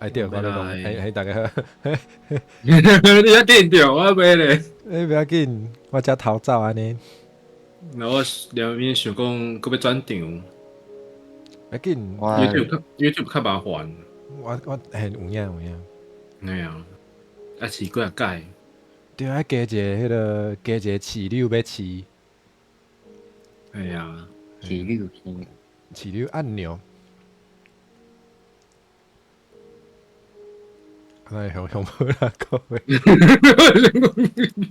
哎對，我咧講，嘿嘿，大家好。你較緊著，我袂咧。欸，不要緊，我才逃走按呢。那我兩邊想講，閣欲轉場。欲緊，YouTube 較麻煩。我嘿有影有影。嘿啊，啊試幾仔改。對啊，加一个彼个，加一个飼料欲飼。嘿啊，飼料，飼料按鈕。哎，雄雄無啦，各位。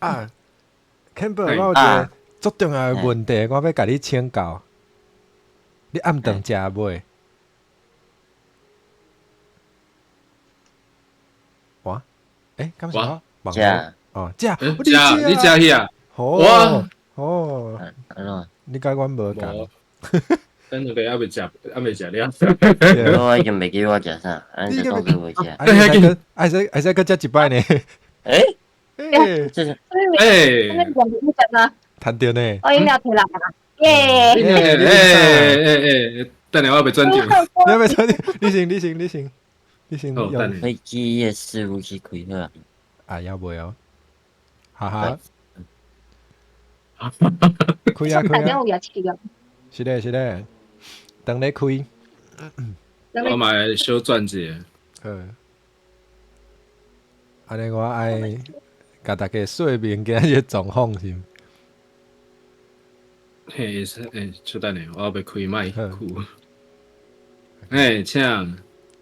啊，Campbell，我有一个足重要的問題，我欲共你請教。你暗頓食未？哇？欸，敢是我？食。哦，食。食，你食去啊？哦。哦。你佮阮無仝。咱兩個猶未食，猶未食了。我已經袂記我食啥，按呢就當做袂食。愛使愛使閣食一擺呢？欸？欸？這是。欸？趁著呢。我飲料提來啦。耶！欸欸欸！等下我欲轉場。你欲轉場？你先，你先，你先，你先。飛機的伺服器開好啊？啊，猶未哦。哈哈。開啊開啊！是咧是咧，等咧開。我嘛會小轉一下。好。按呢我愛共大家說明今仔日狀況是毋？嘿，欸，稍等下，我猶未開麥克。欸，請。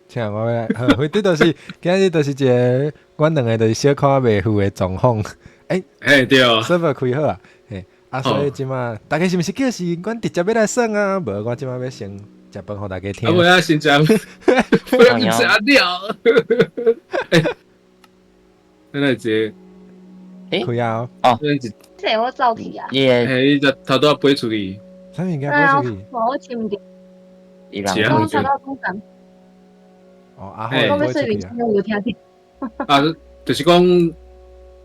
請我欲來，好，反正就是今仔日就是一个，阮兩个就是小可袂赴的狀況。欸，嘿對。 server 開好啊，嘿，啊，所以這馬大家是毋是叫是阮直接欲來耍啊？無，我這馬欲先食飯予大家聽。啊，無啊，先食，不要食了。欸，咱來一个。開啊！哦，這我走去啊。欸，你頭拄仔飛出去。啥物件飛出去？我飼毋著。是我頭拄仔講。哦，阿好，我欲說明有聽著。啊，就是講，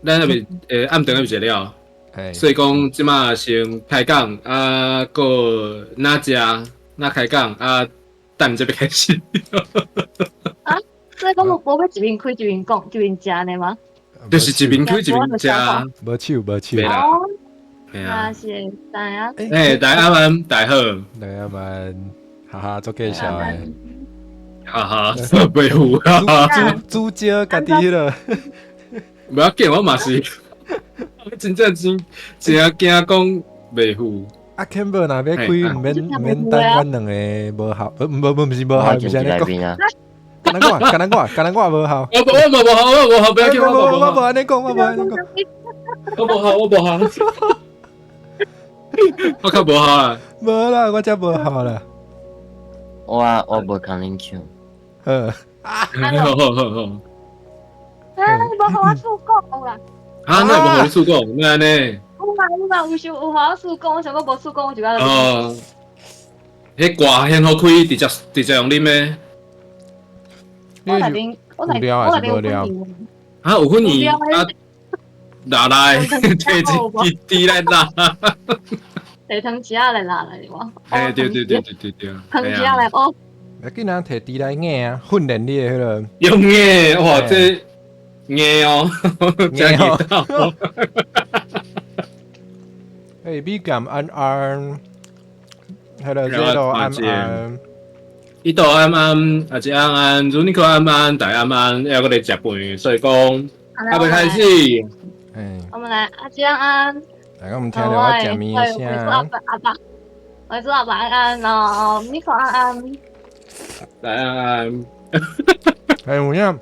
咱猶未暗頓猶未食了，所以講這馬先開講，啊，閣若食，若開講，啊，等這欲開始。啊，所以講無欲一邊開一邊講，一邊食呢嗎？就是一邊開一邊食，無手無手。哦，啊，是，知影。欸，大家晚安，大家好，大家晚安，哈哈，足搞笑的。哈哈，袂赴啊！煮椒家己彼个，無要緊，我嘛是，我真正真真驚講袂赴。啊，Campbell 若欲開，毋免毋免等阮兩個無效，無無毋是無效，毋是按呢講。敢若我，敢若我，敢若我無效。我我嘛無效，我無效，不要緊，我無我無按呢講，我無按呢講。我無效，我無效。我較無效啦。無啦，我才無效啦。我無共恁搶。好，好好好好。啊，無予我試講啦。啊，哪會無予你試講？哪按呢？有啊有啊，有想有予我試講，我想講無試講，我就較。哦。彼歌先好開，直接直接用啉的。我內面我內我內面有粉圓。啊，有粉圓啊，拿來，摕一支滴來拿。摕湯匙仔來拿來無？欸，對對對對對對。湯匙仔來哦。欲緊啊，摕豬來硬啊，訓練你的彼个。用硬哇，這硬哦，真硬哦。欸，美感安安，彼个 Zero 安安，伊都安安，阿是安安，如尼克安安，大安安，猶閣咧食飯，所以講猶未開始。我們來阿吉安安。大家毋聽著我食麵的聲。阿爸阿爸，我是阿爸安安哦，尼克安安。來安安。欸，有影。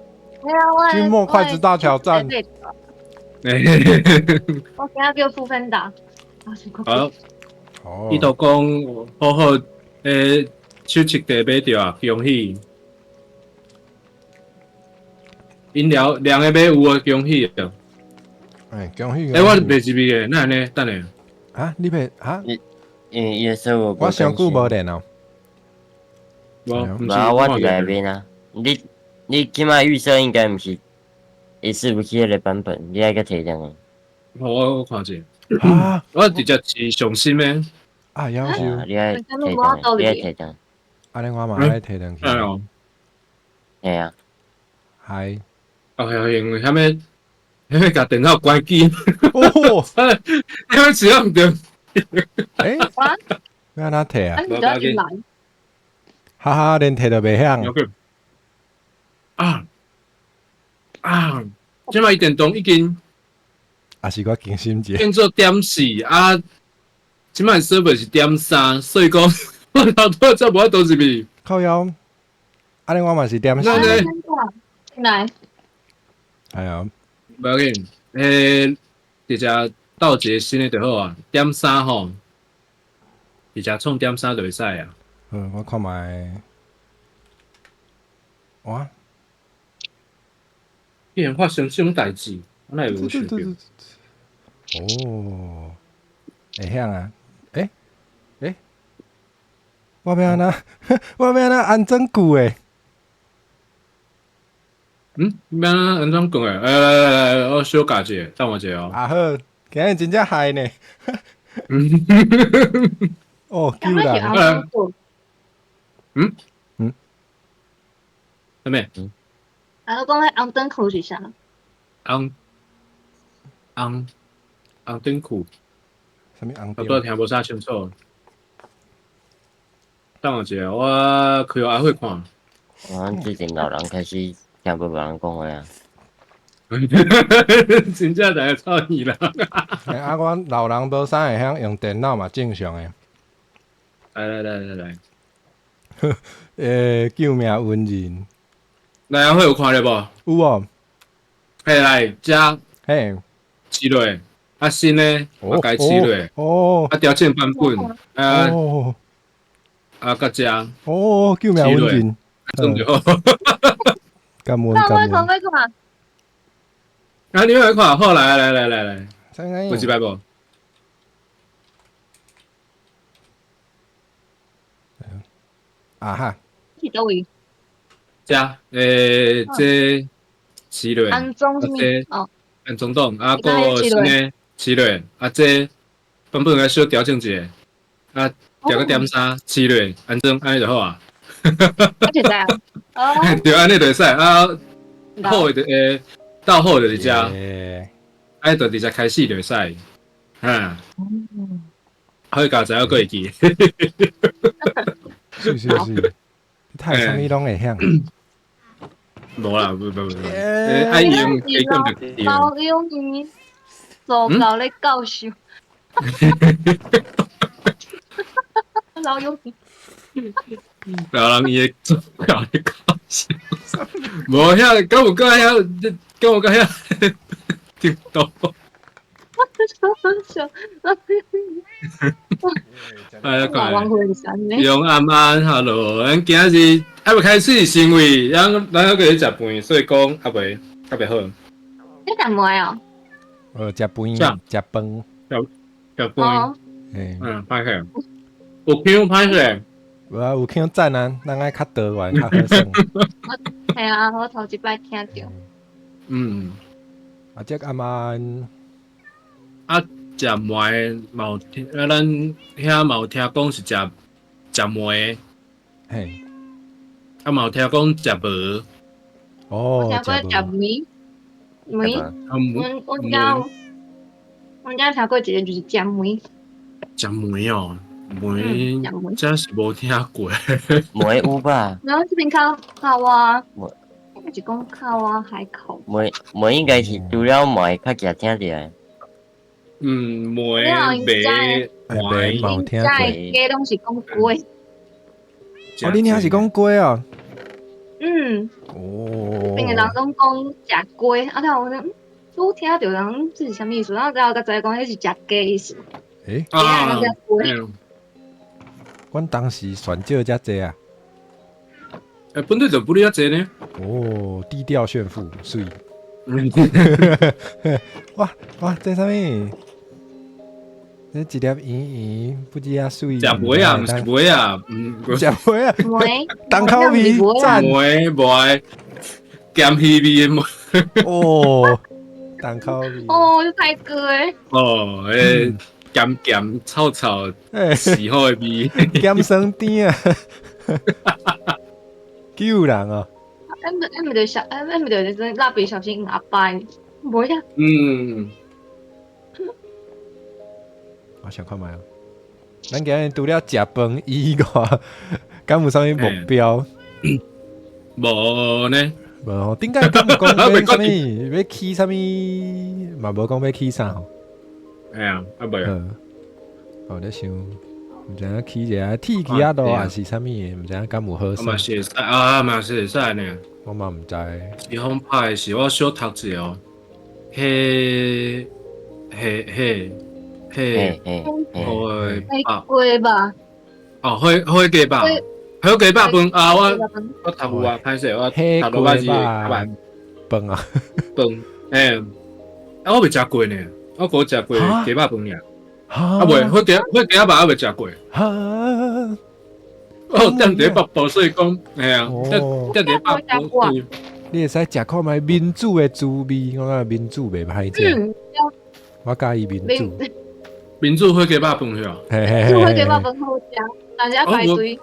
金末筷子大挑戰。我今仔叫富芬達。好。伊都講好好，欸，手冊地買著啊，恭喜。飲料兩个買有啊，恭喜啊！欸，恭喜！欸，我袂入去的，哪按呢？等下。啊，你袂啊？因為伊的說我上久無練哦。無，無，我佇內面啊。你你這擺預設應該毋是伊伺服器彼个版本，你愛閣提轉來。我看者。啊！我直接是上新的。啊，夭壽。你愛提轉來，你愛提轉。按呢我嘛愛提轉去。哦。嘿啊。嗨。哦，因為啥物？啥物共電腦關機？哦，啥物使用毋著？欸？欲按怎提啊？哈哈，連提都袂曉。啊啊！這擺伊電動已經，啊是我更新者。變做.4啊，這擺 server 是.3，所以講我頭拄才無法度入去。靠腰，按呢我嘛是.4。來。哎呀，無要緊，直接鬥一個新的就好啊，.3吼，直接創.3就會使啊。嗯，我看覓。哇！竟然發生這種代誌，我哪會無想著？哦，會曉啊？欸欸，我欲按怎？我欲按怎安裝舊的？嗯，欲按怎安裝舊的？來來來，我小教一下，等我一下哦。啊好，今日真正害呢。哦，救人！嗯嗯，啥物？啊，我講彼紅燈褲是啥？紅紅紅燈褲，啥物紅燈？我拄聽無啥清楚。等我一下，我開予阿慧看。我最近老人開始聽無別人講話啊。真正在臭耳啦！啊，阮老人無啥會曉用電腦嘛，正常的。來來來來來。欸，救命恩人！來阿慧有看著無？有哦。嘿，來，遮嘿，試落，啊新的，我共試落，哦，啊調整版本，啊，啊佮遮，哦，救命恩人，裝就好。感恩感恩。看看。啊，你來看，好，來來來來來，有一擺無？啊哈！是佗位？遮，欸，這試落，安裝啥物？哦，安裝檔，啊，閣新的試落，啊，這版本愛小調整一下，啊，調個.3試落，安裝按呢就好啊。我就知啊。哦。對，按呢就會使啊，好的欸，到好就是遮，啊，就直接開始就會使，嗯。可以教知影閣會記。是是是，太啥物攏會曉。無啦，無無無，愛用加減就對。老友記做教咧教授。老友記。老人伊會做教咧教授。無遐，敢有閣遐，敢有閣遐聽到。哎，永安安，Hello，咱今日還未開始，是因為咱咱猶閣咧食飯，所以講猶未猶未好。你食糜哦？食飯，食飯，食飯。嗯，歹勢。有香歹勢。無啊，有香讚啊，咱愛較多元較好耍。係啊，我頭一擺聽著。嗯。啊，這阿曼。啊，食糜嘛有聽，啊，咱遐嘛有聽講是食食糜，嘿，啊嘛有聽講食無，哦，聽過食糜，糜，阮阮家阮家聽過一個就是食糜，食糜哦，糜，這是無聽過，糜有吧？然後這邊較較我，我是講較我海口，糜糜應該是除了糜較常聽著。嗯，糜糜糜，冇聽過。雞攏是講雞。哦，恁遐是講雞哦。嗯。哦。邊個人攏講食雞，啊，然後我講，拄聽著人這是啥物意思？然後然後才知講彼是食雞意思。欸？啊。阮當時選少遮濟啊。欸，本地就不哩遐濟呢。哦，低調炫富，媠。哇哇，這啥物？這一粒圓圓，不知影媠。食糜啊，毋是糜啊，食糜啊，重口味，讚。糜糜，鹹魚味的糜。哦，重口味。哦，這太過誒。哦，欸，鹹鹹臭臭，死好的味，鹹酸甜啊，救人啊！彼毋就小，彼毋就是蠟筆小新阿伯，無呀。嗯。我想看覓哦。咱今日除了食飯以外，敢有啥物目標？無呢。無吼，頂擺敢有講欲啥物？欲起啥物？嘛無講欲起啥吼。哎呀，啊袂啊。我咧想，毋知影起一下鐵枝仔路還是啥物的，毋知影敢有好耍。嘛是會使啊，嘛是會使呢。我嘛毋知。是風拍的是我小讀者哦，彼彼彼彼火雞肉。哦，火火雞肉，火雞肉飯啊！我我讀有啊，歹勢我讀落擺是飯飯啊飯，欸，啊我未食過呢，我閣食過雞肉飯爾。啊未，火雞火雞肉我未食過。我踮佇北部，所以講，嘿啊，踮踮佇北部。你會使食看覓民主的滋味，我感覺民主袂歹食。我佮意民主。民主火雞肉飯是吧？嘿嘿火雞肉飯好食，但是愛排隊。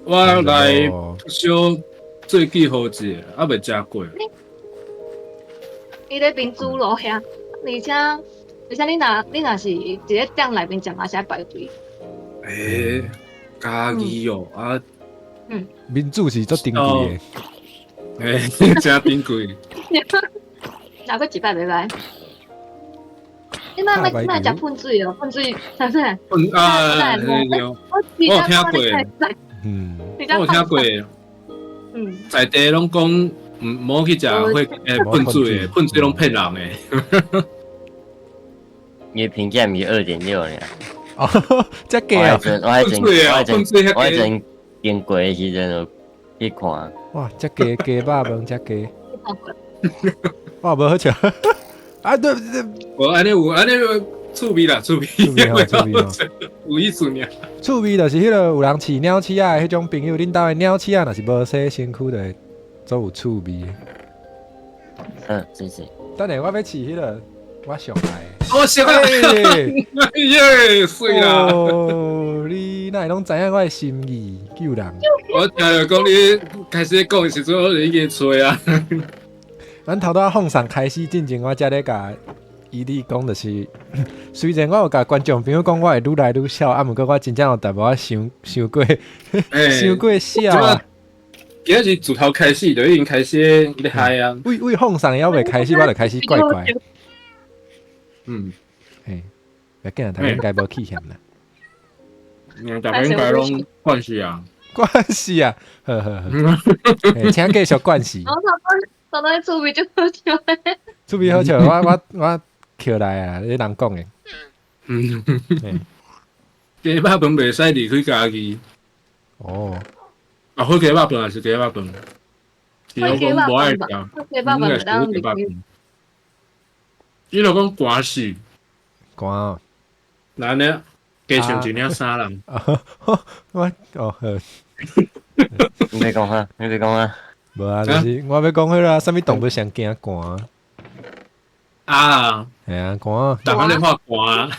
我來小做記號一下，猶未食過。伊咧民主路遐，而且而且你若是佇咧店內面食嘛是愛排隊。欸，嘉義哦，啊，民主是足珍貴的，欸，真珍貴。若閣一擺袂歹。你莫莫莫食噴水哦，噴水，啥啥？噴啊，我有聽過，嗯，我有聽過，在地攏講毋好去食火欸噴水的，噴水攏騙人的。伊評價毋是2.6爾。哦，遮低啊！我彼陣我彼陣我彼陣經過的時陣就去看。哇，遮低雞肉飯遮低，哇，無好笑。啊對對，無按呢有按呢趣味啦，趣味，趣味有意思爾。趣味就是彼个有人飼鳥鼠仔的彼種朋友，恁兜的鳥鼠仔若是無洗身軀，就會足有趣味。嗯，謝謝。等下我欲試彼个，我上愛。我上愛。耶，媠啦！哦，你哪會攏知影我的心意，救人。我聽著講你開始講的時陣，我就已經揣啊。咱頭拄仔放送開始進前，我才咧共伊你講，就是雖然我有共觀眾朋友講，我會愈來愈痟，啊，毋過我真正有淡薄仔傷傷過，傷過痟啊！今仔日自頭開始就已經開始咧嗨啊！為為放送猶未開始，我就開始怪怪。嗯，嘿，欲緊啊，大家應該無氣嫌啦。嗯，大家應該攏慣勢啊，慣勢啊，好好好，請繼續慣勢。我頭趣味就好笑的，趣味好笑，我我我捡來啊！你人講的。嗯，雞肉飯袂使離開家己。哦。啊，火雞肉飯還是雞肉飯？火雞肉無愛食，火雞肉飯袂當離開。伊就講寒死。寒。那呢？加穿一領衫啦。我哦好。你欲講啥？你欲講啥？無啊，就是我欲講彼個啥物動物上驚寒啊？嘿啊，寒。逐工咧看寒。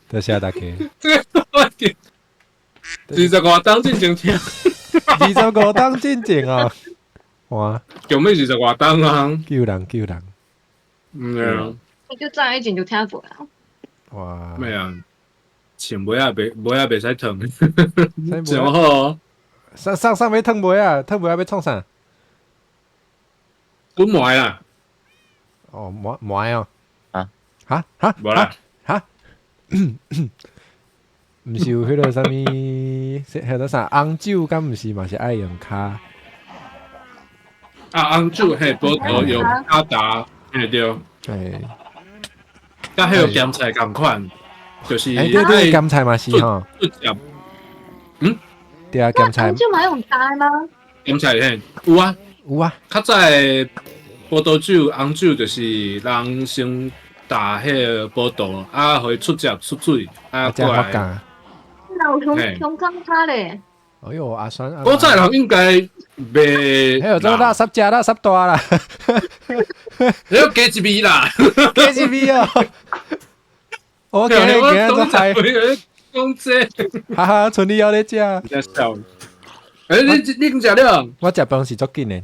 多謝大家。 25冬進前聽。25冬進前哦。哇！叫咩25冬啊？救人救人。嗯啊。你就早以前就聽過啊。哇！咩啊？穿襪仔袂襪仔袂使脫。真好。上上上欲脫襪仔，脫襪仔欲創啥？滾糜啦！哦，糜糜哦！啊？哈哈？無啦！哈？毋是有彼个啥物？彼个啥紅酒，敢毋是嘛是愛用跤？啊，紅酒嘿，葡萄用跤踏，嘿對。嘿。佮彼個鹹菜仝款，就是。欸對對，鹹菜嘛是吼。嗯？對啊，鹹菜。紅酒嘛用焦嗎？鹹菜嘿，有啊，有啊。較早的葡萄酒、紅酒就是人先打彼个葡萄，啊，予伊出汁出水，啊，過來。那有香香港跤咧。哎喲，阿酸。古早人應該袂。哎喲，這垃圾食垃圾大啦。你要加一味啦，加一味哦。我今日今日做菜。講這，哈哈，剩你猶咧食。真笑。欸，你已經食了？我食飯是足緊的，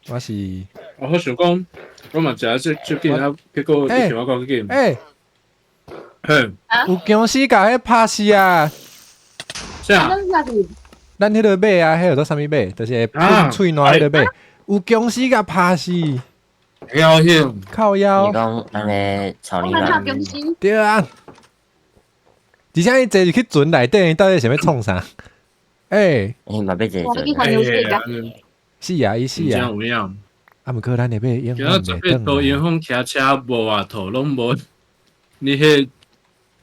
我是。我想講，我嘛食足足緊啊，結果你想我講緊。欸，有僵屍共彼拍死啊！啥？咱彼个馬啊，彼個做啥物馬？就是會噴喙瀾彼個馬，有殭屍共拍死。夭險！靠腰。你講咱个草泥馬。對啊。而且伊坐入去船內底，到底是欲創啥？欸，伊嘛欲坐船。是啊，伊死啊。啊，毋過咱的馬永遠袂轉。永遠騎車無外套，攏無。你彼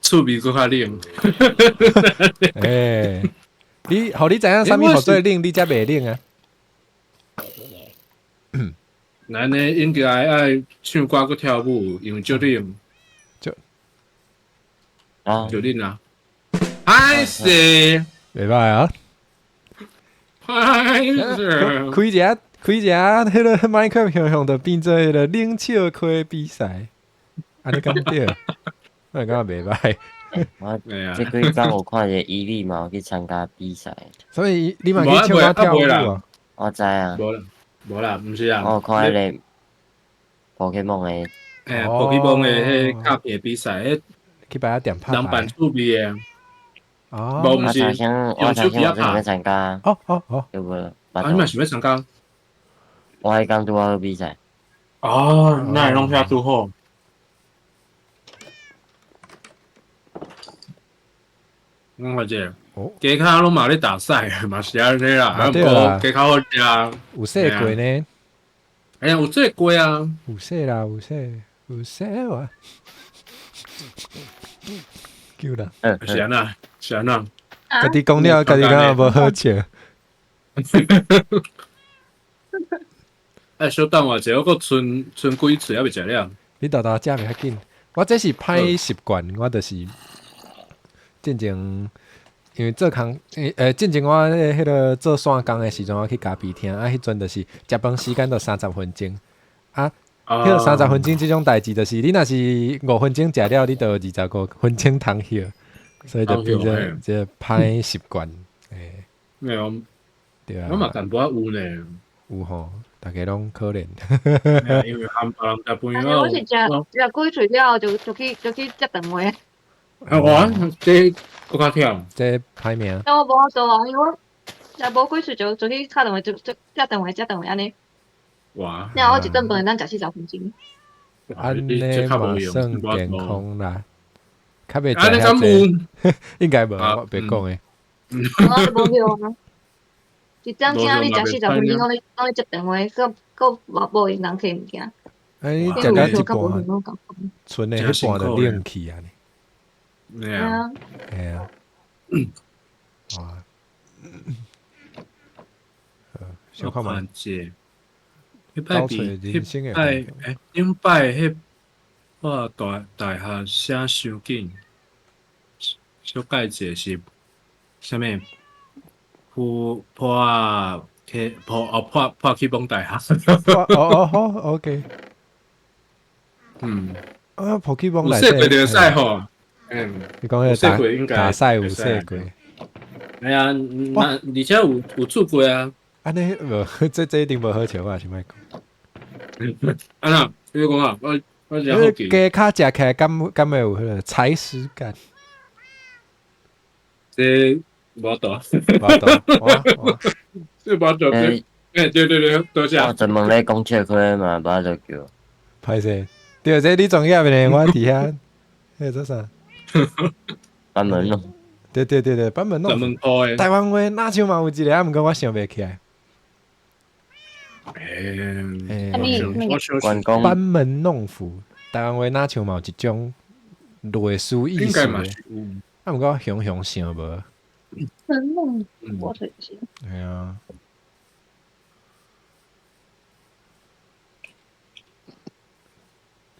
趣味閣較冷。欸，你，予你知影啥物號做冷，你才袂冷啊？咱呢應該愛唱歌閣跳舞，因為足冷。足啊，足冷啊！歹勢，袂歹啊！歹勢，開一下，開一下，彼个 Minecraft 雄雄就變做彼个冷笑開比賽，按呢敢對？我感覺袂歹。我這幾工有看一个伊利嘛，有去參加比賽。所以你嘛去唱歌跳舞啊？我知啊。無啦，無啦，毋是啊。我有看彼个寶可夢的。欸，寶可夢的彼卡片比賽，彼去擺下點拍。人扮趣味的。哦。無，毋是。我頭先我想欲參加。哦哦哦。有無？啊，你嘛想欲參加？我彼工拄好比賽。哦，那會攏遐拄好。我看者，街跤攏嘛咧打賽，嘛是按呢啦，啊，毋過街跤好食。有洗過呢？哎呀，有洗過啊。有洗啦，有洗，有洗哇。救啦！是按怎？是按怎？家己講了，家己感覺無好笑。哎，小等我一下，我閣賰賰幾喙猶未食了。你沓沓食袂較緊，我這是歹習慣，我就是進前因為做工，進前我彼个做線工的時陣，我去咖啡廳，啊，彼陣就是食飯時間就30分鐘，啊，彼个三十分鐘這種代誌，就是你若是5分鐘食了，你就25分鐘通歇，所以就變做這歹習慣，欸。沒有，對啊。我嘛淡薄仔有呢。有吼，逐家攏可憐。因為含別人食飯我是食食幾喙了後就去接電話。啊，我這閣較忝，這歹命。但我無法度啊，因為我食無幾喙就去敲電話，就接電話接電話按呢。哇！然後我一頓飯會當食40分鐘。按呢嘛算健康啦，較袂食遐濟。應該無，我袂講的。我無用啊。一點鐘你食40分鐘，攏咧接電話，閣閣無閒人摕物件。哎，你食到一半，賰的彼半就冷去啊！對啊。嘿啊。哇！小看覓。彼擺比彼擺，欸，頂擺彼我大學寫傷緊，小改一下是啥物？破破破哦破破去蒙大學。哦哦好，OK。嗯。啊，破去蒙有洗過就會使吼。嗯。你講彼個打賽有洗過。哎呀，那而且有做過啊。按呢無，這一定無好笑，我也是莫講。啊那，你講啊，我真好奇。雞跤食起來敢會有彼個踩屎感？這無度，無度，我這無度，欸，對對對，多謝。我專門咧講笑話嘛，無法度叫。歹勢，對，這你專業的，我佇遐，彼個做啥？板門弄。對對對對，板門弄。板門鋪的。台灣話若像嘛有一個，啊，毋過我想袂起來。欸，關公。板門弄斧，台灣話若像嘛有一種類似意思的。啊，毋過我雄雄想無。板門弄，我睇下。係啊。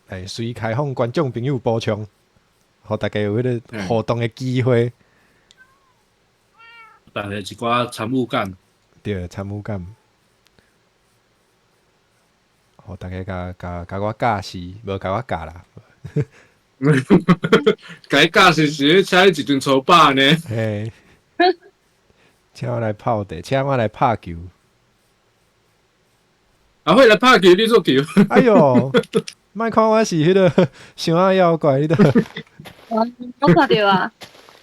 欸，隨開放觀眾朋友補充，予大家有彼個互動的機會。大家一寡參與感。對，參與感。予大家共共共我教示，無共我教啦。共你教示是請你一頓粗飽呢。嘿。請我來泡茶，請我來拍球。阿慧來拍球，你做球。哎喲，莫看我是彼個想仔妖怪，你都。我看著啊，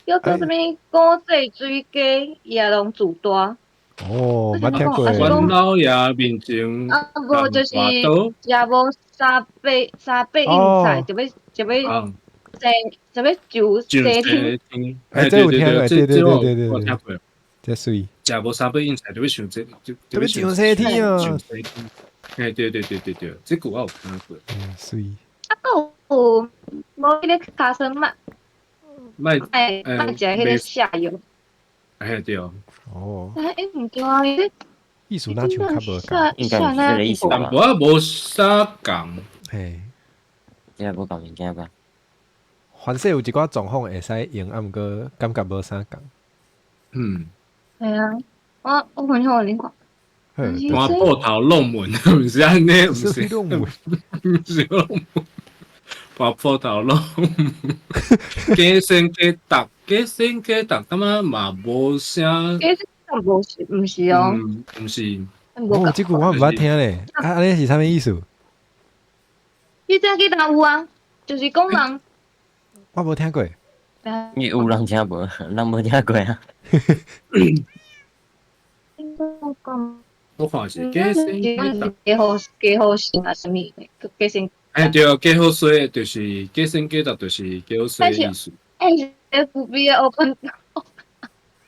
叫做啥物古井水雞，伊也攏自大。哦，捌聽過。阮老爺面前。啊，無就是食無三八三八應菜，就欲就欲上西天。欸，這有聽過，對對對對對，我聽過。這媠。食無三八應菜，就欲上這，就欲上西天啊！上西天。欸，對對對對對，這句我有聽過。嗯，媠。啊，閣有無彼個尻川麥？麥麥食彼個下游。哎對哦。哦。欸，毋對啊，伊意思若像較無仝，應該毋是這個意思吧？淡薄仔無啥仝。嘿，這個無仝物件吧？凡勢有一寡狀況會使用，啊，毋過感覺無啥仝。嗯。係啊，我分享予恁看。搬布頭弄門，毋是按呢，毋是弄門，毋是弄門，搬布頭弄門，假先假搭，假先假搭，感覺嘛無啥。假先無是，毋是哦。毋是。哦，這句我毋捌聽咧，啊，按呢是啥物意思？你這幾單有啊？就是講人。我無聽過。你有人聽無？人無聽過啊。我看是假先假搭。假好假好勢啊，啥物？假先。哎對，假好勢就是假先假搭，就是假好勢的意思。哎，FB 啊，open。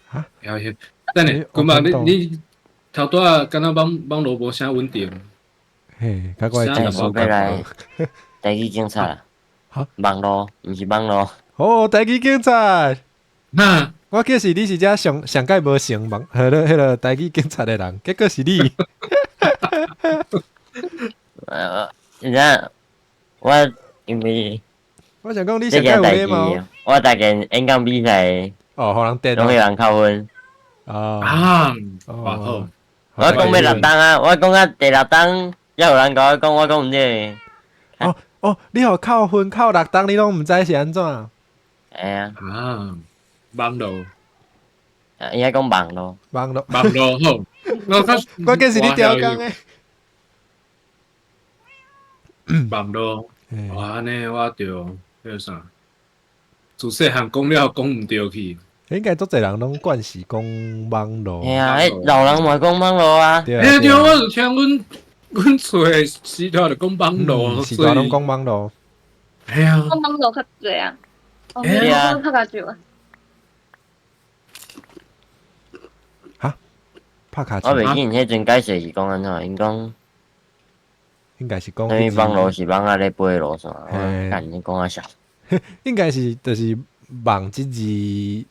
哈？等下，君爸，你頭拄仔敢若網路無啥穩定。嘿，較怪我欲來台語警察啦。哈？網路，毋是網路。哦，台語警察。那我記是你是遮上上蓋無成網，彼個台語警察的人，結果是你。你知我因為我想講你上蓋有禮貌。我逐件演講比賽，哦，予人電，攏予人扣分。啊，哦，我講欲六冬啊，我講到第六冬，才有人共我講，我講毋對。哦哦，你予扣分扣六冬，你攏毋知是按怎？會啊。啊，網路。啊，應該講網路。網路。網路好。我關鍵是你調工的。網路，哇，按呢我著彼個啥，自細漢講了講毋對去。應該足濟人攏慣勢講網路。嘿啊，彼老人嘛講網路啊。對，對，我就聽阮厝的時代就講網路，時代攏講網路。嘿啊。講網路較濟啊。對啊。拍跤手啊。哈？拍跤手。我袂記𪜶彼陣解釋是講按怎，𪜶講。應該是講。啥物網路是網仔咧飛路線，我幹你講啊啥？應該是就是網這字，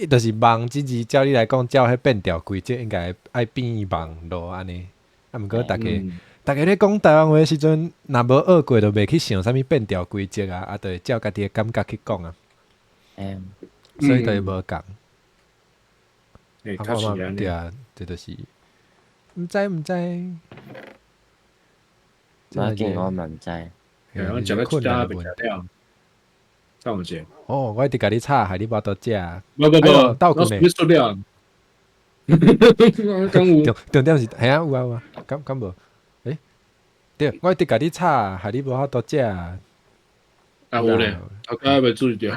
就是網這字，照你來講，照彼變調規則，應該愛變網路按呢。啊，毋過逐家咧講台灣話的時陣，若無學過，就袂去想啥物變調規則啊，啊，就會照家己的感覺去講啊。所以就會無仝。欸，確實按呢。對啊，這就是毋知毋知。我見我嘛毋知。欸，我食了一家袂食了。等有者。哦，我一直共你吵，害你無法度食。無無無，鬥困咧。我了。重點是，係啊，有啊有啊，敢無？欸，對，我一直共你吵，害你無法度食。啊有咧，我剛才袂注意著。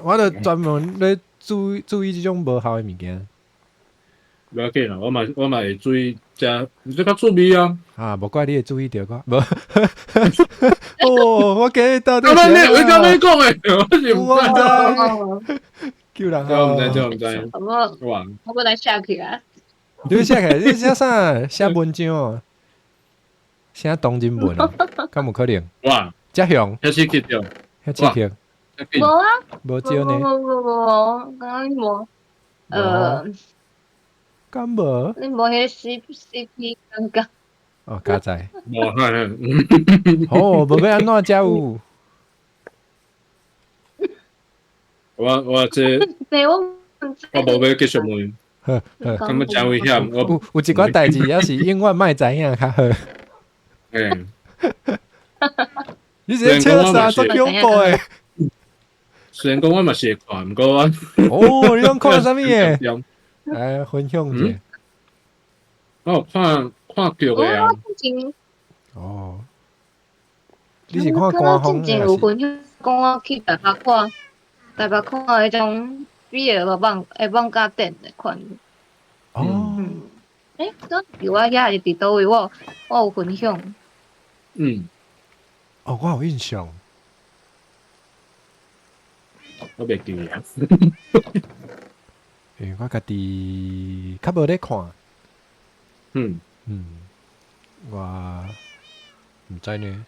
我著專門咧注意這種無效的物件。無要緊啦，我嘛會注意食，你這較趣味啊。啊，無怪你會注意著我，無。哦，我今日到底。我剛才講的，我是毋知。救人我毋知，我毋知。我我來寫起來。你寫起來，你寫啥？寫文章哦，寫同人文哦，敢有可能？哇，遮雄，遐刺激著，遐刺激。無啊，無招呢？無無無，剛剛無。敢無？你無彼 CP 感覺？哦，佳哉。無，嘿。哦，無欲按怎才有？我這，我無欲繼續問。好，好，感覺誠危險。我有一寡代誌，抑是永遠莫知影較好。欸。你是咧笑啥？足恐怖的。雖然講我嘛是會看，毋過我哦，你攏看啥物的？來分享一下。我有看看劇的啊。哦。你是看官方之前有分享講我去台北看，台北看彼種 BL 漫會漫畫展的款。哦。欸，敢有我遐是佇佗位？我有分享。嗯。哦，我有印象。我袂記啊。因為我家己較無咧看。嗯。我毋知呢。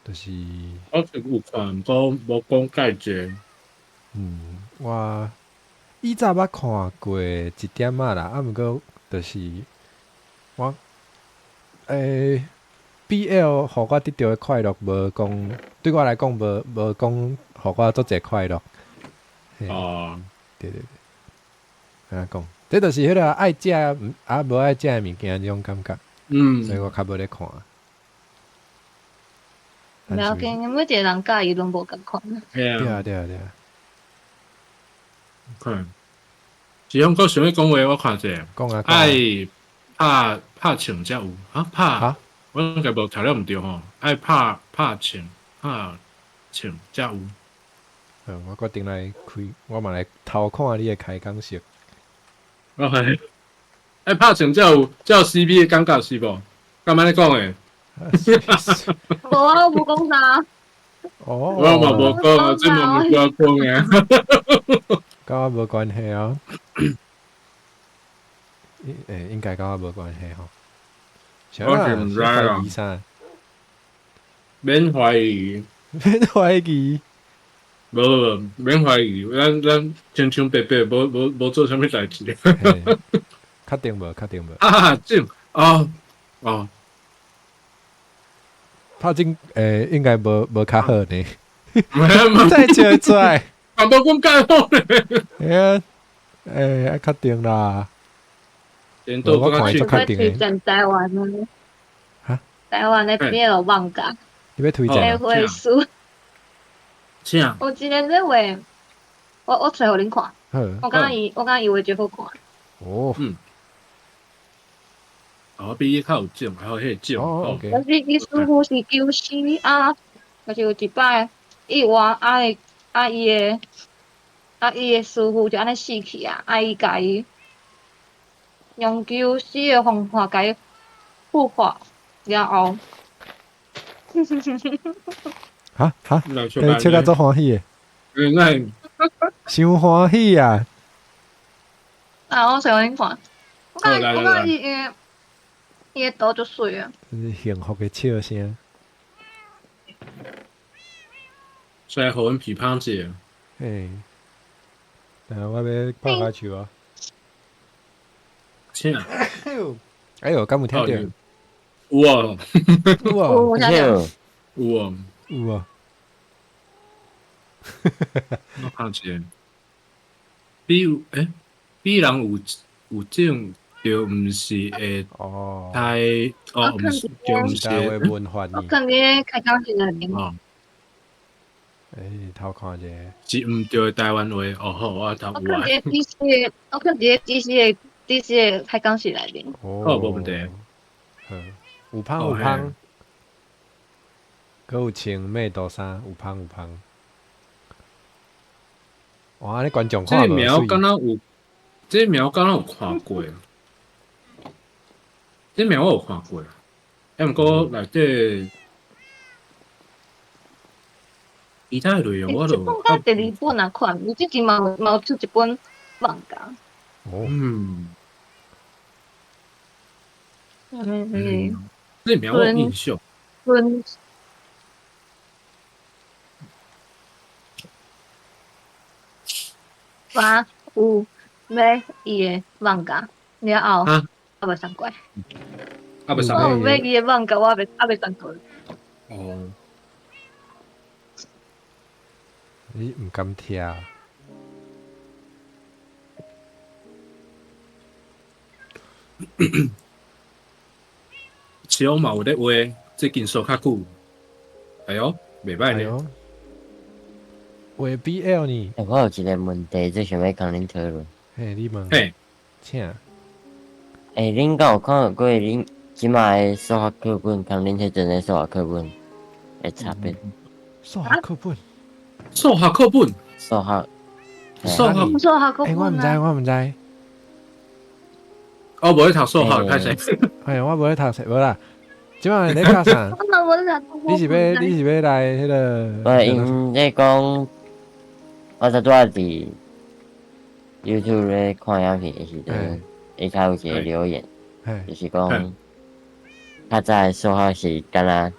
就是。我是有看，毋過無講介濟。嗯，我以前捌看過一點仔啦，啊，毋過就是我BL 予我得著的快樂，無講對我來講無講予我足濟快樂。哦，對對對，按怎講？這就是彼個愛食啊無愛食的物件這種感覺。所以我較無咧看。無要緊，每一個人佮意攏無仝款。對啊對啊對啊。看，是講閣想欲講話，我看者。講啊。愛拍拍銃才有啊拍，我應該無讀了毋對吼。愛拍拍銃拍銃才有。我決定來開，我嘛來偷看你的開講室。哦係，愛拍銃才有才有 CP 的感覺是無？敢按呢講的？無啊，我無講啥。哦，我嘛無講啊，這嘛毋我講的。佮我無關係哦。欸，應該佮我無關係吼。我是毋知啦。啥？免懷疑。免懷疑。無無，免懷疑，咱清清白白，無做啥物代誌。確定無？確定無？啊，這哦哦，拍種應該無較好呢。再笑出來，嘛無講較好呢。嘿啊，欸，愛確定啦。我看伊足確定的。推薦台灣的。哈？台灣的 BL 漫畫。你欲推薦？會書。啥？我今日這畫，我揣予恁看。我感覺伊畫真好看。哦。嗯。哦，比伊較有種，還有彼個種。哦，但是伊師傅是求死啊，就是有一擺意外啊，伊啊伊的啊伊的師傅就按呢死去啊，啊伊共伊用求死的方法共伊復活了後。哈哈，你笑甲足歡喜的，嗯，傷歡喜啊！啊，我揣予恁看，我感覺伊的圖足媠啊！這是幸福的笑聲。所以予阮批判者。嘿，等我欲拍跤手啊！請。哎喲，敢有聽著？有啊，有啊，有啊，有啊。我看一下，比如欸，比人有種，就毋是會太哦，毋是就毋是文化。我看你開講是內面。哦。欸，偷看一下。是毋對台灣話哦，好，我頭有啊。我看佇 DC 的，我看佇 DC 的 DC 的開講室內面。哦，無問題。好，有芳有芳，閣有穿美多衫，有芳有芳。哇！你觀眾看這個名敢若有，這個名敢若有看過。這個名我有看過，啊，毋過內底其他內容我就。這本佮第二本仔款，伊之前嘛有出一本漫畫。哦。嗯。這個名我有印象。我有買伊的漫畫了後，猶未送過。猶未送過。我有買伊的漫畫，我猶未送過。哦。你毋甘聽？是講嘛有咧畫，這件數較久。哎喲，袂䆀呢。畫 BL 呢？欸，我有一個問題，最想欲共恁討論。嘿，你問。嘿，請。欸，恁敢有看過恁這擺的數學課本，共恁彼陣的數學課本的差別？數學課本。數學課本。數學。數學。數學課本。欸，我毋知，我毋知。我無咧讀數學，歹勢。嘿，我無咧讀冊，無啦。這擺你教啥？你是欲來彼个？我𪜶咧講，我拄仔佇 YouTube 咧看影片的時陣，伊較有一個留言，就是講，較早的數學是敢若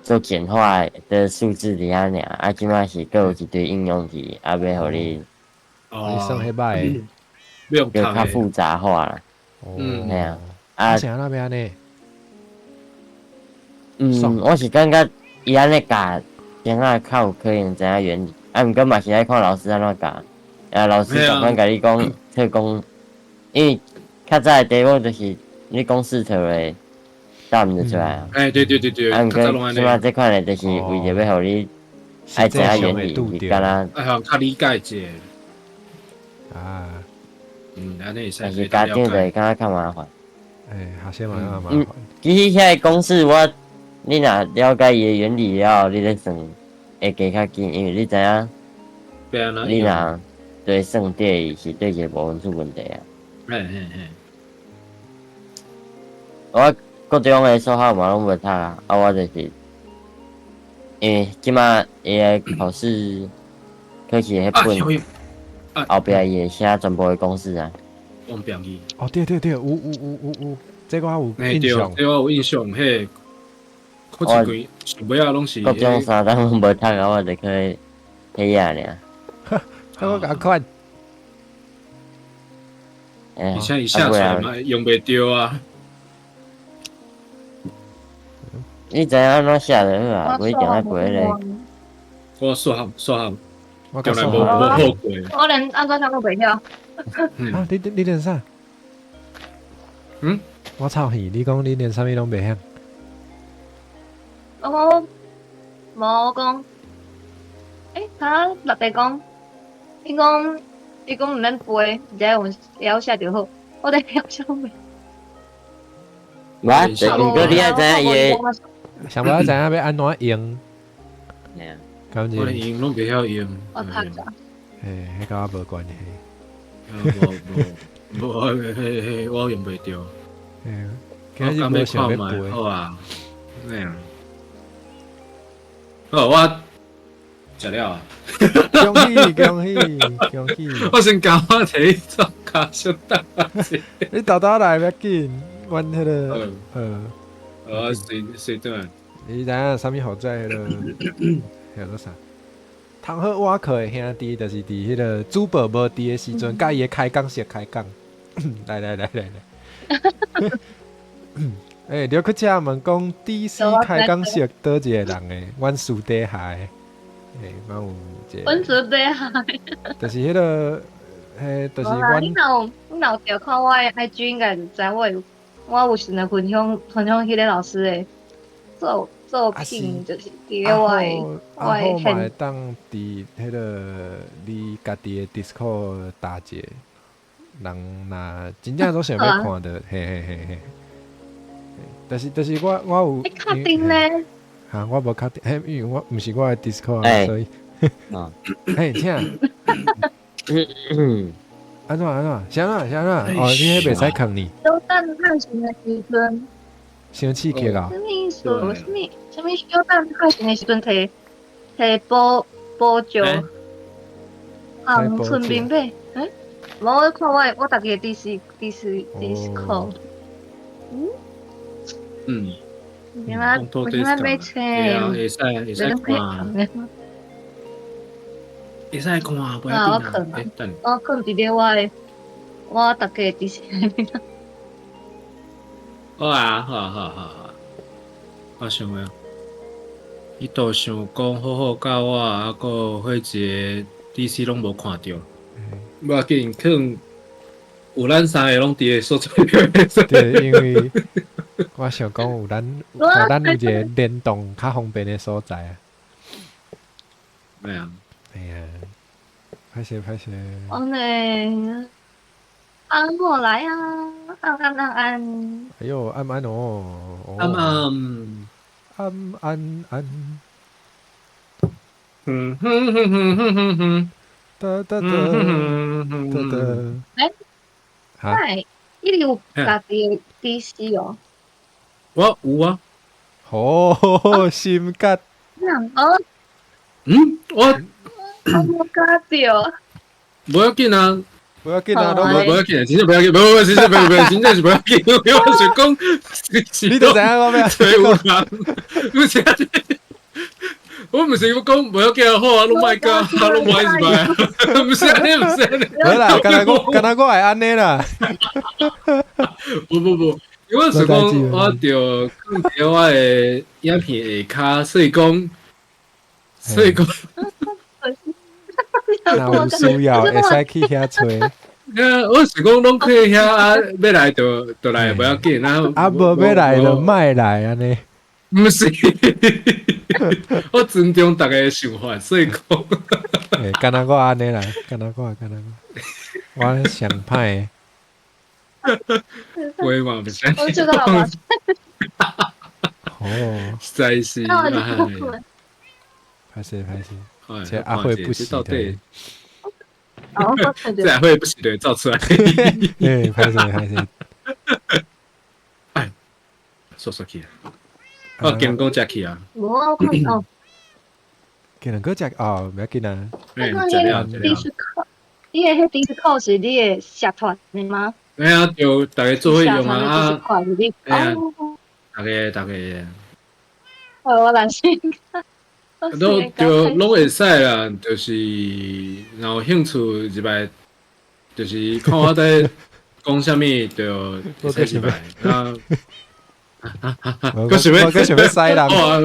做簡化的數字佇遐爾，啊，這擺是閣有一堆應用題，啊，欲予你，你算彼擺的，閣較複雜化啦。嗯，嘿啊，啊，是按怎欲按呢？嗯，我是感覺伊按呢教，囡仔較有可能知影原理，啊，毋過嘛是愛看老師按怎教，啊，老師逐擺共你講，特講，因為較早的題目就是你公式提落，答案就出來啊。欸，對對對對，啊，毋過這擺這款的，就是為著欲予你愛知影原理，是敢若愛予較理解一下。啊，嗯，按呢會使。但是家長就會感覺較麻煩。欸，學生嘛較麻煩。其實遐個公式我。你若了解伊的原理了後，你咧算會加較緊，因為你知影，你若對算對是對一個部分出問題啊。嘿嘿嘿。我國中的數學嘛攏無讀啊，啊我就是因為這馬伊的考試考試彼本後壁伊會寫全部的公式啊。哦，對對對，有有有有有，這個我有印象，這個我有印象，嘿。我上尾仔攏是國中三冬攏無讀啊，我就去體驗爾。我共款。而且伊寫出來嘛用袂著啊。你知影按怎寫就好啊，無一定愛背彼个。我數學數學，我從來無好過。我連按怎寫攏袂曉。啊！你連啥？嗯？我操去！你講你連啥物攏袂曉？我講無，我講，欸，他六弟講，伊講伊講毋免背，直接用會曉寫就好。我咧曉寫袂。無啊，毋過你愛知影伊的，想欲知影欲按怎用。我連用攏袂曉用。我讀者。嘿，彼佮我無關係。無無無，彼彼我用袂著。嘿，今日無想欲背。好啊，那樣。哦，我食了啊！恭喜恭喜恭喜！我先共我提做卡小等下。你沓沓來欲緊，阮彼个隨隨轉來。你知影啥物予在彼个？彼个啥？通好倚靠的兄弟，就是佇彼个主播無佇的時陣，佮伊的開講式開講。來來來來來。欸，劉克家問講 DC 開講式佗一个人的，阮私底下的，欸，阮有一個。阮私底下。就是彼个，彼就是阮。你若有著看我的 IG，應該就知我有，我有時陣分享彼个老師的作品，就是佇咧我的我的。嘛會當佇彼个你家己的 Discord 打一个，人若真正都想欲看著，嘿嘿嘿嘿。但是我有。你確定咧？哈，我無確定，嘿，因為我毋是我的 Discord，所以。嘿，請。按怎按怎？啥怎啥怎？哦，你彼袂使囥呢？小等探險的時陣。傷刺激啊！啥物啥物啥物小等探險的時陣，提提寶寶石，啊，村民買，欸？無，我看我家己的 Discord。嗯。嗯，我現在買車，會使會使看，會使看，不要緊。我囥佇咧我的，我逐家的DC內面。好啊，好啊，好啊，好啊。我想欲，伊都想講好好教我，啊，閣彼一个 DC 攏無看著，無要緊，可能有咱三个攏佇个所在。對，因為我想講有咱，予咱有一个聯動較方便的所在啊。對啊。哎呀，歹勢歹勢。安呢，按過來啊，按按按按。哎喲，按按哦。按按。按按按。嗯哼哼哼哼哼哼。噠噠噠噠噠。欸，嗨，你有家己的 DC 哦？我有啊。哦，心肝。哦。嗯，我。我無加著。無要緊啊，無要緊啊，無要緊，真正不要緊，無無真正不要緊，真正是不要緊。我是講，你都知影我欲揣有人，不是啊。我毋是講無要緊好啊，攏莫講，攏莫是吧？毋是按呢，毋是按呢。無啦，敢若我，敢若我會按呢啦。不不不，因為我是講，我著放佇我的影片下跤，所以講，所以講，若有需要會使去遐揣。我是講攏去遐啊，欲來就就來，無要緊啊。啊，無欲來就莫來按呢。毋是，我尊重逐家想法，所以講，敢若我按呢啦，敢若我，敢若我，我上歹。我嘛毋是。我覺得好玩。哦，實在是。歹勢歹勢，這阿慧不是的。這阿慧不是的，走出來。欸，歹勢歹勢。哎，說說去。哦，健康食去啊！無我看到。健康食哦，袂要緊啊。那個 Discord，你的彼 Discord 是你的社團的嗎？哎啊，就逐家做伙用啊。啊，逐家逐家。哦，我擔心。都就攏會使啦，就是若有興趣入來，就是看我在講啥物，就會使入來啊。閣想欲，閣想欲使人，好啊，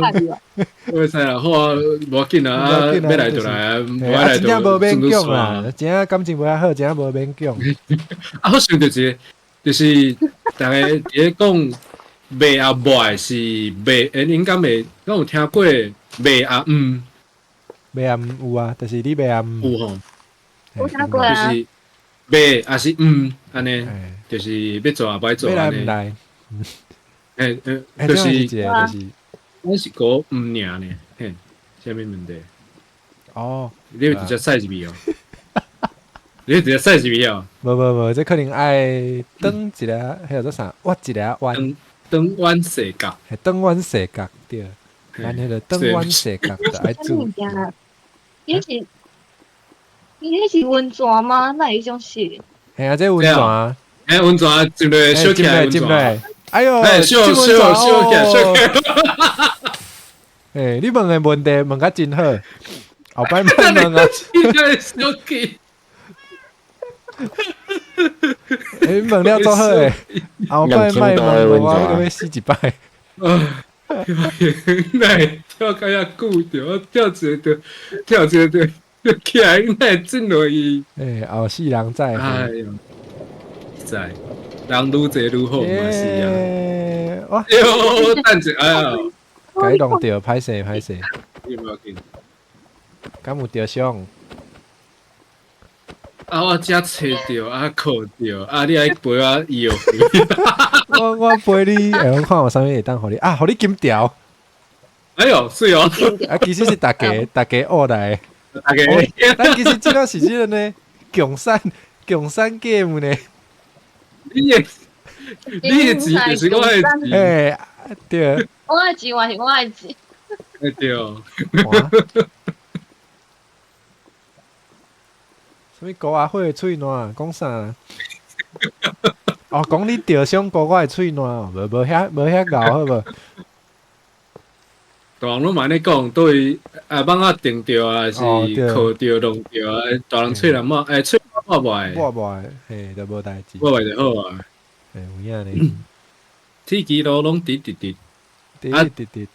欲使人，好啊，無要緊啊，欲來就來，無愛來就真正無勉強啦，真正感情無遐好，真正無勉強。啊，我想著一个，就是逐家佇咧講袂啊袂是袂，欸，恁敢袂？敢有聽過袂啊毋？袂啊毋有啊，就是你袂啊毋。有吼，有聽過啊。就是袂抑是毋按呢，就是欲做抑無愛做按呢。來。欸欸，就是，就是，我是講毋爾呢，嘿，啥物問題？哦，你欲直接駛入去哦？你欲直接駛入去哦？無無無，這可能愛轉一个，彼叫做啥？挖一个彎，轉彎踅角，嘿，轉彎踅角對，咱彼个轉彎踅角就愛注意。你彼是溫泉嗎？哪彼種是？嘿啊，這溫泉，欸，溫泉進來燒起來，進來。哎喲，燒燒燒起來，燒起來！欸，你問的問題問甲真好，後擺莫問啊。燒起！欸，你問了足好的，後擺莫問我，我閣欲死一擺。啊！哪會跳較遐久著？我跳一个著，跳一个著，起來哪會進落去？欸，後世人知。哎喲，知。人愈濟愈好嘛是啊。哇！喲，等者，哎呀，共你弄著，歹勢歹勢。你無要緊。敢有著傷？啊！我遮揣著，啊扣著，啊你愛陪我醫藥費。我陪你，欸，我看有啥物會當予你啊？予你金條。哎喲，媠哦。啊，其實是逐家逐家學來。逐家。咱其實這個是這個呢，共產共產 game 呢。你的錢就是我的錢。欸，對。我的錢還是我的錢。欸對。啥物高阿慧的喙瀾？講啥？哦，講你著傷過我的喙瀾，無無遐無遐𠢕好無？大人攏嘛按呢講，對啊，蠓仔叮著啊，是咬著弄著啊，大人喙瀾抹，欸，喙抹抹抹抹，嘿，就無代誌。抹抹就好啊。嘿，有影呢。鐵枝路攏直直直，直直直，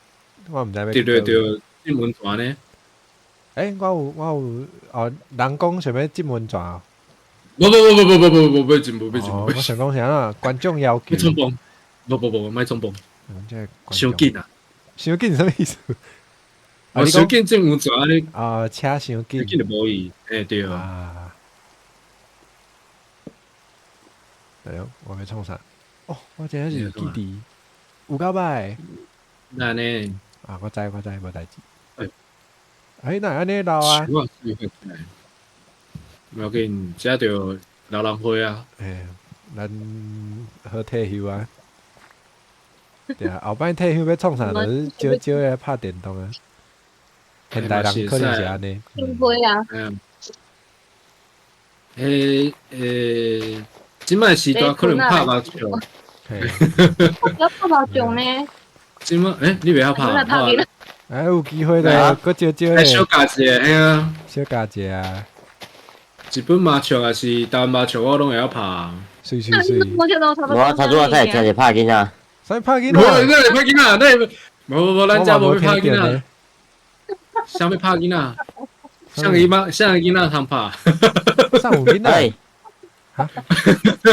我毋知欲。直落著浸溫泉呢。欸，我有我有哦，人講想欲浸溫泉哦。無無無無無無無無欲浸，無欲浸。我想講啥啊？觀眾要求。欲衝鋒，無無無，莫衝鋒。傷緊啊！傷緊啥物意思？哦，傷緊進有做按呢？啊，車傷緊，緊就無去，欸對啊。對哦，我欲創啥？哦，我真正是記佇，有夠歹。哪呢？啊，我知我知，無代誌。欸，哪會按呢老啊？無要緊，這就老人花啊。欸，咱好退休啊。對啊，後擺退休欲創啥？就是少少咧拍電動啊。現代人可能是按呢。會啊。嗯。欸欸，這擺時代可能拍麻將。我曉拍麻將呢。這擺欸，你袂曉拍？拍。哎，有機會的，閣少少咧。小加一下，嘿啊。小加一下啊。日本麻將還是台灣麻將，我攏會曉拍。水水水。無啊，頭拄仔才會聽著拍囡仔。啥拍囡仔？無，咱會拍囡仔，咱無無無，咱遮無欲拍囡仔。啥欲拍囡仔？啥个囡啥个囡仔通拍？啥有囡仔？哈？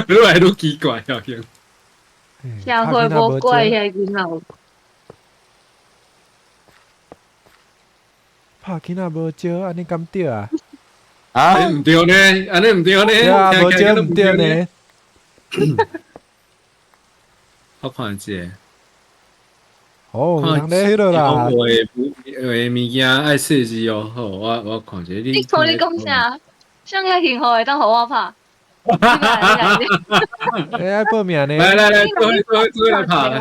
愈來愈奇怪啊！社會無怪遐囡仔。拍囡仔無招，按呢敢對啊？啊？毋對呢，按呢毋對呢。對啊，無招毋對呢。我看一下。哦，人咧彼落啦。畫的物件愛細緻哦，好，我看一下。你看你講啥？啥個型號會當予我拍？欸，愛報名呢？來來來，做伙做伙來拍，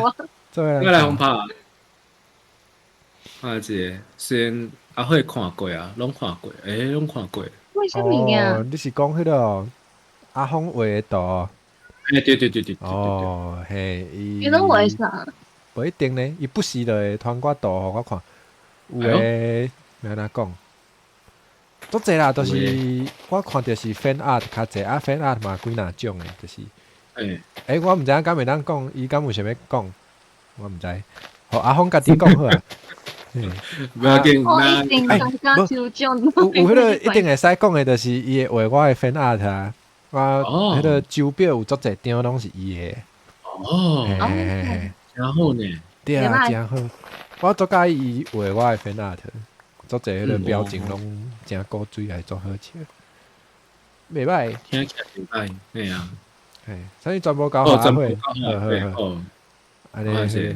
做伙來互拍。看一下，先阿慧看過啊，攏看過，欸，攏看過。為啥物件？哦，你是講彼個阿峰畫的圖？欸，對對對對對。哦，嘿，伊。伊攏畫啥？無一定呢，伊不時就會傳寡圖予我看，有的欲按怎講？足濟啦，就是我看著是 fan art 較濟，啊 fan art 嘛幾若種的，就是。欸，我毋知影敢會當講，伊敢有想欲講，我毋知。予阿峰家己講好啊。無要緊，我一定參加抽獎。有彼个一定會使講的，就是伊會畫我的 fan art 啊。我彼个手錶有足濟張攏是伊的。哦。然後呢？對啊，誠好。我足佮意伊畫我的 fan art，足濟彼个表情攏誠古錐，還足好笑。袂歹。聽起來袂歹，嘿啊。嘿，啥物全部交予阿慧。好好好。按呢是。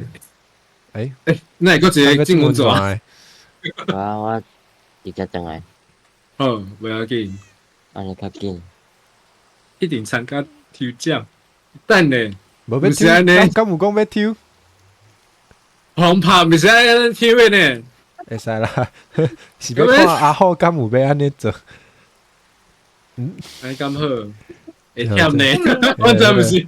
欸欸，那會閣一個進門紙？啊，我直接轉來。好，袂要緊。按呢較緊。一定參加抽獎。等下，無欲抽，敢有講欲抽？紅拍毋是按呢抽的呢？會使啦，是欲看阿虎敢有欲按呢做？嗯，按呢敢好？會忝呢？我真毋是。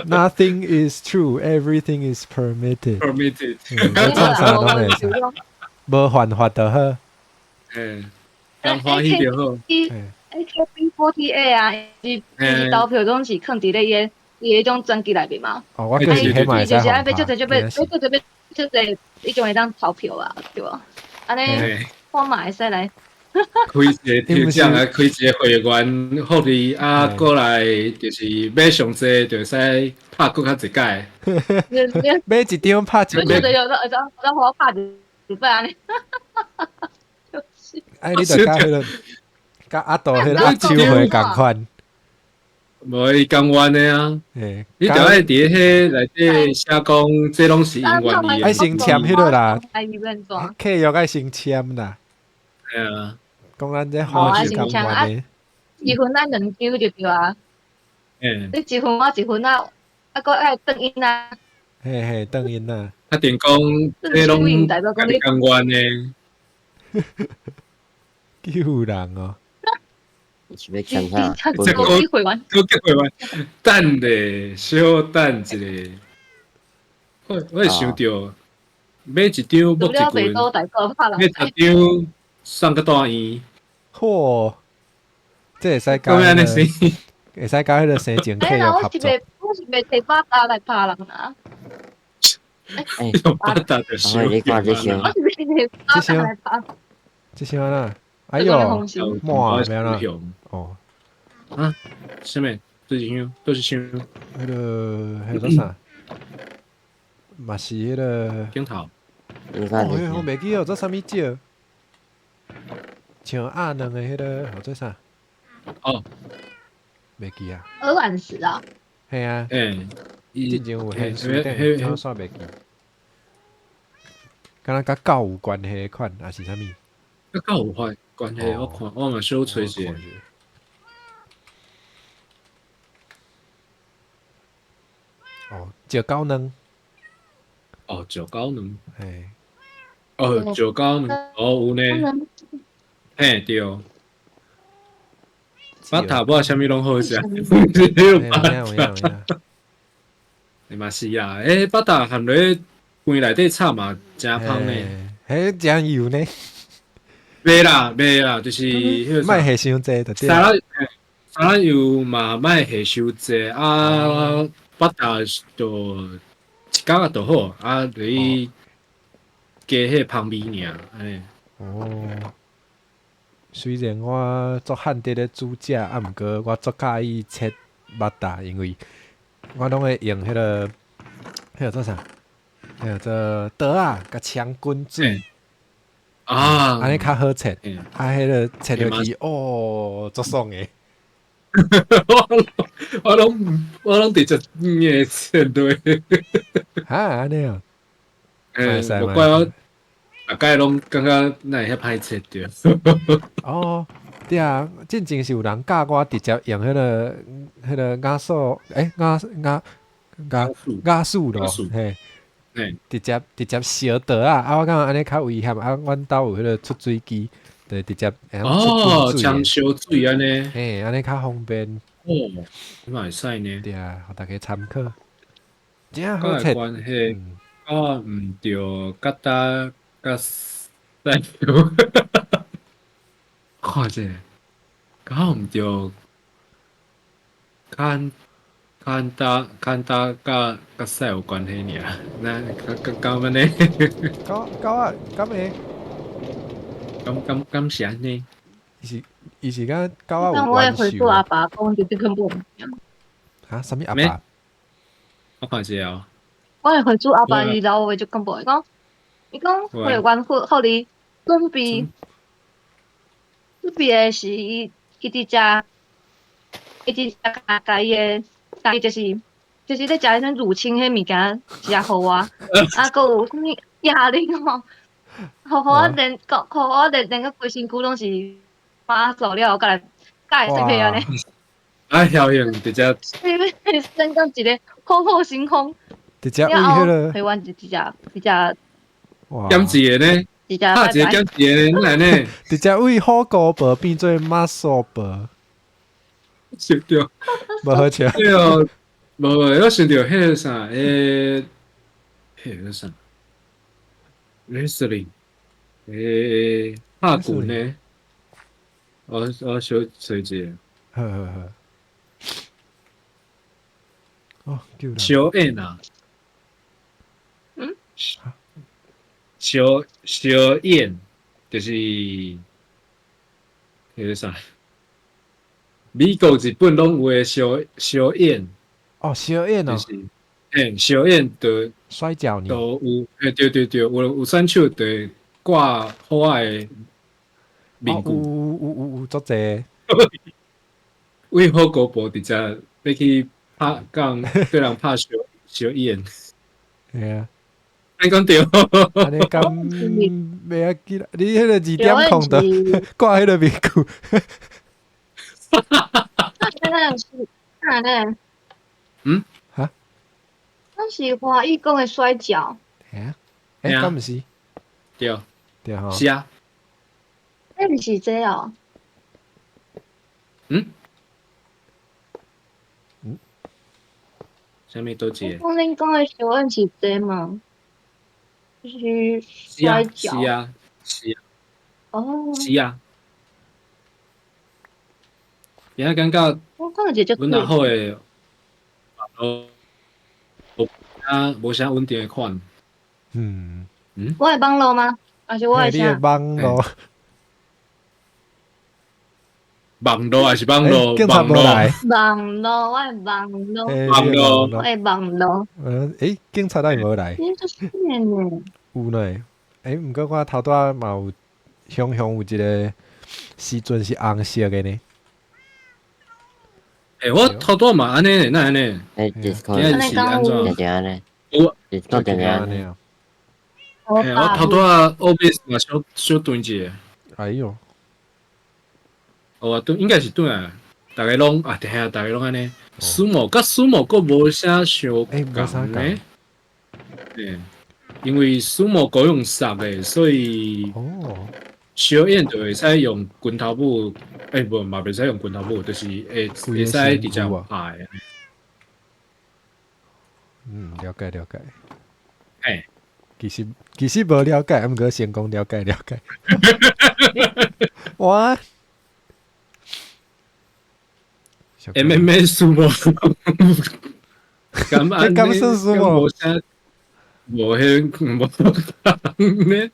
Nothing is true, everything is permitted. Permitted。創啥攏會使，無犯法就好。欸，人歡喜就好。 AKB48 啊，伊投票總是囥佇咧伊个伊彼種專輯內面嘛。哦，我就是彼嘛會使就是愛欲足濟，就欲足濟欲足濟，伊就會當投票啊，對無？按呢，我嘛會使來。開一個抽獎啊，開一個會員福利啊，過來就是買上濟就會使拍閣較濟擺。買一張拍一擺。對對對，我拍一擺按呢。哎，你就佮彼个，佮阿杜彼个阿秋會仝款。無伊甘願的啊，你著愛佇彼內底寫講，這攏是𪜶願意的。愛先簽彼个啦，契約愛先簽啦。嘿啊，講咱這歡喜甘願的。一分愛兩張就對啊。欸。你一分我一分啊，啊閣愛轉𪜶啊。嘿嘿，轉𪜶啊。啊，定講這攏家己甘願的。救人哦。是欲簽啥？高級會員，高級會員，等咧，小等一下。我會想著買一張博一棍，買十張送閣住院。嚯！這會使佮會使佮彼个生前契約合作。我是袂提把刀來拍人啊！欸，阿慧，你看這箱，我是袂提把刀來拍。這箱按怎？哎喲，哇，欲按怎？哦，啊，啥物？佗一箱，佗一箱？彼个彼个啥？嘛是彼个鏡頭。哦，我袂記得這啥物石？像鴨卵的彼个号做啥？哦，袂记啊。鹅卵石啊。嘿啊。欸，之前有现书顶，我煞袂记。敢若佮狗有关系的款，抑是啥物？佮狗有关关系，我看我嘛小揣者。哦，石狗卵。哦，石狗卵。嘿。哦，石狗卵，哦有呢。嘿，对。巴塔无啥物拢好食。有影有影。你嘛是啊，欸，巴塔含落饭内底炒嘛，诚芳呢。嘿，真油呢。袂啦，袂啦，就是彼个。莫下伤济就对。沙拉，沙拉油嘛，莫下伤济啊，巴塔就一角仔就好，啊，落去加彼芳味尔，按呢。哦。虽然我足罕伫咧煮食，啊，毋过我足佮意切肉脣，因为我攏會用彼个，彼个做啥？彼个做刀仔，共槍滾水。啊，按呢較好切，啊，彼个切落去，哦，足爽的。我攏直接硬切落。哈，按呢哦。欸，無怪我逐擺攏感覺哪會遐歹切著。哦，對啊，進前是有人教我直接用彼个壓縮，欸，壓壓壓壓縮咯，嘿，直接燒刀仔，啊，我感覺按呢較危險，啊，阮兜有彼个出水機，就直接哦，槍燒水按呢，嘿，按呢較方便。哦，嘛會使呢。對啊，予大家參考。真好切。關係，我毋著佮搭佮西看者，敢毋著，牵牵搭牵搭佮佮屎有关系尔，那敢敢按呢？狗狗仔敢会？敢敢敢是按呢？伊是讲狗仔有我会回复阿爸讲，就这个无。哈？啥物阿爸？我看者哦。我会回复阿爸，伊老话就讲无，伊讲伊讲会原付，予你准备。准备的是伊，伊伫食，伊伫食共伊的，共伊就是咧食彼种乳清彼物件，食予我，啊，阁有啥物压力吼，予我连，予我连个规身躯攏是发塑料，佮来佮会碎片按呢。啊，晓应直接。先讲一个破破星空。直接为彼个。台湾直接直接。减一个呢？拍一个减一个呢？哪呢？直接为火锅婆变做妈祖婆。想著，无好笑。对哦，无无，我想著彼个啥，欸，彼个啥？Wrestling，欸，拍拳呢？我小揣一下。好好好。哦，小燕啊。嗯？小小燕，就是彼个啥？美国、日本攏有的小小燕。哦，小燕哦。就是，欸，小燕就摔跤呢？都有，欸，对对对，有选手就会挂虎仔的面具。有有有有，足济。为火锅婆直接欲去拍讲，对人拍小小燕。嘿啊。按呢讲对。按呢敢袂要紧啦，你彼个2.0的挂彼个面具。那是那呢？嗯？哈？那是华语讲的摔跤。嘿啊？欸，敢毋是？对。对吼。是啊。那毋是这哦。嗯？嗯？啥物倒一个？讲恁讲的小燕是这吗？就是摔跤。是啊，是啊。哦。是啊。伊仔感觉，阮阿好的，无无啥稳定的款。嗯嗯。我的网路吗？还是我的啥？你的网路。网路还是网路？警察无来。网路，我的网路。网路。我的网路。欸，警察哪会无来？你就是呢。有呢，欸，毋过我头拄仔嘛有雄雄有一个。時陣是紅色的呢。欸，我頭拄嘛按呢，哪按呢？欸，今日是按怎？定定按呢？我定定按呢？欸，我頭拄仔 OBS 嘛小小斷一下。哎喲！哦，對，應該是斷啊。逐家攏啊，對啊，逐家攏按呢。相撲佮相撲閣無啥相仝呢。欸，因為相撲閣用殺的，所以小燕就會使用拳頭舞，欸，無嘛袂使用拳頭舞，就是會會使直接拍的。嗯，了解了解。欸，其實無了解，毋過先講了解了解。哇！MMA 相撲，敢按敢算相撲？無彼無呢？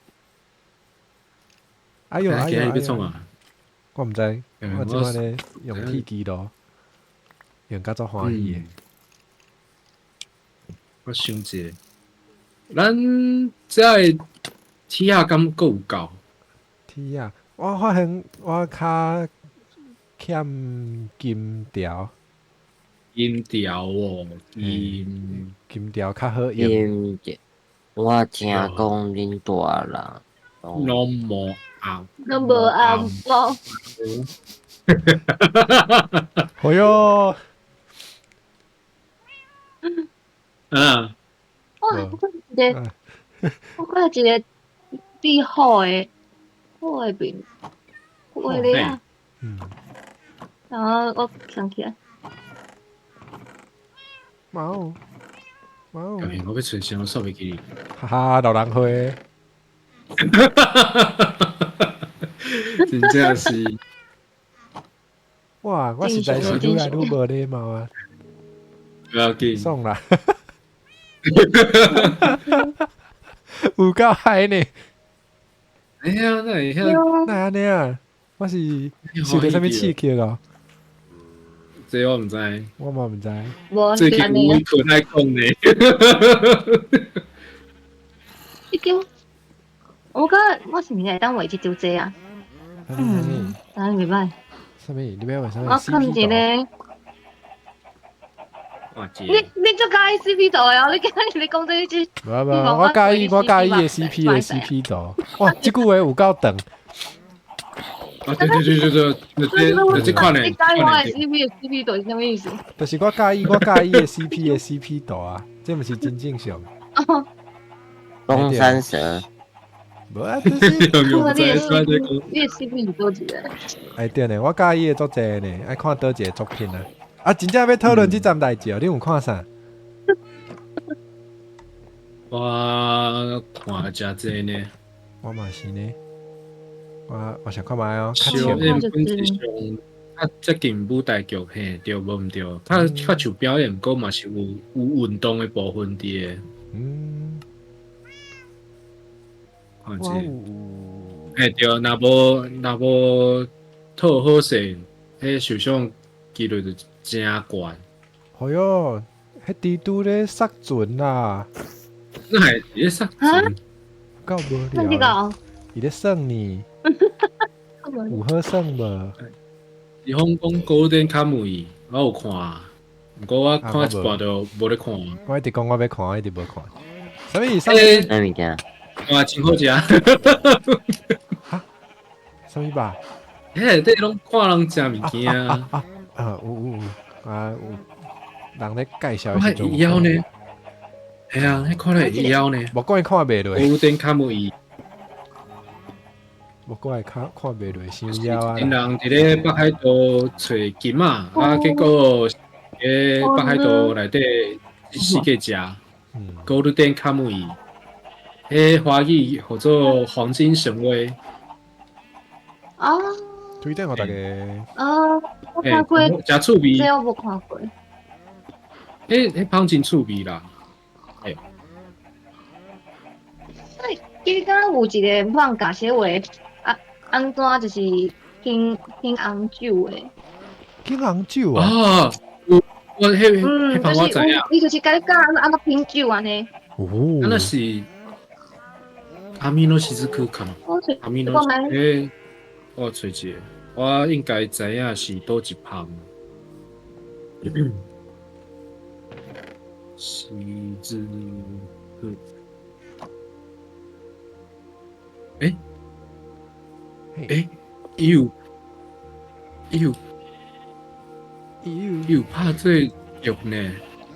哎呦哎呦！欲創啊！我毋知，我這擺咧用鐵機咯，用甲足歡喜的。我想一下，咱這个鐵仔敢閣有夠？鐵仔，我發現我較欠金條。金條哦，金金條較好用。金條，我聽講恁大人攏無紅，攏無紅包。哎喲！啊！哇，我看一个，我看一個變好的，好的面，好的啊。嗯。然後我想起來。貓貓。我欲揣啥，我煞袂記哩。哈哈，老人花。真正是。哇！我實在是愈來愈無禮貌啊！不要緊。爽啦！有夠害呢！哎呀，哪會遐？哪會按呢啊？我是受著啥物刺激哦？這我毋知，我嘛毋知。最近有困愛講呢。這張，我感覺我是毋是會當畫這張這啊？嗯，啊，袂歹。啥物？你欲畫啥物？我看一個。你你足佮意 CP 圖的哦！你今日你講這一句。無無，我佮意我佮意的 CP 的 CP 圖。哇，這句話有夠長。啊對對對對對，就這款的。你佮意我的 CP 的 CP 圖是啥物意思？就是我佮意我佮意的 CP 的 CP 圖啊，這毋是真正常。東山蛇。無啊，就是。你的 CP 是佗一個？哎對呢，我佮意的足濟呢，愛看佗一個作品啊。啊，真正欲討論這站代誌哦，你有看啥？我看誠濟呢。我嘛是呢。我想看覓哦。小燕本質上較接近舞台劇，嘿，對無毋對？較較像表演，閣嘛是有運動的部分佇的。嗯。看者。嘿，對，若無套好勢，彼受傷幾率就誠懸。哎喲，彼蜘蛛咧殺船啦！哪會咧殺船？夠無聊。伊咧耍呢。有好耍無？伊講講古典卡梅，我有看，毋過我看一半就無咧看。我一直講我欲看，我一直無看。啥物？啥物？啥物件？哇，真好食！哈？啥物吧？嘿，這攏看人食物件。啊啊！有有有啊有，人咧介紹的時陣。會曉呢？係啊，彼看來會曉呢。無怪看袂落。古典卡梅。無怪看看袂落，傷枵啊！𪜶人佇咧北海道揣金仔，啊，結果佇北海道內底四界食。古典卡梅，彼華語號做黃金神威。啊！推薦予大家。啊，我看過，誠趣味。這我無看過。彼芳真趣味啦。哎。記得有一個放假寫話，啊，按怎就是品品紅酒的。品紅酒啊？啊，我彼彼芳我知影。伊就是共你教按怎品酒按呢。哦。啊，那是阿米諾西斯科卡。阿米諾，欸，我揣一個。我應該知影是佗一旁。是之欸欸，伊有伊有伊有拍這劇呢？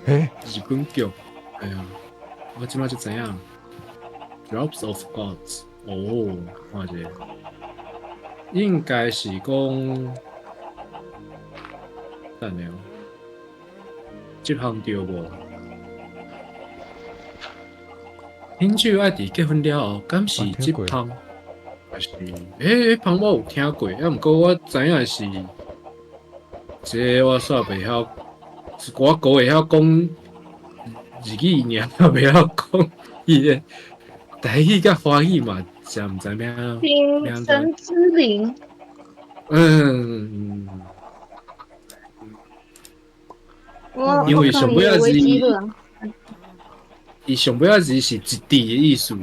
欸，日本劇，哎呀，我這擺就知影。Drops of Gods，哦，看者，應該是講，等下哦，這項對無？品酒愛佇結婚了後，敢是這項？還是欸，彼項我有聽過，啊，毋過我知影是，這我煞袂曉，我閣會曉講日語爾，袂曉講伊个台語佮華語嘛，誠毋知影。聽神之靈。嗯。因為上尾仔字，伊上尾仔字是一滴的意思。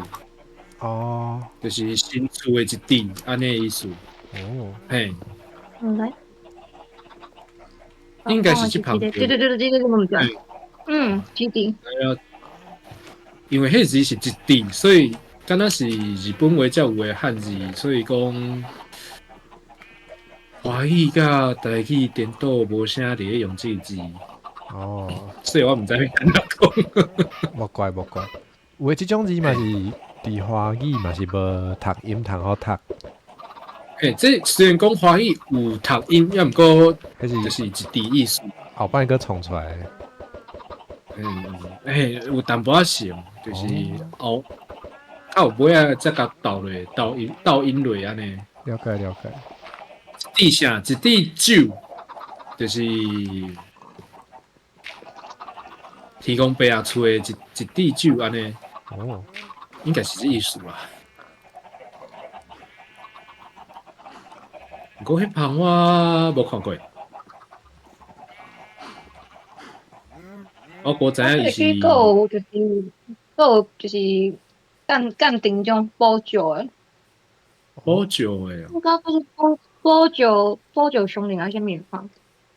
哦，就是新厝的一滴，按呢意思。哦，嘿。嗯，來。應該是這旁。對對對對對對，毋對。嗯，一滴。因為彼字是一滴，所以敢若是日本話才有的漢字，所以講華語佮台語顛倒無啥佇咧用這個字。哦，所以我毋知欲按怎講。無怪無怪，有的這種字嘛是佇華語嘛是無讀音通好讀。欸，這雖然講華語有讀音，抑毋過就是一滴意思。後擺閣創出來。嗯，欸，有淡薄仔像，就是後較有尾仔才共鬥落，鬥音鬥音落按呢。了解了解。一滴啥？一滴酒，就是天公伯仔厝的一一滴酒按呢。哦，應該是這意思吧。毋過彼旁我無看過。我閣知影伊是。閣有就是，閣有就是鑑鑑定種補救的。補救的。我感覺是補補救補救上靈還是啥物款？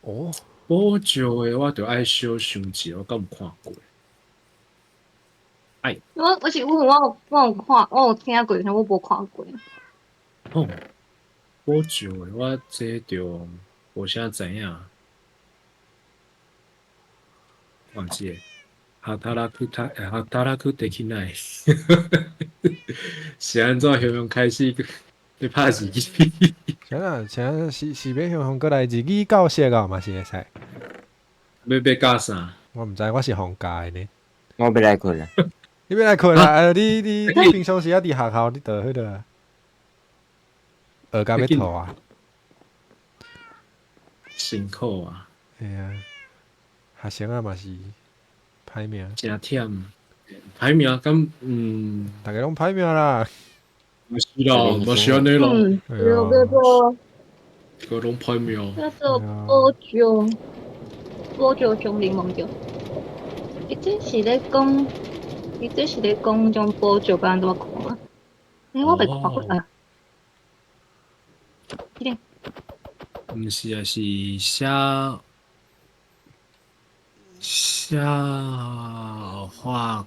哦，補救的我著愛小想一下，我敢有看過？哎，我我是我有我有看，我有聽過，但我無看過。哦，補救的我這著無啥知影。忘記哈塔拉庫塔，哈塔拉庫德基奈，是按怎形容開始咧拍日語？啥啊？啥是是欲形容過來日語教學啊？嘛是會使。欲教啥？我毋知，我是放假的呢。我欲來睏啦。你欲來睏啦？你你你平常時啊佇學校，你就彼個學甲欲吐啊？辛苦啊！嘿啊，學生啊嘛是歹命。誠忝，歹命敢嗯，逐家攏歹命啦。嘛是啦，嘛是按呢咯。嗯，對，叫做。個攏歹命。叫做補救，補救上靈夢著。伊這是咧講，伊這是咧講種補救欲按怎看啊？欸，我袂看過啊。這個。毋是啊，是寫寫法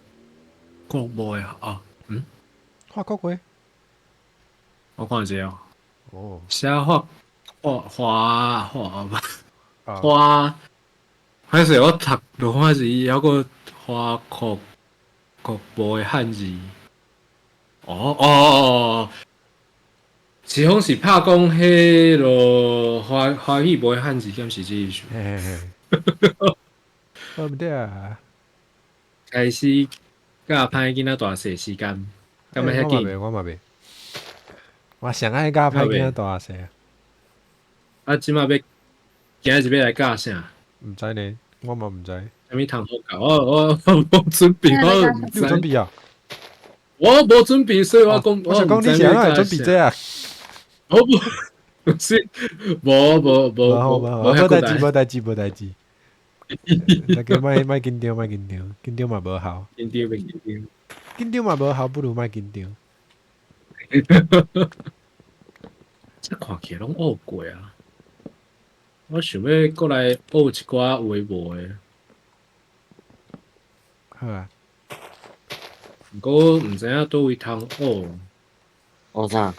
國話啊？嗯？法國話？我看一下哦。哦。寫法法華華華，歹勢我讀落看是抑閣華國國語的漢字。哦哦哦！是講是拍講彼落華華語無的漢字，敢是這意思？嘿嘿嘿。毋對啊！開始教歹囡仔大細時間，敢欲遐緊？我嘛袂，我上愛教歹囡仔大細啊！啊，這擺欲今日欲來教啥？毋知呢，我嘛毋知。啥物通好教？我我我無準備，我你有準備啊？我無準備，所以我講，我想講你是按怎會準備這啊？我無，是無無無無無代誌，無代誌，無代誌。大家莫莫緊張，莫緊張，緊張嘛無效。緊張袂緊張，緊張嘛無效，不如莫緊張。這看起來攏學過啊！我想欲閣來學一寡有的無的。好啊。毋過毋知影佗位通學。學啥？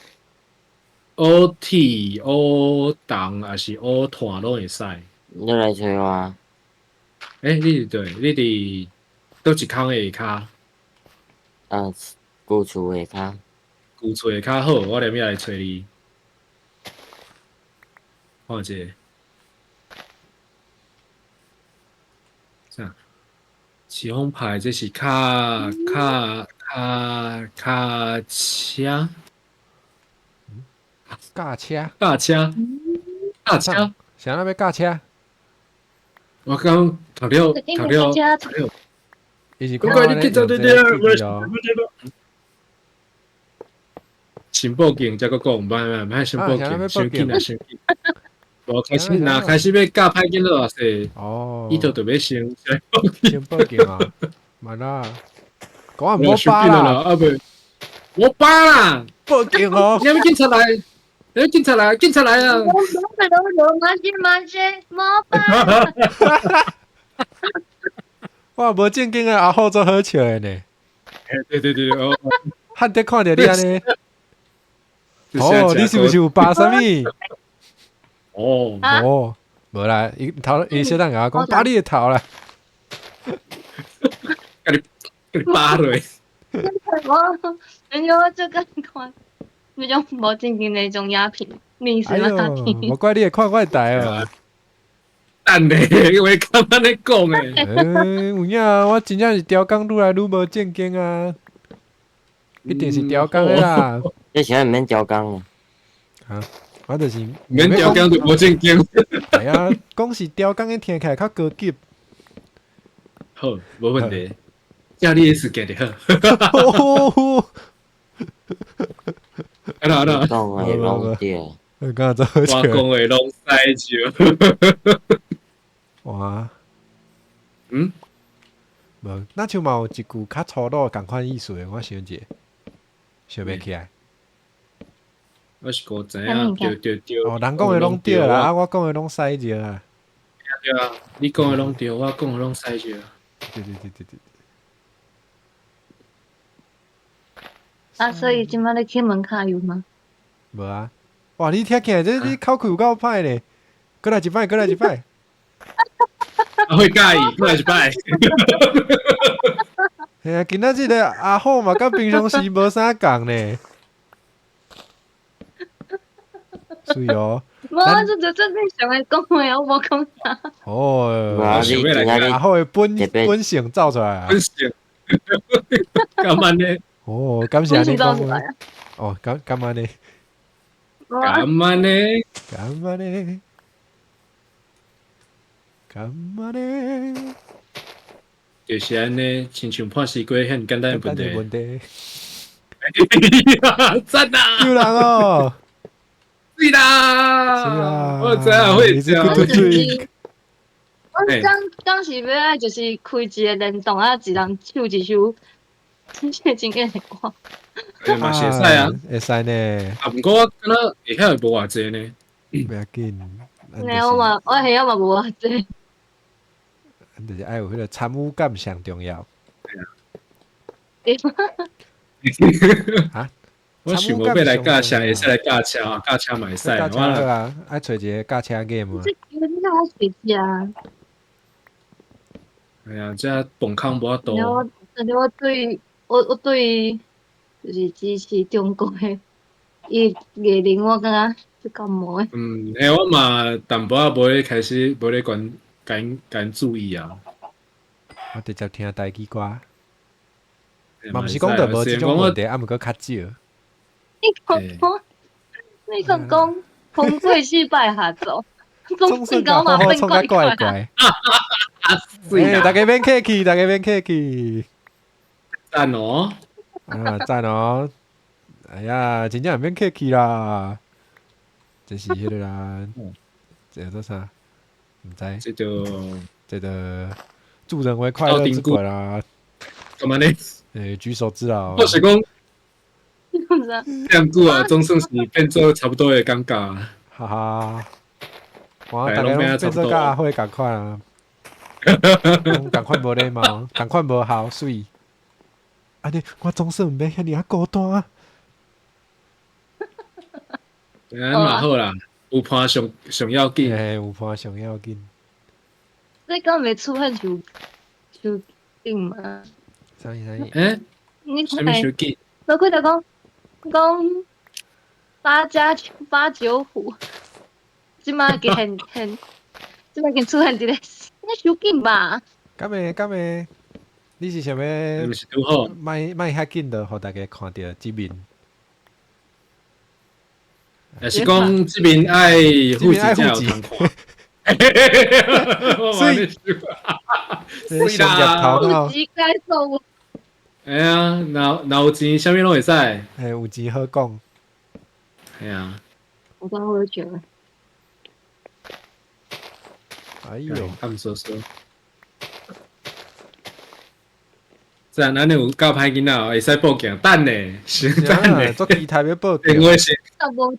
學鐵、學銅，抑是學炭攏會使。你來揣我。欸，你佇佗？你佇佗一空的下跤？啊，舊厝下跤。舊厝下跤好，我連尾來揣你。看者。啥？起風牌這是卡卡卡卡車？駕車？駕車？駕車？啥人欲駕車？我剛讀了讀了讀了。伊是講你警察對對啊！先報警，才閣講，毋歹毋歹，先報警，傷緊啊，傷緊。無開始，若開始欲教歹囡仔話勢，哦，伊就特別先先報警啊，慢啦，講毋好巴啦，啊袂，我巴啦，報警哦，你欲警察來，你欲警察來，警察來啊！我馬上馬上無巴。哇，無正經的阿虎做好笑的呢。對對對，哦，罕得看著你按呢。哦，你是毋是有巴啥物？哦哦，無啦，伊頭伊小等共我講巴你的頭啦，共你共你巴落。我，人家這個看那種無正經那種鴉片，歷史鴉片。無怪你會看我的台哦。等咧，我感覺咧講的。欸，有影，我真正是刁工愈來愈無正經啊！一定是刁工的啦。你啥毋免刁工啊？我就是免刁工就無正經。係啊，講是刁工的聽起來較高級。好，無問題。照你的意思行就好。啊啦啦，講的攏對。我講的攏使笑。哇，嗯，無，若像嘛有一句較粗魯仝款意思的，我想者，想袂起來。我是閣知影，對對對。哦，人講的攏對啦，啊，我講的攏使著啊。對啊，你講的攏對，我講的攏使著。對對對對對。啊，所以這擺你去門跤有嗎？無啊！哇，你聽起來這你口氣有夠歹呢，閣來一擺，閣來一擺。我會介意，閣來一擺。嘿啊，今仔這个阿虎嘛，佮平常時無啥仝呢。水哦。無，我就正常的講話，我無講啥。哦，阿虎的本性走出來啊。本性。幹嘛呢？哦，感謝你講。哦，幹嘛呢？幹嘛呢？幹嘛呢？幹嘛呢？就是按呢，親像破西瓜遐爾簡單的問題。問題。讚啊！救人哦！是啦，是啦，我知影會這樣。我剛剛是欲愛就是開一個聯動啊，一人唱一首，真正真的歌。欸嘛是會使啊，會使呢。啊，毋過我敢若會曉的無偌濟呢。袂要緊。nee，我嘛，我會曉嘛無偌濟。就是愛有彼個參與感上重要。啊？我想無欲來駕車，會使來駕車啊，駕車嘛會使。駕車好啊，愛揣一個駕車 game 啊。這個你哪隨車？哎呀，這磅空無法度。我，我對，我對，就是支持中國的伊藝人，我感覺足感冒的。嗯，欸，我嘛淡薄仔無咧開始，無咧關關注意啊。我直接聽台語歌。嘛毋是講著無這種問題，啊，毋過較少。你講，你講講，紅貴是拜下走，總算搞嘛變怪怪怪。欸，大家免客氣，大家免客氣。讚哦！啊，讚哦！哎呀，真正免客氣啦，真是彼个啦，這個做啥？毋知。這個這個助人為快樂之本啦。幹嘛呢？欸，舉手之勞。我是講，這久啊，總算是變做差不多的感覺。哈哈，我大家攏變做佮阿輝仝款啊，攏仝款無禮貌，仝款無孝水。按呢，我總算毋免遐爾仔孤單。按呢嘛好啦，有伴上上要緊。嘿，有伴上要緊。你敢袂出現傷傷緊嗎？啥物啥物？欸？你啥物傷緊？無佢就講講八加八九虎，這擺已現現，這擺已經出現佇咧，應該傷緊吧？敢會敢會？你是想欲？毋是拄好？莫莫遐緊就予大家看著這面。若是講這面愛付錢才有通看。所以，是啦，有錢該做。哎呀，若若有錢，啥物攏會使。嘿，有錢好講。嘿啊。我剛喝酒。哎喲，暗說說。這咱有教歹囡仔，會使報警，等咧，先等咧。做期待欲報警。電話是。若無食，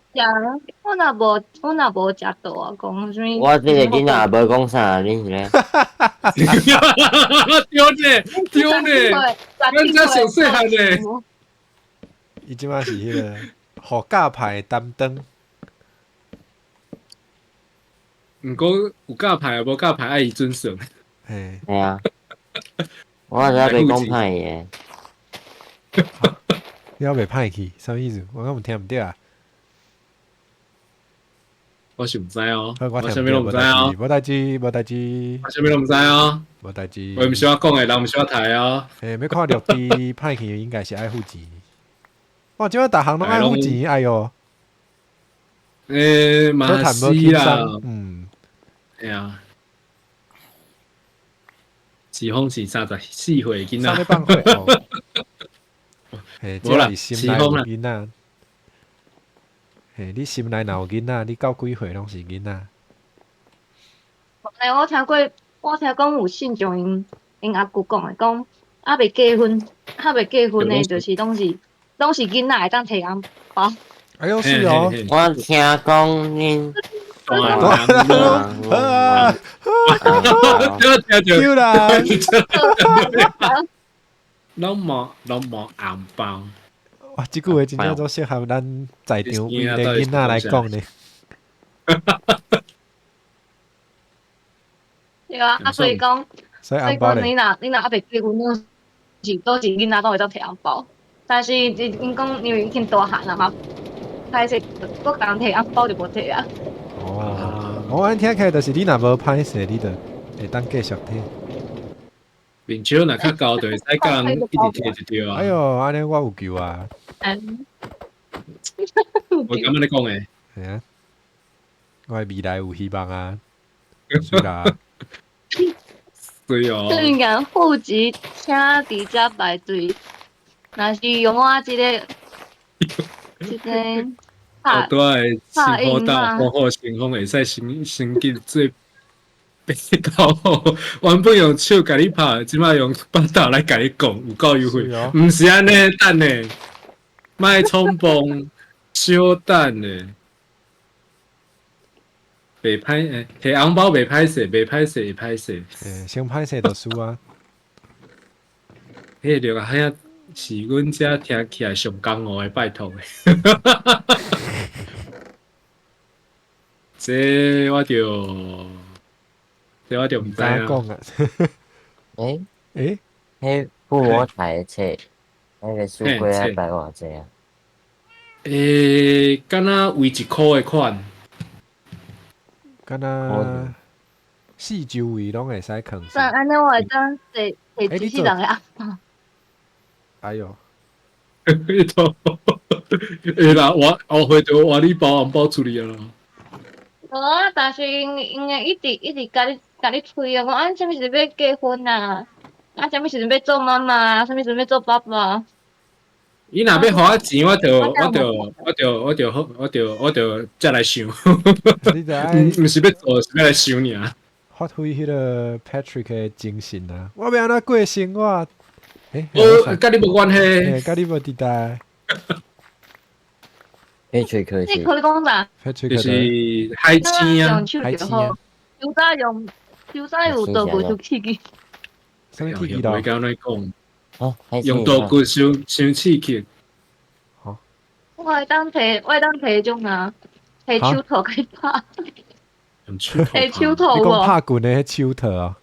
我若無，我若無食到啊，講啥物？我這個囡仔也無講啥，你是咧？對呢，對呢，咱遮上細漢呢。伊這擺是彼個予教派擔當。毋過有教派無教派愛伊準算。嘿。嘿啊。我還袂講歹的。你還袂歹去？啥物意思？我敢有聽毋著啊？我是毋知哦，我啥物攏毋知哦。無代誌，無代誌。我啥物攏毋知哦。無代誌。話毋是我講的，人毋是我刣哦。欸，欲看綠地歹去，應該是愛付錢。哇，這擺逐項攏愛付錢，哎喲。欸，嘛是啦。嗯。會啊。是風是34歲囡仔。啥物放火？嘿，這是心內有囡仔。嘿，你心內若有囡仔，你到幾歲攏是囡仔。欸，我聽過，我聽講有信眾𪜶𪜶阿舅講的，講猶未結婚，猶未結婚的，就是攏是攏是囡仔會當提紅包。哎喲，是哦。我聽講恁。啊！對啦！攏無攏無紅包。哇！這句話真正足適合咱在場規个囡仔來講呢。對啊，啊所以講，所以講你若你若猶未結婚，攏是都是囡仔攏會當提紅包。但是𪜶講因為已經大漢啦嘛，歹勢，閣共提紅包就無提啊。哦，我按聽起來就是你若無歹勢，你就會當繼續提。面笑若較高，就會使共人一直提就對啊。哎喲，按呢我有救啊！我感覺你講的。係啊，我的未來有希望啊！是啦。對哦。雖然戶籍請佇遮排隊，若是用我這個，這個。我拄仔新虎大虎虎生風會使升升級做八九虎，原本用手共你拍，這擺用腹肚來共你講，有夠優惠。毋是按呢，等咧，莫衝動，小等咧。袂歹欸，提紅包袂歹勢，袂歹勢會歹勢。欸，先歹勢就輸啊。彼個著遐是阮遮聽起來上江湖的拜託的。這我就，這我就毋知啊。講啊。欸欸？彼附魔台的冊，彼個書櫃愛擺偌濟啊？欸，敢若為一箍的款。敢若四周圍攏會使囥。算按呢，我會當摕摕機器人的紅包。哎喲！彼套，會啦，我後悔就換你包紅包出去啊啦。無啊，但是𪜶𪜶會一直一直共你共你催啊，講啊，啥物時陣欲結婚啊？啊，啥物時陣欲做媽媽啊？啥物時陣欲做爸爸？伊若欲予我錢，我就我就我就我就好，我就我就才來想。毋是欲做，是欲來想爾。發揮彼個 Patrick 的精神啊！我欲按怎過生活？欸，我佮你無關係，佮你無佇代。Patrick 你可講啥？就是海星啊，海星啊。小早用，小早有道具就刺激。啥物刺激啦？我刚才讲，用道具伤伤刺激。我會當提，我會當提種啊，提手套去拍。用手套。提手套你講拍棍的彼手套啊？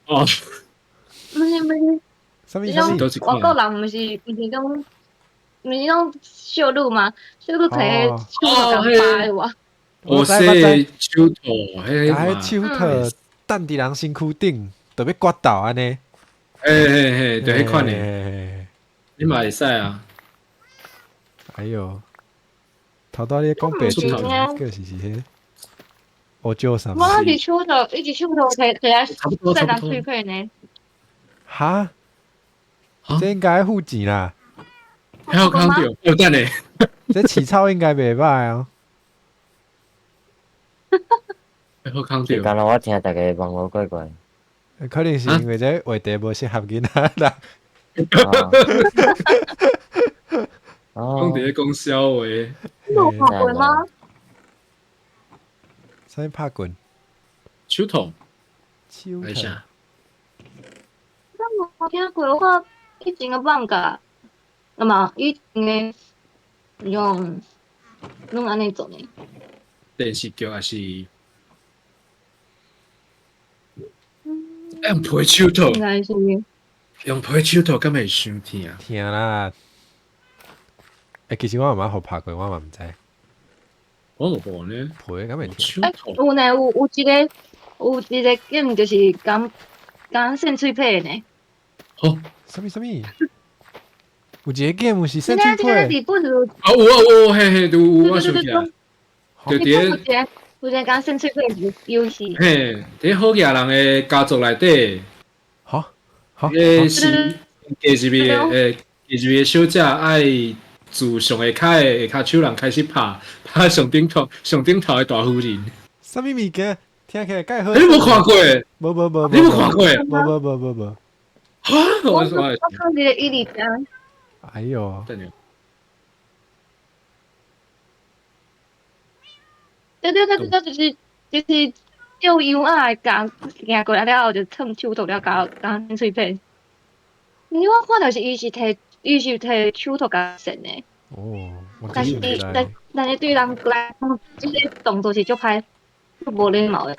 哦。毋是毋是。啥物啥物？外國人毋是講，毋是講小女嗎？小女提手套共拍的哇。我說手套，彼手套擲佇人身軀頂，就欲決鬥按呢。嘿嘿嘿，就彼款的。你嘛會使啊？哎喲，頭拄你講白手套，就是彼烏椒啥？我一隻手套，一隻手套提提來扇人喙皮呢。哈？這應該付錢啦。還有康到，有等下。這飼草應該袂歹哦。好康到。敢若我聽逐个網路怪怪。可能是因為這話題無適合囡仔啦。講佇咧講笑話。你有拍過嗎？啥物拍棍？手套。手套。我無聽過，我以前個放假，啊嘛，以前个用攏按呢做呢。電視劇還是？用皮手套。應該是。用皮手套敢會傷疼？疼啦！欸，其實我嘛捌予拍過，我嘛毋知。我無呢。皮敢會疼？欸，有呢，有一個 game 就是講講扇喙皮的呢。好，啥物啥物？有一個 game 是扇喙皮。啊有啊有，嘿嘿，有有，我想起來。就佇咧，有一個講扇喙皮的遊戲。嘿，佇好額人的家族內底，哈，哈，彼是嫁入去的，欸，嫁入去的小姐愛自上下跤的下跤手人開始拍，拍上頂頭上頂頭的大夫人。啥物物件？聽起來蓋好。你無看過？無無無。你無看過？無無無無無。哈！我我看這個伊麗江。哎喲。等下。對對對對，就是叫羊仔共行過來了後，就褪手套了，共共喙皮。因為我看著是伊是提伊是提手套共扇的。哦，但是但是對人來講，這個動作是足歹、足無禮貌的。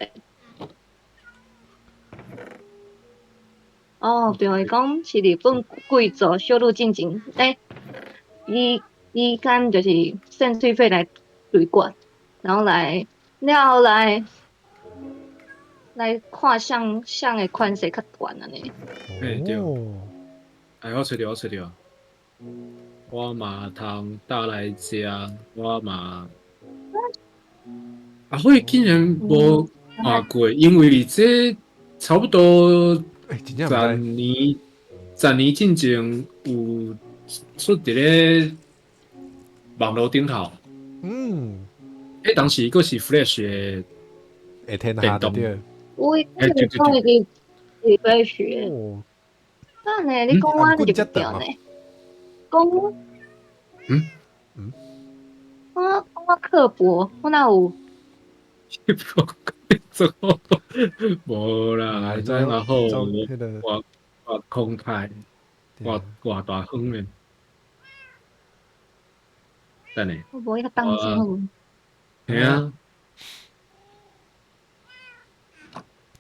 哦，對，伊講是日本貴族小女進前，欸，伊敢就是扇喙皮來對決，然後來了後來來看誰誰的權勢較懸按呢。欸對。哎，我揣著，我揣著。我嘛通搭來食，我嘛。啊，我竟然無看過，因為這差不多十年進前有出佇咧網路頂頭。嗯。彼當時閣是 Flash 的會天下對。我講是 Flash 的。等下，你講我就對呢。講，嗯嗯，我刻薄，我哪有？刻薄，無啦，然後我空開，我偌大方的。等下。我無遐當真好。嘿啊。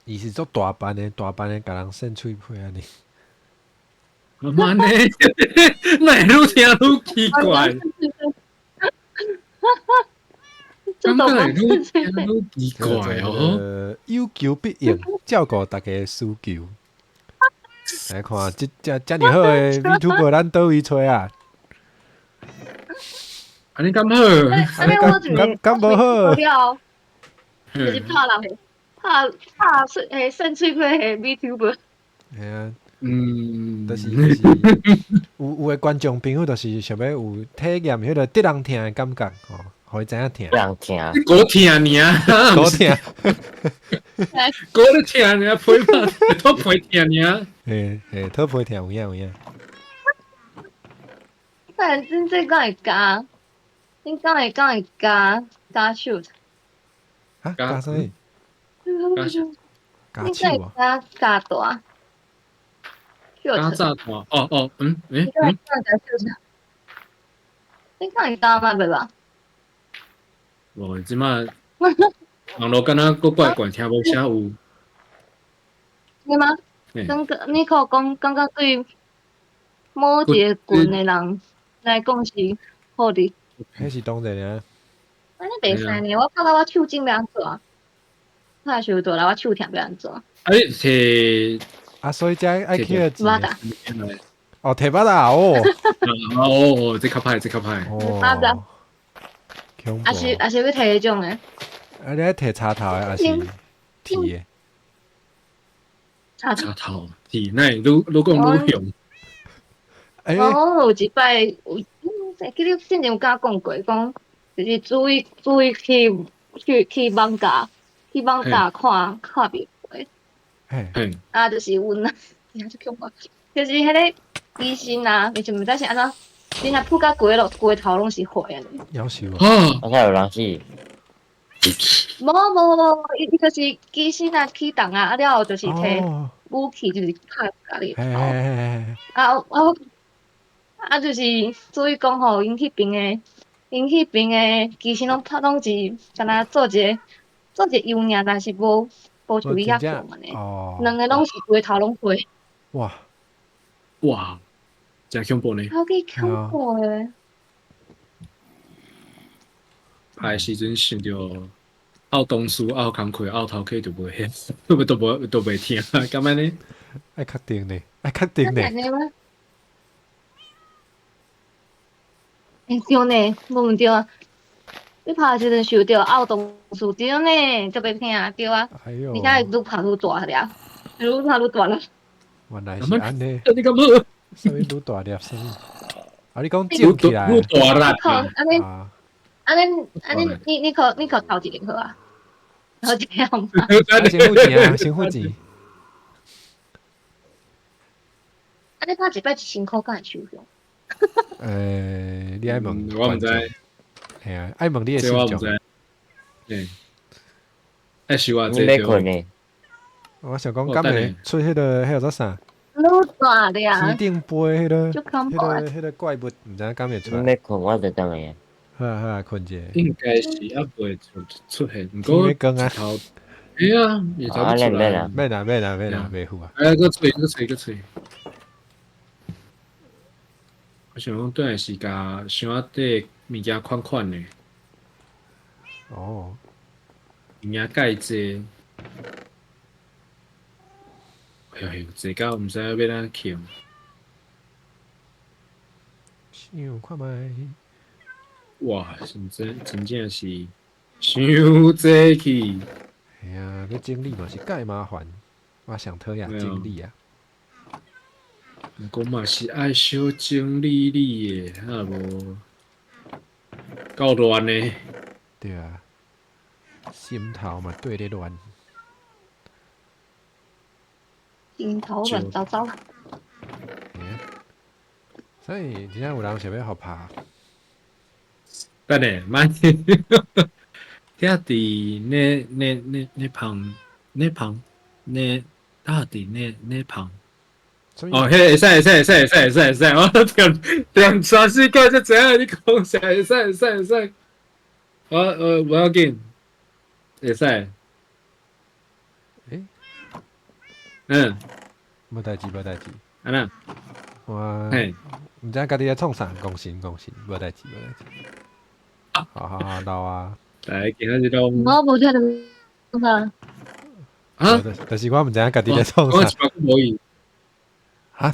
伊是做大班的，大班的，共人扇喙皮按呢。媽呢？哪會愈聽愈奇怪？這感覺愈聽愈奇怪哦。有求必應，照顧大家需求。來看，這這遮爾好的 VTuber，咱佗位揣啊？按呢敢好？按呢我敢無好？就是拍人，拍拍扇扇喙皮的 VTuber。嘿啊。嗯，就是有的觀眾朋友就是想欲有體驗彼個得人疼的感覺吼，予伊知影疼。人疼，孤疼爾，孤疼，孤咧疼爾，皮嘛，討皮疼爾。嘿，嘿，討皮疼有影有影。但真這敢會加？你敢會加手？啊，加啥物？加手。加手啊？加大？加炸大？哦哦，嗯，欸，嗯。你敢會加嗎？袂吧？無，這馬網路敢若閣怪怪，聽無啥有。是嗎？感覺你可講，感覺對某一個群的人來講是好的。彼是當然啊。按呢袂使呢，我感覺我手指欲按怎？拍傷大力，我手疼欲按怎？啊，你提啊，所以才愛去錢。哦，提巴達哦。哦，這較歹，這較歹。哦。巴達。抑是欲提彼種的？啊，你愛提插頭的，抑是鐵的？插頭鐵，那會愈講愈凶。我有一擺有，記得之前有佮我講過，講就是注意注意去網架看看廟會。啊，就是阮啊，真足恐怖，就是彼個醫生啊，伊就毋知是按怎，真正撲甲規个規頭攏是血按呢。夭壽啊！啊，才有人死。無無無，伊就是機身啊起動啊，啊了後就是提武器，就是拍家己頭。啊啊啊！就是所以講吼，𪜶彼邊的機身攏拍攏是敢若做一個樣爾，但是無像你遐強按呢。兩个攏是規頭攏血。哇哇！誠恐怖呢。超級恐怖的。拍的時陣想著拗同事、拗工課、拗頭家就袂遐，都都無都袂疼，敢按呢？愛確定呢，愛確定呢。欸，對呢，無毋對啊！你拍的時陣受著拗同事，對呢，特別疼，對啊。哎喲！而且會愈拍愈大粒，愈拍愈大粒。原來是按呢。你敢好？啥物愈大粒？啥物？啊，你講腫起來。愈大粒。按呢，按呢，按呢，你可頭一個好啊？頭一個好嗎？先付錢啊！先付錢。按呢拍一擺1000箍敢會收用？你愛問，我毋知。嘿啊，愛問你的信眾。欸，愛收啊！你欲睏呢？我想講，敢會出彼個做啥？愈大粒。天頂飛彼個怪物，毋知影敢會出來。你欲睏，我就轉來。好啊好啊，睏者。應該是猶未出現，毋過天光啊。欸啊，日頭出來。免啦免啦免啦，袂赴啊。哎，閣吹閣吹閣吹。我想講，轉來是共箱仔底物件款款的。哦。物件蓋濟。哎呦，濟到毋知欲按怎抾。想看覓。哇，真正是傷濟去。嘿啊，欲整理嘛是蓋麻煩，我上討厭整理啊。毋過嘛是愛小整理理的，啊無夠亂的。對啊，心頭嘛綴咧亂。心頭亂糟糟。嘿啊，所以真正有人想欲予拍。等下，慢，遐佇咧旁咧旁咧，搭佇咧旁。哦，彼個會使會使會使會使會使會使，我踮踮全世界才知影你講啥，會使會使會使。我無要緊，會使。欸？嗯。無代誌無代誌。按怎？我毋知家己咧創啥，講神講神，無代誌無代誌。好好好，老啊。來，今仔日攏。我無聽著啥。啊？就是我毋知影家己咧創啥。我一無意。哈？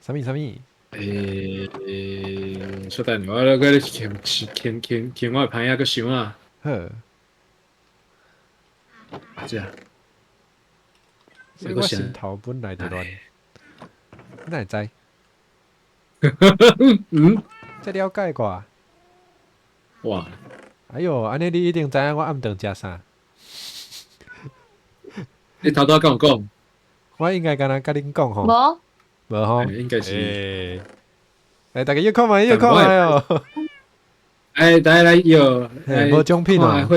啥物啥物？欸，稍等下，我咧閣咧牵牵牵牵我的朋友閣想啊。好。啊這。所以我心頭本來就亂，你哪會知？嗯？這了解過。哇！哎喲，按呢你一定知影我暗頓食啥。你頭拄仔敢有講？我應該敢若佮恁講吼。無。無吼。應該是。來，大家約看覓，約看覓哦。哎，大家來約，無獎品哦。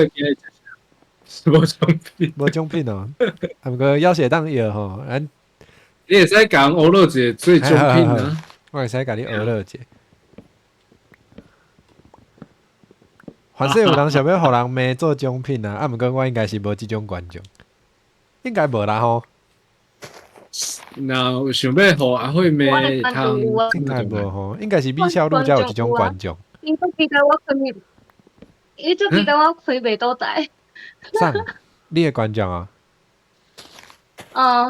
無獎品，無獎品哦。啊，毋過要寫當約吼，咱你會使共學樂一下做獎品啊。我會使共你學樂一下。反正有人想欲予人罵做獎品啊，啊，毋過我應該是無這種觀眾，應該無啦吼。若想欲予阿慧罵通，應該無吼，應該是米小路才有這種觀眾。伊足記得我開，伊足記得我開袂倒台。啥？你的觀眾啊？啊。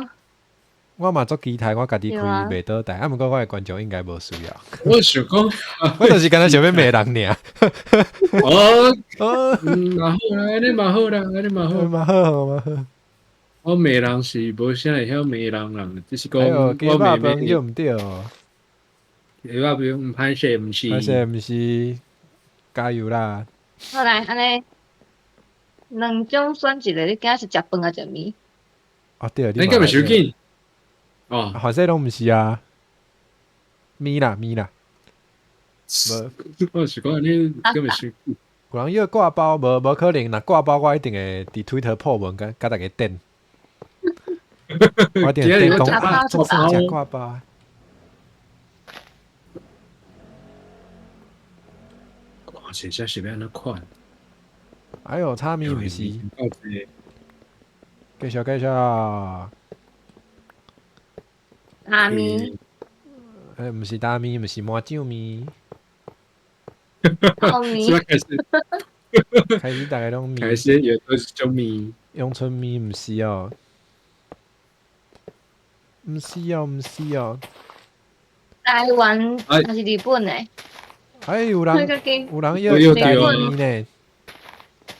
我嘛足期待我家己開袂倒台，啊，毋過我的觀眾應該無需要。我想講，我就是敢若想欲罵人爾。哦哦，嘛好啦，按呢嘛好啦，按呢嘛好，嘛好嘛好。我罵人是無啥會曉罵人啦，只是講我罵罵毋對。雞肉飯毋歹勢，毋是。歹勢毋是，加油啦！好來，按呢兩種選一個，你今仔是食飯抑食麵？啊對，你敢袂傷緊？哦，反正攏毋是啊，麵啦麵啦，無，我是講你敢袂傷緊？有人約掛包，無可能，若掛包我一定會佇推特 po 文，共大家電。我一定會電講啊，做啥食掛包？哇，這是欲按怎款？哎喲，炒麵毋是。繼續繼續。大麵。毋是大麵，毋是麻醬麵。泡麵。開始，開始，大家攏麵。開始也都是種麵。陽春麵毋是哦。毋是哦，毋是哦。台灣還是日本的？哎，有人有台灣麵呢。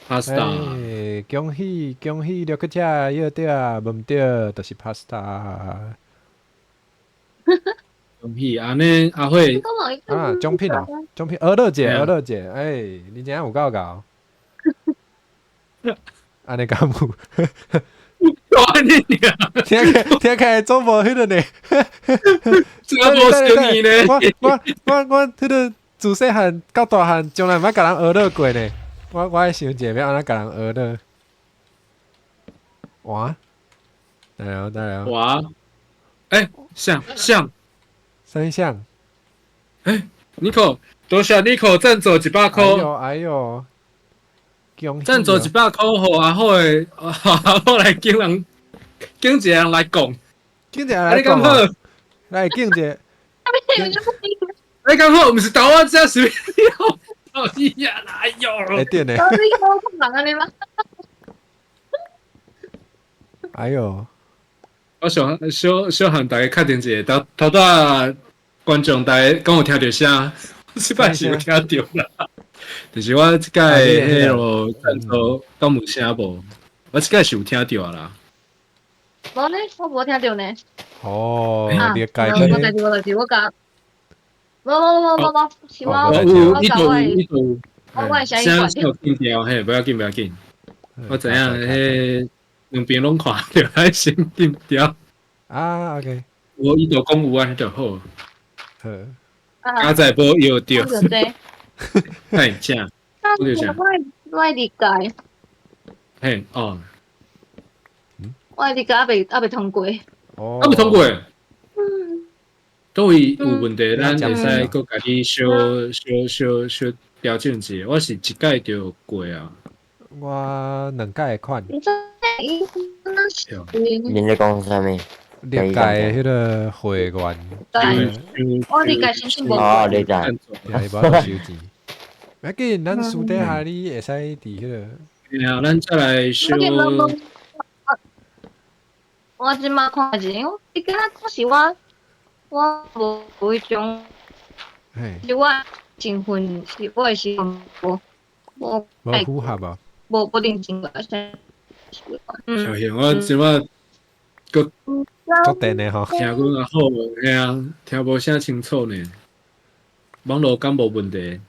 Pasta。哎，恭喜恭喜，著去食藥對啊，無毋對，就是 pasta。恭喜按呢阿慧啊，獎品哦，獎品，學樂姐，學樂姐，哎，你真正有夠𠢕。按呢敢有？我你娘！聽起來總無彼個呢？這無聲音呢？我彼個自細漢到大漢，從來毋捌共人學樂過呢。我愛想一下欲按怎共人學樂。哇！來哦來哦。哇！欸，像像，啥像？欸，Nico，多謝 Nico 贊助100塊。哎喲，贊助100塊，予阿虎的，阿虎來叫人，叫一個人來講，叫一個人來講，來叫一個。你敢好？毋是投我這是？哎呀，哎喲！會點呢？哎喲！我想小小漢大家確定一下，頭拄仔觀眾大家敢有聽著聲？這擺是有聽著啦。就是我這擺彼落贊助敢有聲無？我這擺是有聽著啦。無呢，我無聽著呢。哦，你改。無代誌，無代誌，我共。無無無無無，是我我共我我的聲音關掉。嘿，不要緊，不要緊。我知影，彼兩邊攏看著，愛先關掉。啊，OK。我伊就講有按呢就好。好。佳哉無搖著。嘿，正。我就啥？我理解。嘿，哦。我理解猶未通過。哦。猶未通過。佗位有問題，咱會使閣共你小小小小調整一下。我是一屆就過啊。我兩屆款。恁咧講啥物？歷屆彼個會員。我歷屆申請無過。哦，歷屆。伊無法度收錢。無要緊，咱私底下你會使佇彼個。對啊，咱再來小。我這馬看者，你敢若講是我。我無彼種，是我身份是我的身份無無符合啊，無認真過。小賢，我這馬閣足電的吼，聽阮阿好，嘿啊，聽無啥清楚呢。網路敢無問題？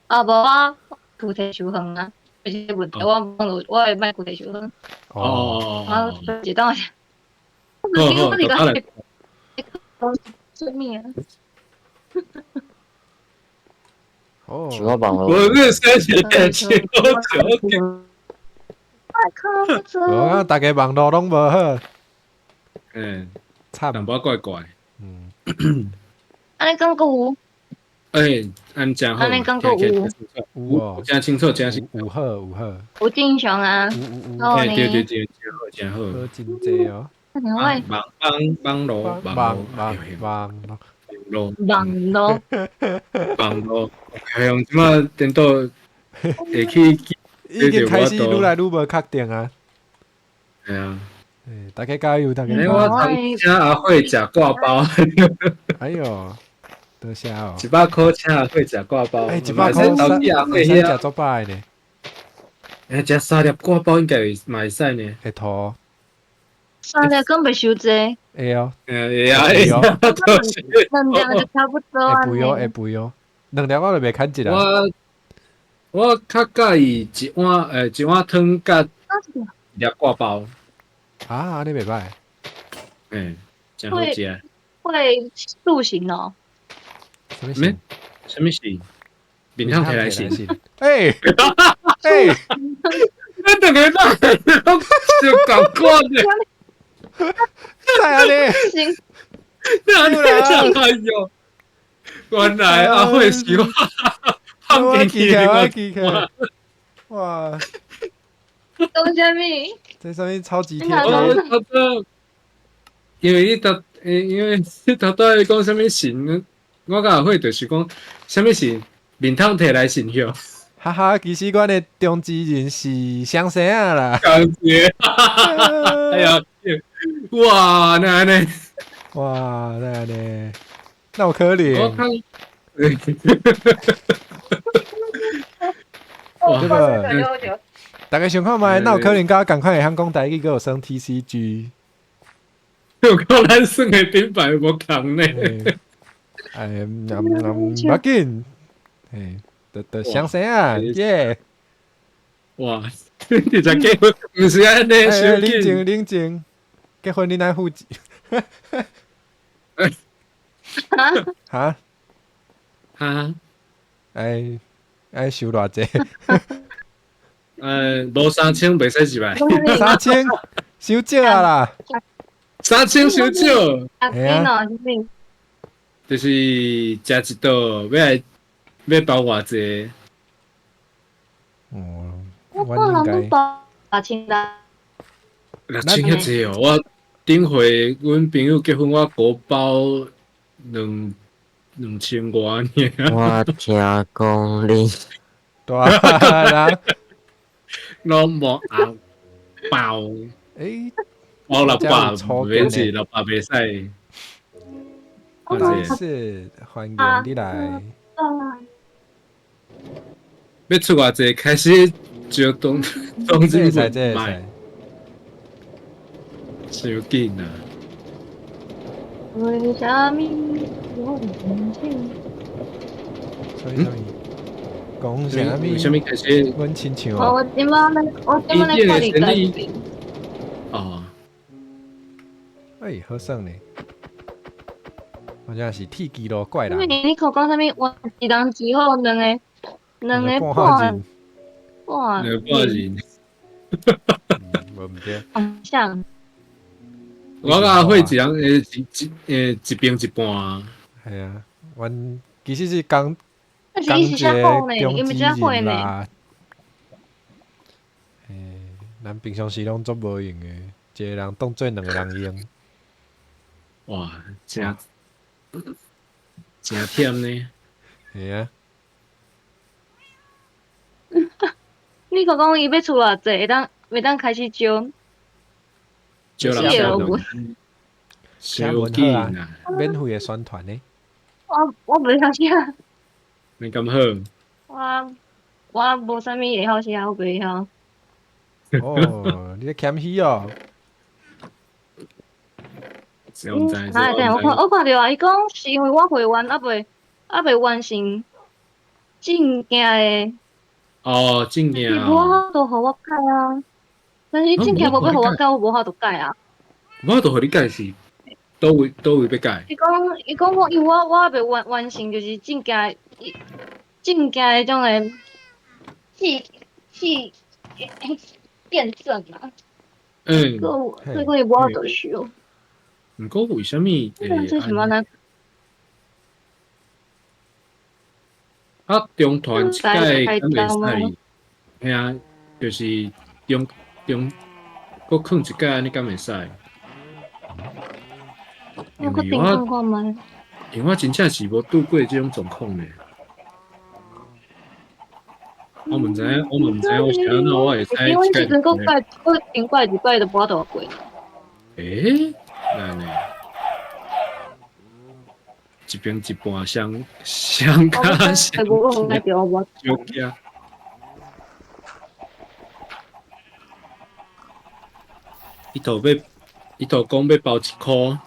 啊，無啊，具體收遠啊，不是問題，我網路我的麥具體收遠。哦。啊，一當。好好，我來。什麼啊？哦，我网路，我这三十点九九。哦，大家网路拢无好。嗯，差淡薄怪怪。嗯。按呢感觉有？欸，按呢真好。按呢感觉有。有哦，真清楚，真清有好有好。有正常啊。有有有。对对对，真好真好。好真济哦。网网网路网网网路网路网路，系用这马颠倒会去，已经开始愈来愈无确定啊。系啊。欸，大家加油，大家加油。我常请阿慧食挂包。哎哟，多谢哦。100箍请阿慧食挂包。欸，100箍投资阿慧食足饱的呢。欸，食三粒挂包应该嘛会使呢。会吐。三粒敢袂伤济。会哦。会啊，会啊。两粒就差不多啊。会肥哦，会肥哦。两粒我就袂牵一啦。我较佮意一碗，一碗汤佮一粒挂包。啊，按呢袂䆀。嗯，真好食。会塑形哦。啥物形？啥物形？面孔提来形。欸欸，咱两个人拢就共款的。在按呢？哪里哎呦，原来阿慧是我，我记起来，我记起来。哇！讲啥物？这啥物超级贴？我因为你头，因为你头拄仔讲啥物神，我佮阿慧就是讲啥物神，面孔提来神晓。哈哈，其实阮的中之人是双生仔啦。感觉，哎呀，哇，哪按呢？哇，哪按呢？那有可能？我看，对无？大家想看觅，哪有可能佮我仝款会晓讲台语，阁有耍 TCG？有够咱耍的品牌无仝呢。哎，毋要紧，嘿，就双生仔，耶！哇，你才结婚，毋是按呢？冷静冷静，结婚你爱负责？哈？哈？爱爱收偌济？无3000袂使入来。3000，伤少啊啦！ 3000伤少。系啊。就是食一桌，欲来欲包偌济？哦，我个人拢包6000啦。 6000遐济哦！我顶回阮朋友结婚，我孤包2000外尔。我听讲你大人拢无红包。欸，包600，免是600袂使。是，欢迎你来。欲出偌济，开始就当当这会使，这会使。伤紧啊！为啥物我毋知？啥物啥物？讲啥物？为啥物开始？阮亲像。我这摆咧，我这摆咧看你家己。哦。哎，好耍呢！好像是铁支路怪人。因为你可讲啥物？我一人只好两个，两个半，半。两个半人。无毋对。像。我佮阿慧一人一一一边一半。系啊，阮其实是讲讲一个中之人啦。嘿，咱平常时拢足无用的，一个人当做两个人用。哇，真真忝呢。系啊。你可讲伊欲出偌济，会当开始招？招人。伤紧啊！免费的宣传呢？我袂晓写。你敢好？我无啥物会晓写，我袂晓。哦，你咧谦虚哦。哎，对，我看著啊，伊讲是因为我会员犹未完成证件的。哦，证件。伊无法度予我改啊，但是证件无欲予我改，我无法度改啊。无法度予你改是佗位佗位欲改？伊講我，因為我猶未完成，就是正經正經迄種的去驗證嘛。所以講伊無法度收。毋過為啥物會？這是按呢？啊，中團一擺敢袂使？嘿啊，就是中中，閣囥一擺按呢敢會使？因為我因為我真正是無拄過這種狀況呢。我毋知影，我嘛毋知影，我是按怎我會使因為時陣閣改，閣頂擺一擺就無法度過。欸？按呢？一邊一半相相加相，小驚。伊頭欲，伊頭講欲包一箍，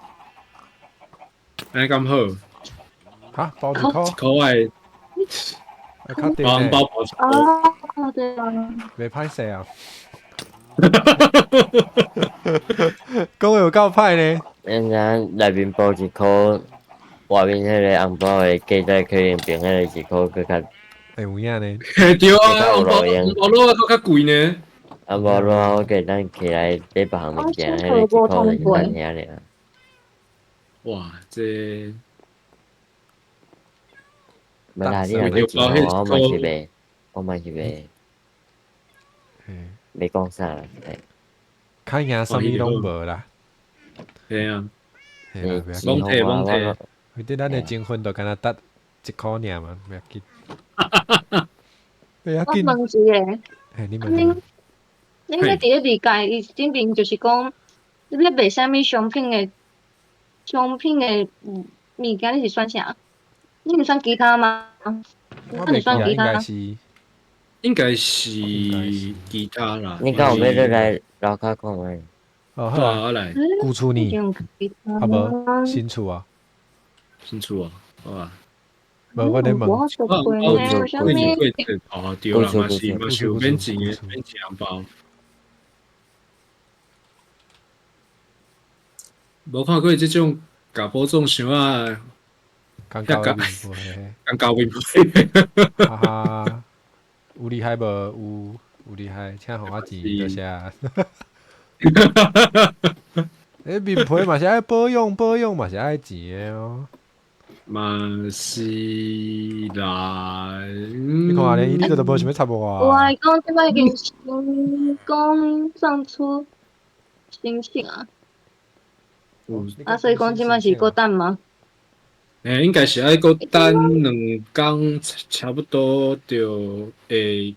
按呢敢好？哈，包一箍？一箍愛，包紅包包一箍。哦，對啊。袂歹勢啊！講話有夠歹呢。咱知內面包一箍，外面彼个紅包的價值可能比彼个一箍閣較。會有影呢？對啊，紅包紅包滷閣較貴呢。紅包滷我記咱起來買別項物件，彼個一箍就是咱遐爾。哇，這！無啦，你若欲錢，我嘛是袂，我嘛是袂，袂講啥啦。較贏啥物攏無啦。嘿啊。嘿啦，罔提罔提。反正咱的情分就敢若值一箍爾嘛，袂要緊。袂要緊。我問一个。嘿，你問。恁咧佇咧二界，伊頂邊就是講，你咧賣啥物商品的？商品的物件，你是選啥？你毋選其他嗎？我袂記，應該是，應該是其他啦。你敢有欲落來樓跤看覓？哦，好啊，我來。舊厝呢？啊無，新厝啊。新厝啊，好啊。無，我咧問。我哦，對啦，嘛是嘛是有免錢的，免錢紅包。無看過這種共保總想啊，共交面皮，共交面皮，哈哈，有厲害無？有厲害，請予我錢，多謝。欸，面皮嘛是愛保養，保養嘛是愛錢的哦。嘛是啦，你看咧，你都無想欲插我啊？我講這擺已經成功放出申請啊。啊，所以講這擺是閣等嗎？欸，應該是愛閣等2工，差不多就會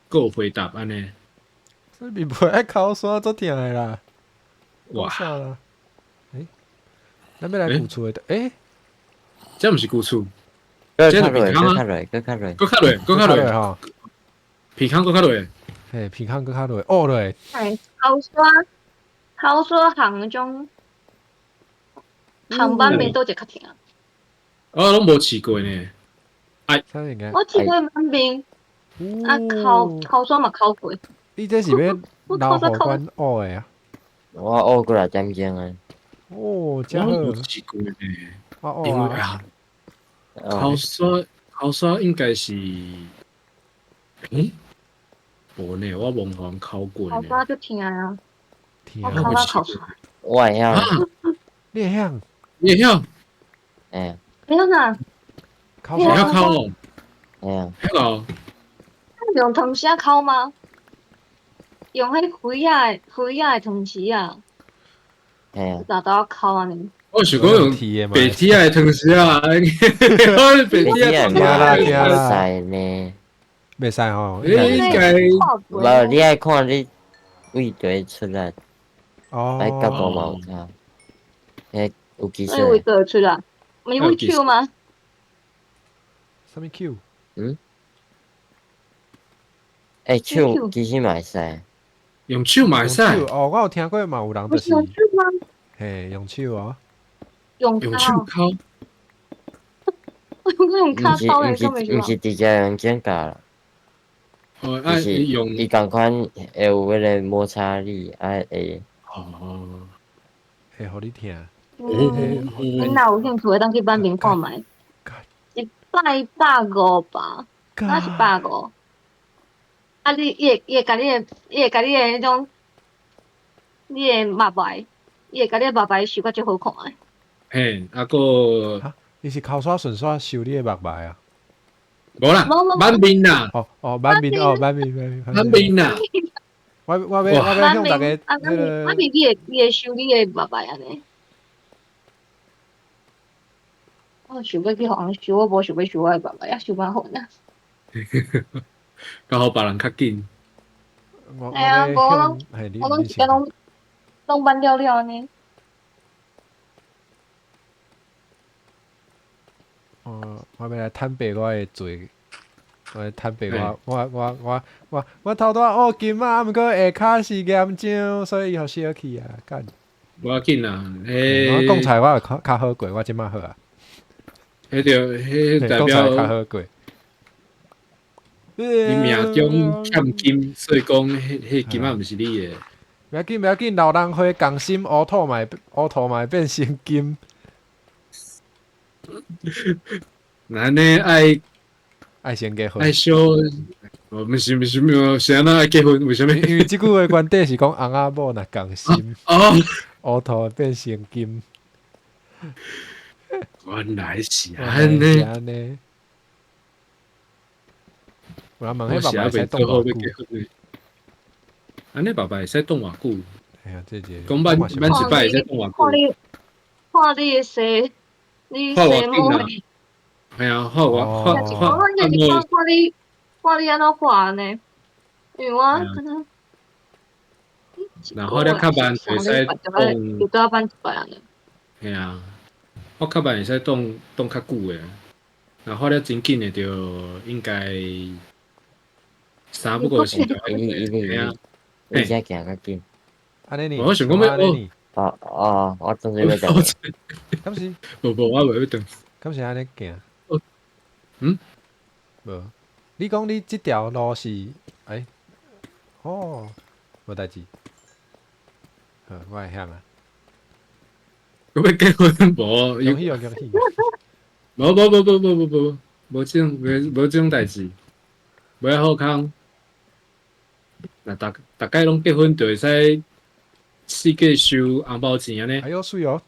閣有回答按呢。這面皮愛哭山足疼的啦！哇！欸，咱欲來舊厝的，欸，這毋是舊厝，這是鼻孔啊！閣較落，閣較落，閣較落吼！鼻孔閣較落，嘿，鼻孔閣較落，哦落。欸，頭山，頭山行迄種。航班面倒一個較疼？我攏無試過呢。哎，我試過挽面，啊，哭哭煞嘛哭過。你這是欲留予阮學的啊？我學過來點鐘啊。哦，這好。我無試過呢。我因為啊，哭煞哭煞應該是，無呢，我無予人哭過呢。哭煞足疼啊！疼。我哭到哭煞。我會曉。你會曉？你會曉？欸。會曉啥？會曉哭哦。會啊。曉哦。用湯匙哭嗎？用彼魚仔魚仔的湯匙啊。嘿啊。豆豆哭按呢。我想講用白鐵仔的湯匙啊，白鐵仔聽啦聽啦。袂使呢。袂使吼。應該。無，你愛看你位佗出來。哦。愛角度嘛有差。欸，有技術。位佗出來？毋是用手嗎？啥物手？嗯？欸，手其實嘛會使。用手嘛會使。哦，我有聽過嘛，有人就是。用手嗎？嘿，用手哦。用用手摳。我用跤摳的，毋是直接用指甲啦。哦，啊，用伊仝款會有彼个摩擦力，啊會。哦。會予你疼。嗯，你若有興趣，會當去板面看覓。一擺150吧，敢是百五。啊，你伊會共你的，伊會共你的彼種，你的目眉，伊會共你的目眉修甲足好看的。嘿，啊閣，伊是尻沙順煞修你的目眉啊？無啦，挽面啦。哦哦，挽面哦，挽面挽面。挽面啦。我要向大家，挽面伊會修你的目眉按呢。我想欲去予人修，我無想欲修我的目眉，啊，修麻煩啊。剛好別人較緊。哎呀，無攏，我攏一工攏挽了了按呢。哦，我欲來坦白我的罪，我來坦白我我我我我我頭拄仔烏金啊，毋過下跤是岩漿，所以伊予燒去啊，幹。無要緊啦，彼我講出來我較好過，我這擺好啊。彼著彼代表較好過。你命中欠金，所以講彼金仔毋是你的。袂要緊，袂要緊，老人花仝心，烏土嘛烏土嘛會變成金。那按呢愛先結婚，愛小，毋是毋是毋是按怎愛結婚？為啥物？因為這句話原底是講翁仔某若仝心，哦，烏土會變成金。原來是按呢，按呢。有人問彼目眉會使凍偌久？按呢目眉會使凍偌久？哎呀，這個講挽挽一擺會使凍偌久？看你看你的生，你生母。系啊，畫我畫畫。我就是看看你看你按怎畫呢？因為我可能。若畫了較慢，會使凍。就拄挽一擺按呢。系啊，畫較慢會使凍凍較久的，若畫了真緊的，就應該三不五時就。伊啊，你遮行較緊。按呢？我想講欲哦。哦哦，我準備欲轉。敢是？無無，我袂欲轉。敢是按呢行？嗯？無，你講你這條路是？欸？哦，無代誌。好，我會曉啊。我欲結婚無？恭喜哦，恭喜！無無無無無無無，無這種無這種代誌，無遐好康。若逐逐擺攏結婚，就會使四界收紅包錢按呢。哎喲，媠哦！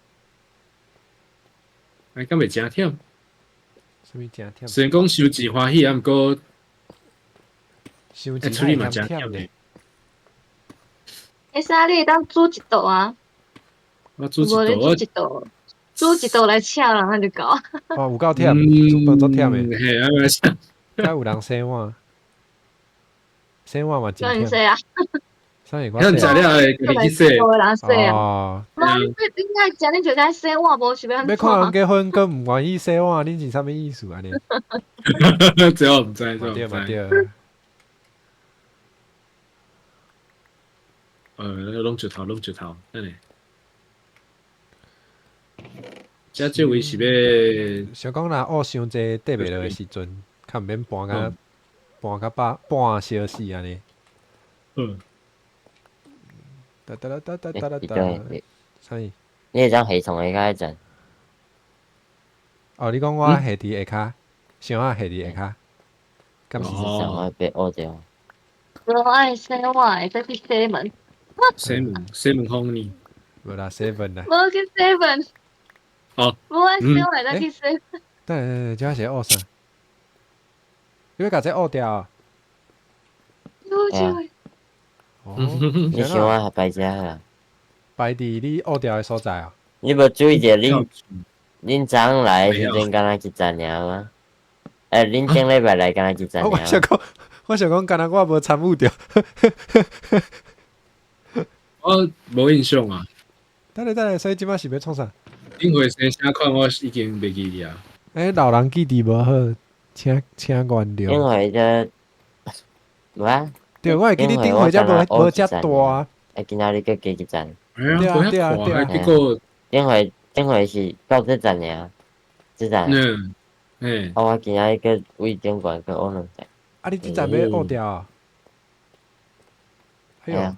哎，敢袂誠忝？啥物誠忝？雖然講收錢歡喜，啊，毋過收錢處理嘛誠忝的。會使你會當煮一道啊？我煮一道，煮一道，煮一道來請人，那就夠。哦，有夠忝，煮飯足忝的。嘿，啊，敢有人洗碗？洗碗嘛真忝。洗啊？啥物？咱食了會家己去洗。無人洗啊！哦。無，你你愛食，你就愛洗碗，無是欲按欲看人結婚，閣毋願意洗碗，恁是啥物意思按呢？這我毋知，這我毋對嘛知。對。攏石頭，攏石頭，等下。遮這位是欲想講若烏傷濟綴袂落的時陣，較毋免搬甲搬甲半半小時按呢。嗯。噠噠噠噠噠噠噠。啥物？你會當下床下跤一陣。哦，你講我下佇下跤，想啊下佇下跤，敢是？想啊，欲烏掉。無愛洗碗，會使去洗門。洗門，洗門風呢？無啦，洗門啦。無去洗門。哦。無愛洗碗，會使去洗。等下，這是烏啥？你欲共這烏掉啊？哦，你想我擺遮啦？擺佇你烏掉的所在啊？你無注意著恁恁昨昏來的時陣，敢若一站爾嗎？欸，恁頂禮拜來敢若一站爾？我想講，我想講，敢若我無參與著。我無印象啊。等下等下，所以這擺是欲創啥？頂回生啥款，我已經袂記得啊。欸，老人記憶無好，請原諒。因為這，無啊。對，我會記你頂回才無無遮大。啊，今仔日閣加一站。對啊對啊對啊。結果頂回頂回是到這站爾，這站。嗯。嘿。啊，我今仔日閣位頂懸閣烏兩站。啊，你這站欲烏掉啊？哎喲。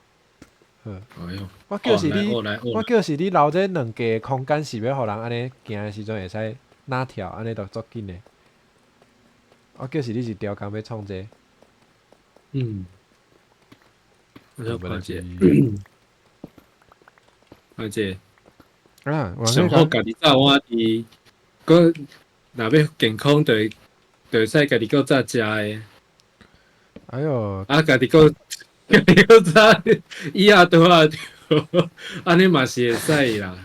哎喲。我叫是你，我叫是你留這兩格空間是欲予人按呢行的時陣會使哪跳，按呢就足緊的。我叫是你是調工欲創這。嗯。我看者，看者。啊，上好家己早碗佇，閣若欲健康，就會使家己閣早食的。哎喲！啊，家己閣家己閣早以後倒啊，按呢嘛是會使啦。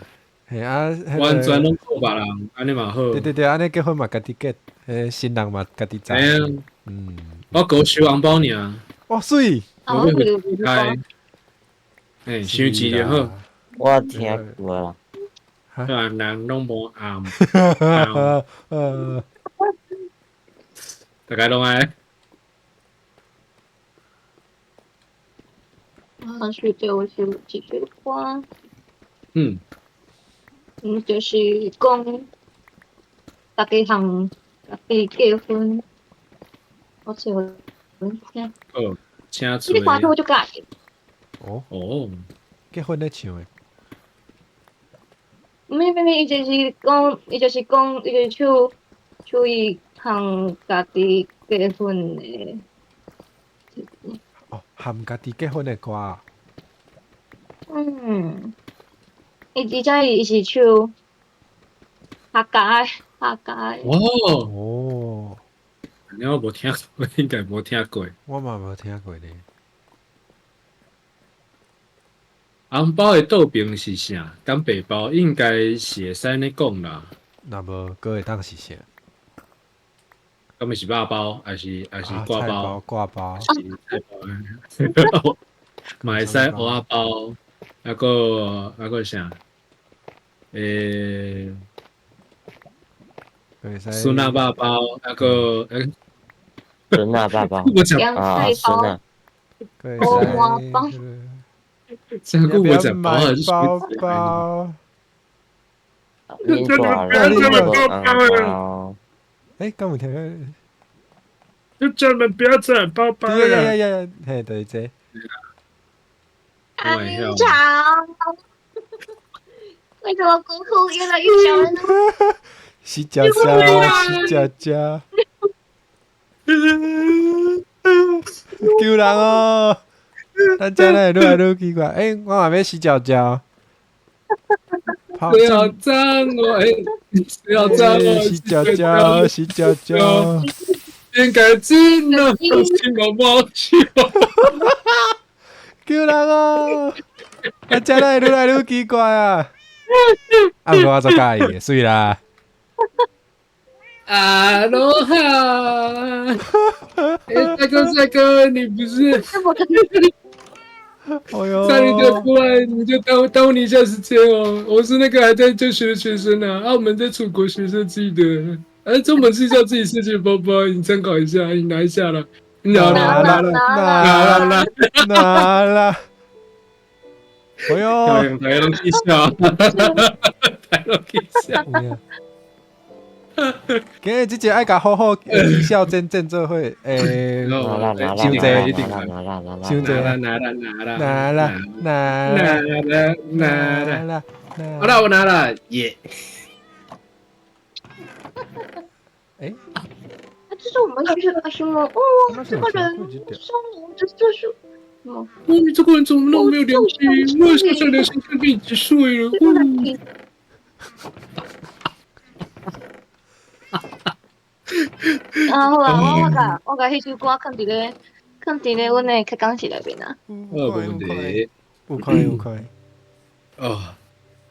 嘿啊，完全攏靠別人，按呢嘛好。對對對，按呢結婚嘛家己結，新人嘛家己知。嗯，我閣收紅包爾。哇媠！我欲開，欸，收錢就好。我聽過啦。啊，人攏無暗。大家攏愛。我是就是有一句歌。嗯。嗯，就是講，逐家向家己結婚，我找阮聽。哦，請這個歌曲我足佮意。哦哦，結婚咧唱的。毋是毋是，伊就是講，伊就是講，伊就是唱唱伊向家己結婚的。哦，含家己結婚的歌。嗯，伊而且伊是唱客家的，客家的。哦哦，你我無聽，我應該無聽過。我嘛無聽過咧。紅包的倒邊是啥？敢白包應該是會使按呢講啦。若無，閣會當是啥？敢毋是肉包，還是掛包？掛包。是菜包。嘛會使芋仔包，啊閣啥？欸，酸仔肉包，啊閣酸仔肉包。啊，酸仔。芋包。这个我讲包包。你大了，哎，敢有聽過？就叫你們不要再包包了。呀呀呀！嘿，對這。阿明長，為什麼功夫越來越小了呢？是佳佳，是佳佳。救人哦！咱遮會愈來愈奇怪。欸，我嘛欲洗腳腳。不要髒我，欸，不要髒我，洗腳腳，洗腳腳。應該進了，進個毛球。救人哦！咱遮會愈來愈奇怪啊！啊，毋過我足佮意的，媠啦。阿羅哈，欸，帥哥帥哥，你不是？哎呦！差點就出來，你就耽誤你一下時間哦。我是那個還在就學的學生啊，澳門在出國學設計的。哎，這本是叫自己設計的包包，你參考一下，你拿一下啦。拿啦拿啦拿拿啦！哎呦！大家攏起笑，大家攏起笑。今日這集愛共好好起笑真正做伙，欸，傷濟一定拿啦拿啦傷濟拿啦拿啦拿啦拿拿啦拿啦啦，好啦，我拿了耶！欸，這是我們學的什麼？哦，這個人上午這這是什麼？哦，你這個人怎麼那麼沒有良心？我小小良心就被你擊碎了。啊好啊，我共彼首歌囥佇咧，囥佇咧阮的開講室內面啊。哦，無問題。有看有看。哦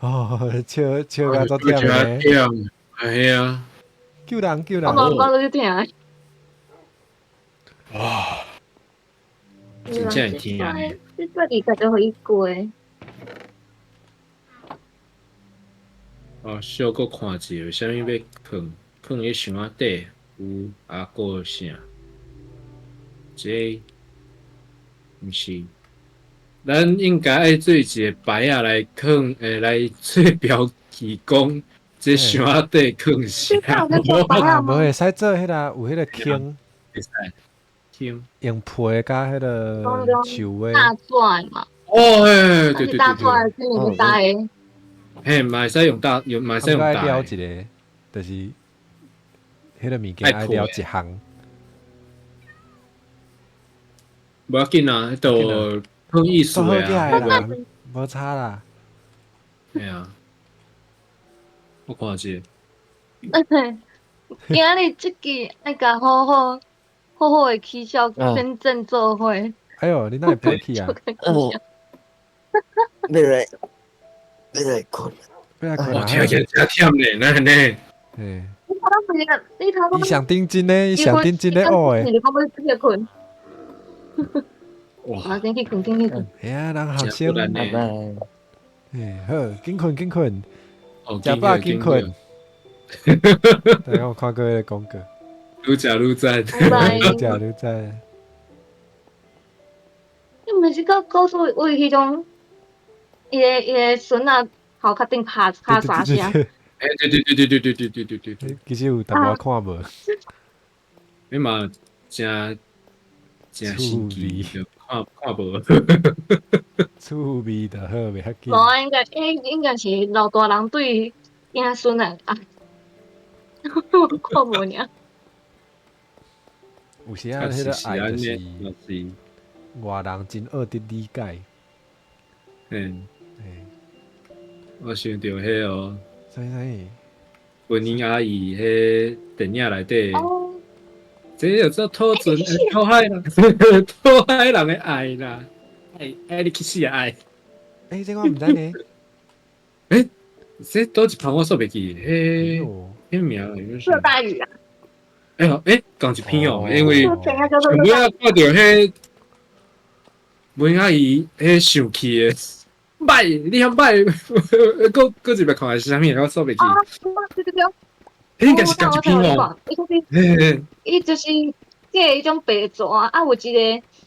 哦，笑笑甲足忝的。忝，係啊。救人救人。我都去聽。哇！真正會聽。這這裡家就予伊過。哦，小閣看一下，有啥物欲囥？囥佇箱仔底有啊，閣有啥？這毋是，咱應該愛做一個牌仔來囥，來做標記，講這箱仔底囥啥？啊，無會使做彼個有彼個坑，會使坑用皮佮彼個樹的。大鑽嘛。哦，嘿，對對對對。用大的。嘿，嘛會使用大，用嘛會使用大。撩一個，就是彼個物件愛撩一項。無要緊啊，彼都好意思的啊，無差啦。嘿啊，我看者。今仔日這季愛共好好好好的起痟真正做伙。哎喲，你哪會飛去啊？哦，欲來欲來睏，欲來睏。哦，聽起來真忝呢，哪按呢？嘿。你頭伊上認真咧，伊上認真咧學的。你講欲直接睏。哇！先去睏，先去睏。嘿啊，人學生。拜拜。嘿，好，緊睏緊睏。食飽緊睏。對，我看過彼個廣告。愈食愈讚，愈食愈讚。你毋是閣告訴為彼種，伊個孫仔頭殼頂拍拍沙聲？欸，對對對對對對對對對對。其實有淡薄仔看無。你嘛誠誠神奇，就看看無。趣味就好，袂較緊。無，應該應應該是老大人對囝孫仔啊。我看無爾。有時啊，彼個愛就是外人真學佇理解。嗯，嘿，我想著彼哦，啥物啥物？文英阿姨彼電影內底，這叫做討盡討海人，討海人的愛啦，愛愛你去死啊愛！欸，這我毋知呢。欸，這佗一旁我煞袂記，彼彼名熱帶雨啊！欸欸，仝一篇哦，因為上尾仔看著彼文阿姨彼生氣的，歹，你遐歹，閣閣一擺看的是啥物？我煞袂記。對對對。應該是仝一篇哦。伊就是假彼種白蛇啊，有一個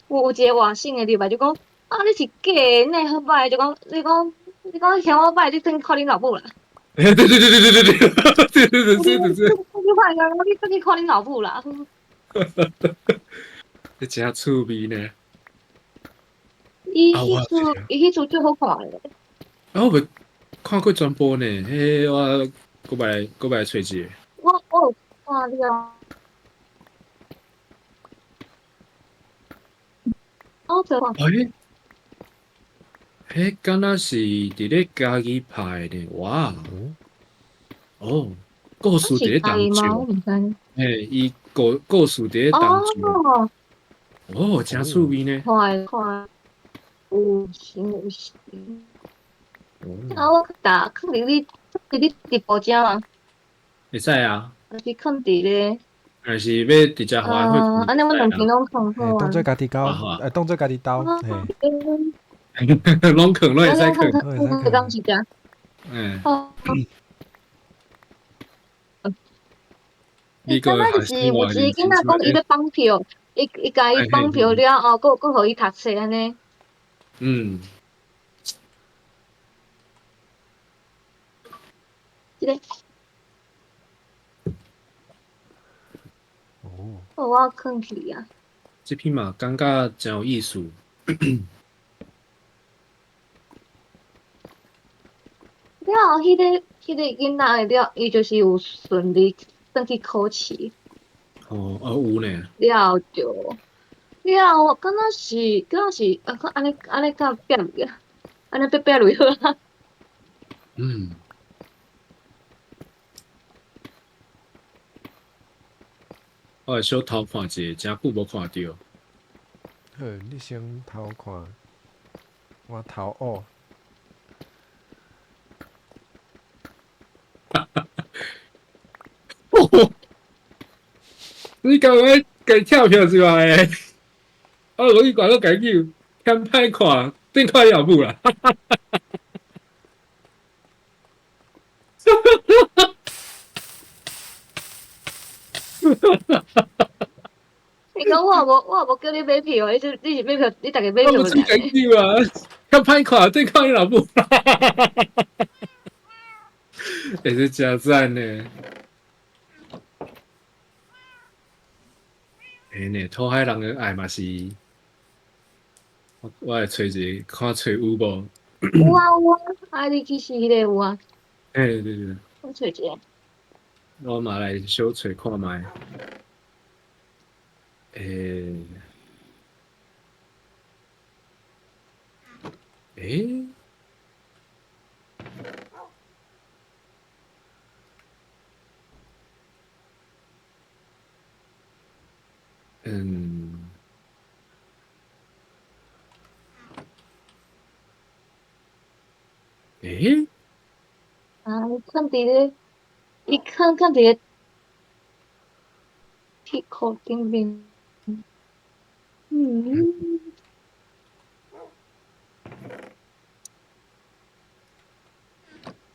有一個外省的入來就講啊，你是假的，哪會遐歹？就講你講你講嫌我歹，你轉去看恁老母啦。欸，對對對對對對對對對對對對。你看啊，你轉去看恁老母啦。這真趣味呢。伊彼出伊彼出最好看的。啊，我袂看過全部呢，彼我閣擺閣擺揣一下。我有看了。我做看。欸，彼敢若是佇咧家己拍的呢？哇！哦，故事佇咧當中。嘿，伊故故事佇咧當中。哦，誠趣味呢。看看，有形有形。啊，我打囥佇你，佇你直播間嗎？會使啊。還是囥佇咧？還是欲直接互阮伙？按呢阮兩邊攏囥好啊。當做家己交，當做家己兜。嘿。攏囥攏會使囥。攏會使囥。嗯。伊敢若就是有一個囡仔講伊欲綁票，伊伊共伊綁票了後，閣閣予伊讀冊按呢。嗯。這個。哦。我囥去啊。這篇嘛，感覺誠有意思。了後，彼個彼個囡仔了，伊就是有順利轉去考試。哦，啊有呢。了後就，了後敢若是敢若是啊，按呢按呢敢變落啊，按呢變變落好啊。嗯。我會小偷看一下，誠久無看著。好，你先偷看，我偷學。你敢欲共跳票出來？啊，我去看閣共救，嫌歹看，轉看你老母啦！你講我無，我無叫你買票，你是你是買票，你逐家買票。我真共救啊！嫌歹看，轉看你老母啦！欸，這誠讚呢！欸呢，討海人的愛嘛是，我來揣一个，看揣有無？有啊有啊，啊你去試彼个有啊。欸，對對對。我揣一个。我嘛來小揣看覓。欸。欸？嗯。欸？啊，伊囥佇咧，伊囥囥佇咧铁箍顶面。嗯。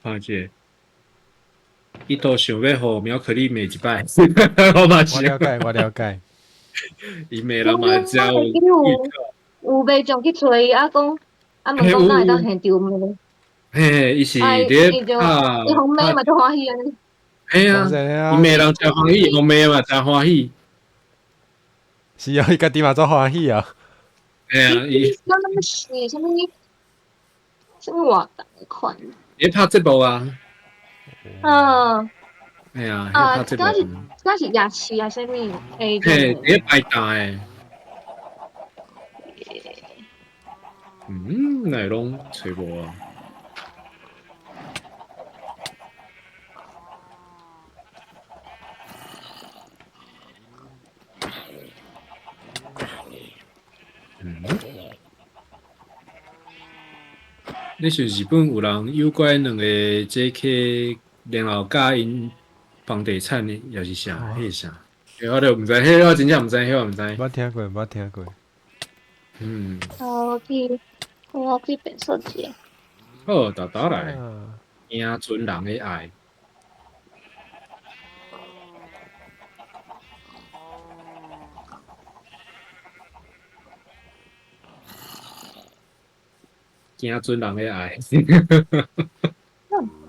看者，伊都想欲予苗可麗罵一擺，我嘛我了解，我了解。伊罵人嘛會知有。有袂眾去揣伊，啊講，啊問講哪會當現場罵？嘿，伊是佇咧拍，伊予罵嘛足歡喜按呢。嘿啊，伊罵人誠歡喜，予罵嘛誠歡喜。是啊，伊家己嘛足歡喜啊。嘿啊，伊。啥物事？啥物？啥物活動款？咧拍節目啊。嗯。嘿啊，拍節目。敢是敢是夜市啊？啥物？嘿，佇咧擺檔的。嗯，哪會攏揣無啊？嗯，你想日本有人有關兩個 JK，然後佮𪜶房地產的，抑是啥？彼啥？我就毋知，彼我真正毋知，彼我毋知。無聽過，無聽過。嗯。我去變設計。好，豆豆來，驚賰人的愛。驚賰人的愛。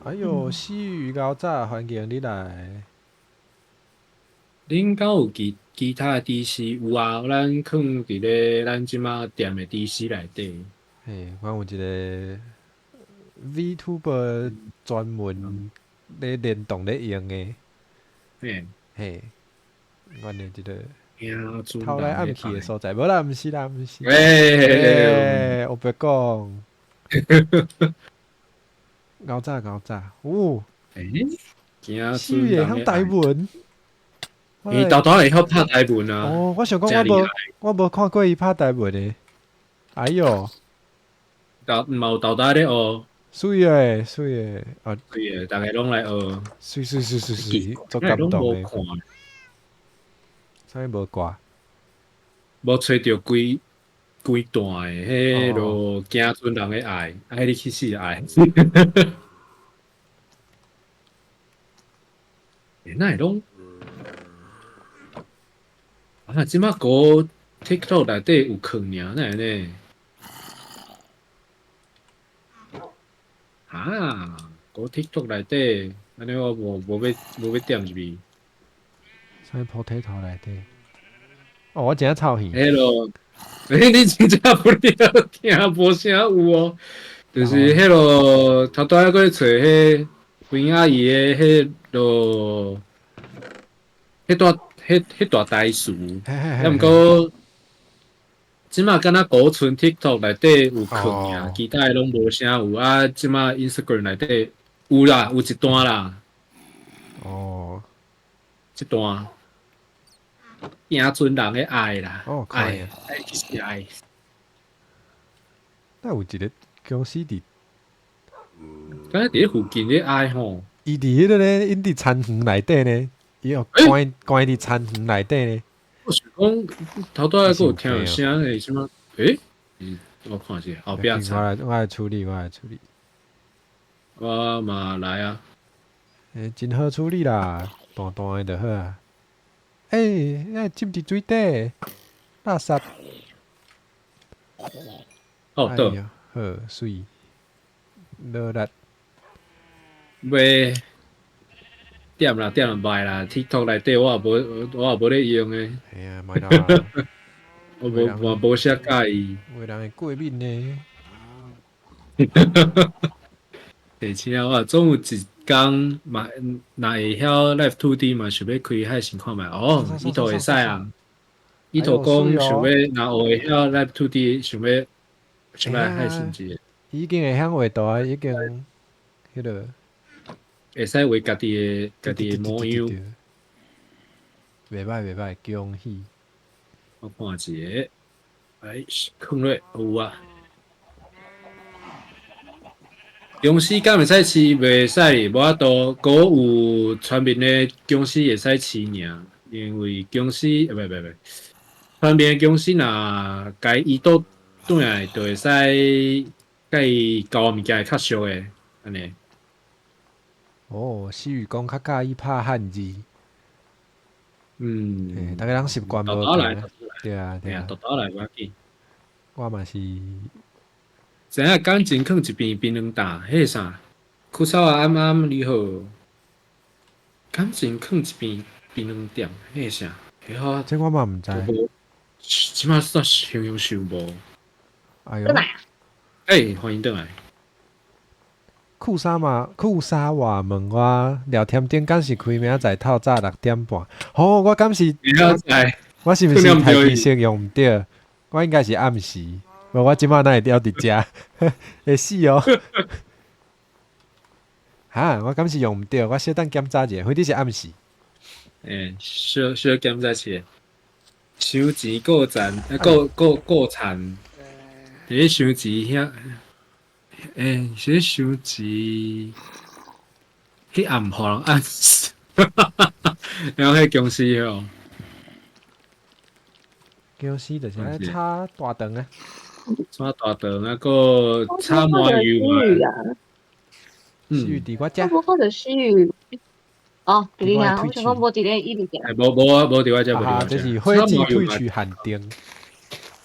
哎喲，死魚厚早，歡迎你來。恁敢有其他的 DC 有啊？咱囥佇咧咱這馬店的 DC 內底。嘿，阮有一個 VTuber 專門咧聯動咧用的。嘿。嘿，阮的這個。偷來暗去的所在，無啦，毋是啦，毋是。欸，我白講。厚早厚早，哦。欸，死會曉台文。伊豆豆會曉拍台文啊！哦，我想講我無看過伊拍台文的。哎喲，嘛有豆豆咧學。媠的，媠的，啊！媠的，逐个攏來學。媠媠媠媠媠，足感動的。啥物無掛？無揣著規規段的，彼落驚賰人的愛，愛你去死愛。欸，哪會攏？啊，這馬閣 TikTok 內底有囥爾，哪會按呢？啊，閣 TikTok 內底，按呢我無欲點入去。啥物 potato 內底？哦，我真正臭耳。彼落，欸，你真正不了聽無啥有哦，就是彼落頭拄仔閣咧揣彼溫阿姨的彼落，彼段彼段台詞，啊，毋過這馬敢若孤賰 TikTok 內底有囥爾，其他的攏無啥有啊。這馬 Instagram 內底有啦，有一段啦。哦，這段。驚賰人的愛啦，哦，愛愛是愛。那有一個公司佇，敢若佇咧附近咧愛吼。伊佇彼個咧，𪜶佇田園內底呢，伊哦關關佇田園內底呢。我想講頭拄仔閣有聽著聲是啥物？欸，我看一下後壁。我來處理，我來處理。我嘛來啊。欸，真好處理啦，彈彈的就好啊。欸，那浸佇水底，垃圾。哦，對。好，媠。努力。袂點啦點啦，賣啦！TikTok 內底我也無咧用的。嘿啊，賣啦。我無我無啥佮意。有人會過敏呢。而且我總有一工嘛，若會曉 Live 2D 嘛，想欲開海先看覓。哦，伊都會使啊。伊都講想欲若會曉 Live 2D，想欲海先一下。已經會曉畫圖啊，已經彼個會使畫家己的模樣。袂歹袂歹，恭喜！我看一下，哎，囥咧有啊。僵屍敢會使飼？袂使，無法度。閣有傳面的僵屍會使飼爾，因為僵屍，欸，袂袂袂，傳面的僵屍若共伊倒轉來，就會使共伊交換物件會較俗的，按呢。哦，思雨講較佮意拍漢字。嗯，逐家人習慣無仝。對啊，對啊，沓沓來無要緊。我嘛是。知影感情囥一邊檳榔擔，彼個啥？枯草啊，暗暗你好。感情囥一邊檳榔店，彼個啥？彼個這我嘛毋知。這馬煞形容想無。哎喲。欸，歡迎轉來。庫沙嘛，庫沙話問我聊天頂敢是開明仔載透早6點半？吼，我敢是？我是毋是台語形容毋對？我應該是暗時。無，我這馬哪會猶佇遮？會死哦！哈，我敢是用毋對？我小等檢查一下，反正是暗時。欸，小小檢查一下。收錢過賺，過過過田。佇咧收錢遐，欸，是咧收錢。彼暗予人按死，然後彼僵屍哦，僵屍就是愛炒大腸啊，炒大腸啊，閣炒麻油嘛。死魚佇我遮。我無看著死魚。哦，佇你遐，我想講無佇咧伊佇遮。欸，無無啊，無佇我遮，無佇我遮。這是火雞退取限定。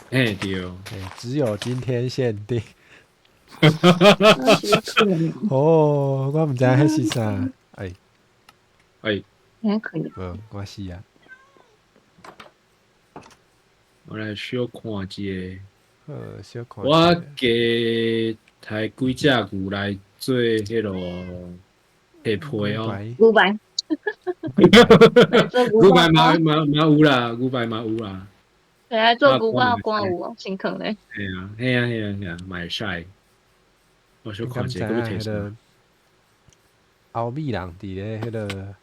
欸對。欸，只有今天限定。哦，我毋知影彼是啥，哎，哎，可以。無，我死啊！我來小看一下。好，小看。我加刣幾隻牛來做彼个下皮哦。牛排。牛排嘛嘛嘛有啦，牛排嘛有啦。對啊，做牛排肝有哦，誠囥咧。嘿啊，嘿啊，嘿啊，嘿啊，嘛會使。我小看一下，閣欲提啥？歐美人佇咧彼个，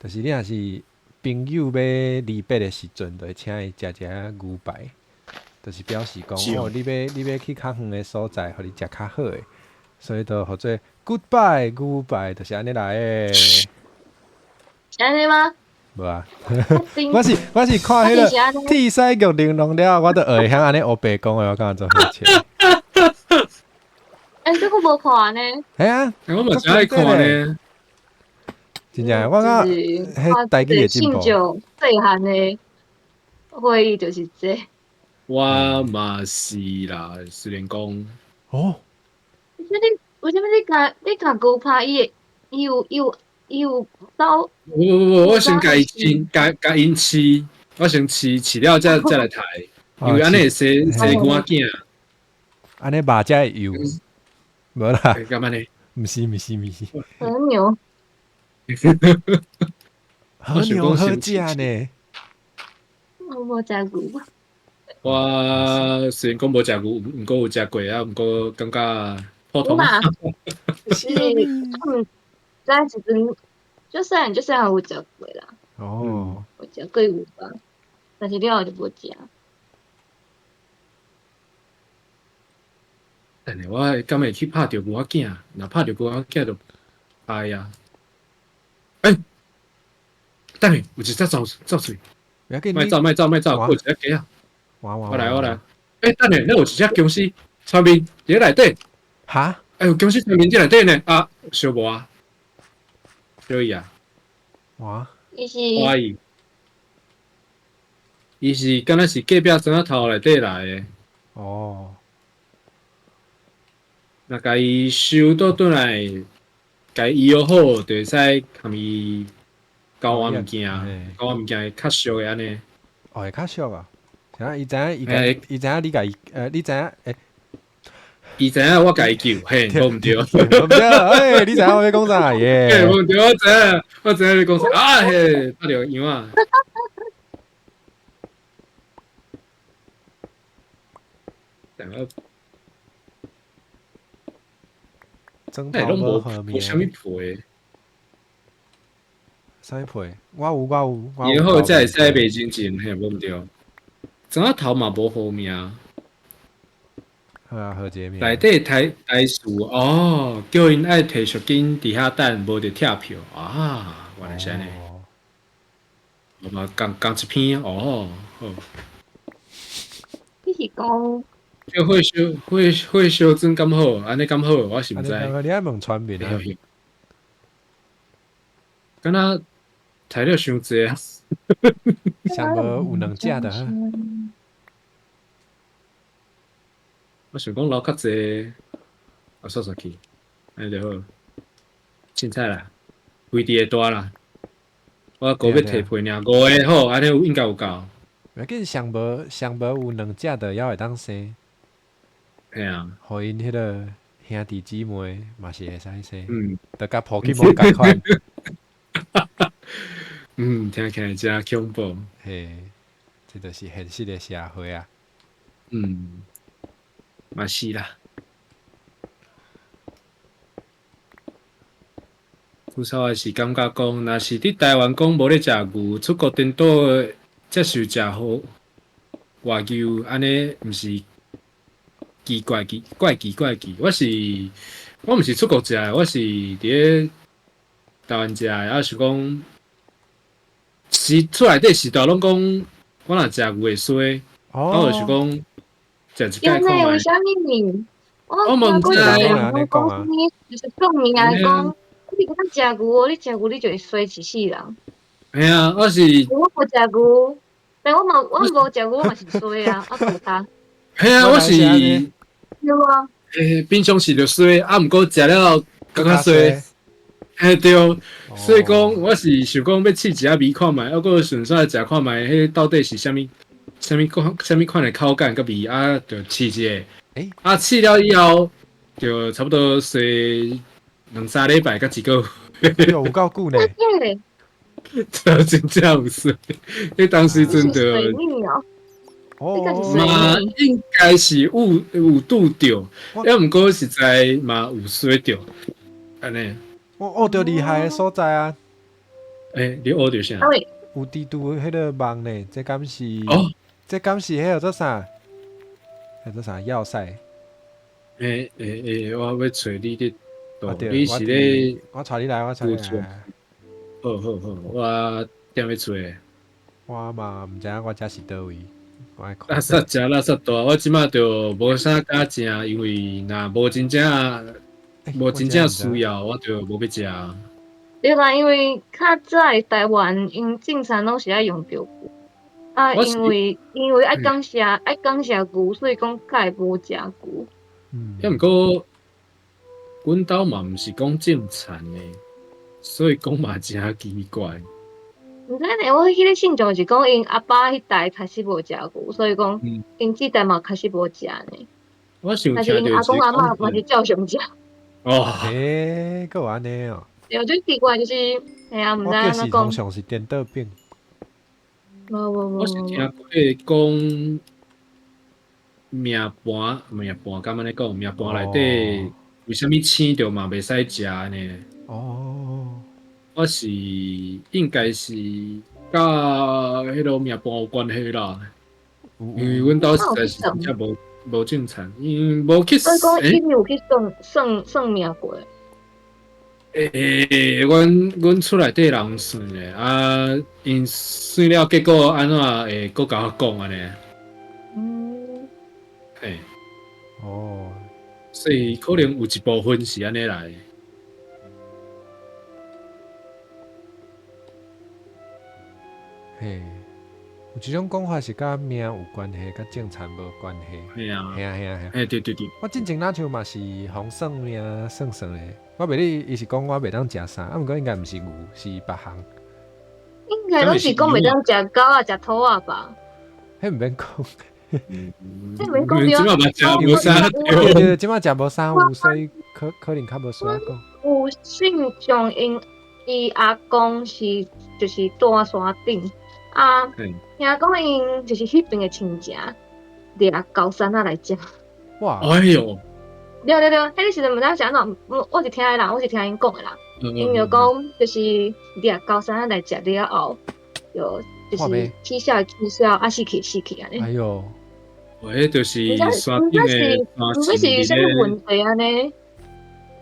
就是你若是朋友欲離別的時陣，就會請伊食一下牛排，就是表示講哦，你欲去較遠的所在，予你食較好的，所以就號做 Goodbye 牛排，就是按呢來的。是按呢嗎？無啊，我是看彼个鐵西玉玲瓏了，我都會曉按呢烏白講的，我感覺足好笑。欸，這個無看呢？嘿啊，我嘛真愛看呢。真正，我感覺彼台語的進步。信細漢的回憶就是這個。我嘛是啦，雖然講。哦。為啥物你共牛排伊會伊有伊有伊有走？無無無，我先共伊飼，共𪜶飼，我先飼飼了才來刣，因為按呢會生生牛仔囝。按呢肉才會幼。無啦。幹嘛呢？毋是毋是毋是。和牛。和牛好食呢。我無食牛。我雖然講無食牛，毋過有食過啊，毋過感覺普通。是，在時陣，就算就算有食過啦。哦。有食過牛吧，但是了後就無食。等下，我敢會去拍著牛仔囝？若拍著牛仔囝就歹啊！欸，等下有一隻走走出去，莫走莫走莫走，有一隻雞仔。我來我來。欸，等下，那有一隻僵屍，前面佇咧內底。哈？欸，有僵屍前面佇內底呢？啊，燒無啊？燒伊啊？哇！伊是。我伊。伊是敢若是隔壁磚仔頭內底來的。哦。若共伊收倒轉來，共伊醫好，就會使含伊交換物件，交換物件會較俗的按呢。哦，會較俗啊？啊，伊知影伊共伊知影你共伊，你知影欸？伊知影我共伊救，嘿，無毋對，無毋對，欸，你知影我欲講啥耶？無毋對，我知影，我知影你講啥啊嘿，拍著樣啊！枕頭無好命。啥物皮？啥物皮？我有，我有，我有。然後才會使賣真錢，嘿，無毋對。枕頭嘛無好命。好啊，好一個命。內底台台詞哦，叫𪜶愛提贖金佇遐等，無就拆票啊，原來是按呢。我嘛仝仝一篇哦，好。你是講？叫火燒火火燒船敢好？按呢敢好？我是毋知。你愛問村民啊。敢若材料傷濟啊！上無有兩隻的。我想講留較濟，啊，煞煞去，按呢就好。凊彩啦，位置會大啦。我閣欲提皮爾，五个好，按呢應該有夠。無要緊，上無上無有兩隻的，猶會當生。嘿啊，予𪜶彼个兄弟姊妹嘛是會使生。嗯，就佮 Pokemon 仝款。嗯，聽起來真恐怖。嘿，這就是現實的社會啊。嗯，嘛是啦。有時也是感覺講，若是佇台灣講無咧食牛，出國顛倒接受食好外牛，按呢毋是奇怪奇怪奇怪奇。我是我毋是出國食的，我是佇咧台灣食的，啊是講是厝內底時代攏講，我若食牛會衰，哦，我就是講食一擺看覓。為啥物？我嘛毋知。講就是算命來講，你敢食牛，你食牛你就會衰一世人。嘿啊，我是。我無食牛，但我嘛我無食牛，我嘛是衰啊，我無差。嘿啊，我是。對啊。欸，平常時就衰，啊，毋過食了閣較衰。嘿對，所以講我是想講欲試一下味看覓，啊，閣順紲食看覓，彼到底是啥物、啥物款、啥物款的口感佮味啊，就試一下。欸，啊，試了以後，就差不多衰兩三禮拜佮一個月。有夠久呢。這真正有衰，彼當時陣就。哦，嘛應該是有有拄著，抑毋過實在嘛有衰著，按呢。我學著厲害的所在啊！欸，你學著啥？有蜘蛛彼个網呢？這敢是？哦，這敢是彼個做啥？彼做啥要塞？欸欸欸！我欲揣你佇，你是咧？我揣你來，我揣你來。好好好，我踮咧揣。我嘛毋知影我遮是佗位。垃圾食垃圾大，我這馬就無啥敢食，因為若無真正無真正需要，我就無欲食。對啦，因為較早台灣𪜶種田攏是愛用著牛，啊，因為因為愛感謝愛感謝牛，所以講較會無食牛。嗯。抑毋過，阮兜嘛毋是講種田的，所以講嘛誠奇怪。毋知呢，我彼个信眾是講𪜶阿爸彼代開始無食牛，所以講𪜶這代嘛開始無食呢。我想但是𪜶阿公阿嬤嘛是照常食。哦，欸，閣有按呢哦。對，最奇怪就是，嘿啊，毋知按怎講。通常是顛倒反。無無無。我是聽過講命盤，命盤敢按呢講？命盤內底為啥物生著嘛袂使食呢？哦。我是應該是佮彼个命盤有關係啦，因為阮兜實在是真正無無種田，因無去。所以講，伊有去算算算命過。欸，阮阮厝內底人算的，啊，𪜶算了結果按怎會閣共我講按呢？嗯。嘿。哦。所以可能有一部分是按呢來。嘿，有一種講法是佮命有關係，佮種田無關係。嘿啊，嘿啊，嘿啊，嘿啊。欸，對對對。我進前若像嘛是予算命算算的，我袂記伊是講我袂當食啥，啊，毋過應該毋是牛，是別項。應該攏是講袂當食狗仔、食兔仔吧？彼毋免講。這免講對。這馬嘛食無啥對。對，這馬食無啥有，所以可能較無需要講。有信將𪜶伊阿公是就是住山頂啊，聽講𪜶就是彼邊的親戚掠高山仔來食。哇！哎喲！對對對，彼個時陣毋知是按怎，我是聽的啦，我是聽𪜶講的啦。𪜶就講就是掠高山仔來食了後，就就是起痟的起痟，啊死去死去按呢。哎喲！彼就是山頂的山神是啥物問題按呢？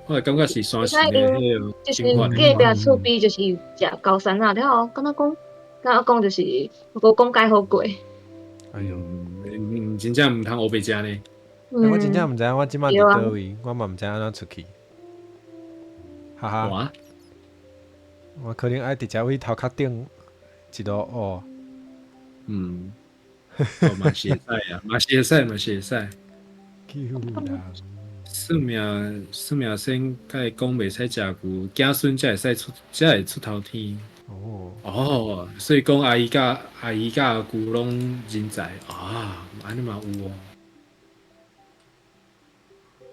我會感覺是山神的彼個就是隔壁厝邊就是食高山仔了後，敢若講，敢若講就是無講解好過。哎喲，真正毋通烏白食呢。我真正毋知影，我這馬佇佗位，我嘛毋知按怎出去。哈哈，我可能愛直接去頭殼頂一路學。嗯，嘛是會使啊，嘛是會使，嘛是會使。救人。算命先共伊講袂使食牛，子孫才會使出，才會出頭天。哦哦，所以講阿姨佮阿舅攏人才啊，按呢嘛有哦。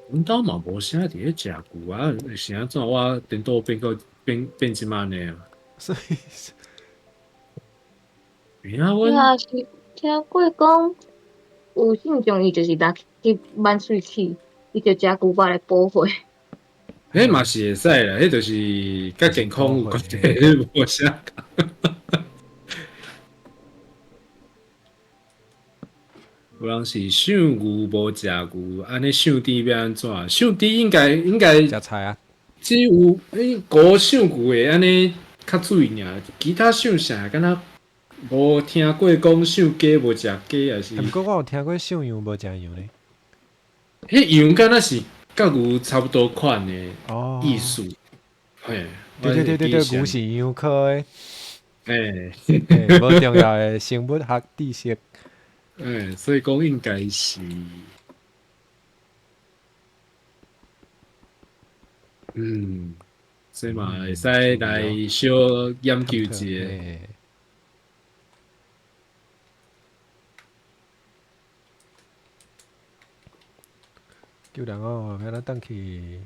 阮兜嘛無啥佇咧食牛啊，是按怎我顛倒變個變變這麼按呢啊？所以，阮啊是聽過講有信眾伊就是來去挽喙齒，伊就食牛肉來補血。彼嘛是會使啦，彼就是佮健康有關係，無啥。有人是想牛無食牛，按呢想豬欲按怎？想豬應該食菜啊。只有狗想牛會按呢較注意爾，其他想啥敢若無聽過講想雞無食雞，抑是。毋過我有聽過想羊無食羊咧。彼羊敢若是佮牛差不多款的意思。嘿，對對對對對，牛是羊科的。欸，無重要的生物學知識。欸，所以講應該是，所以嘛會使來小研究一下。救人哦，欲按怎轉去？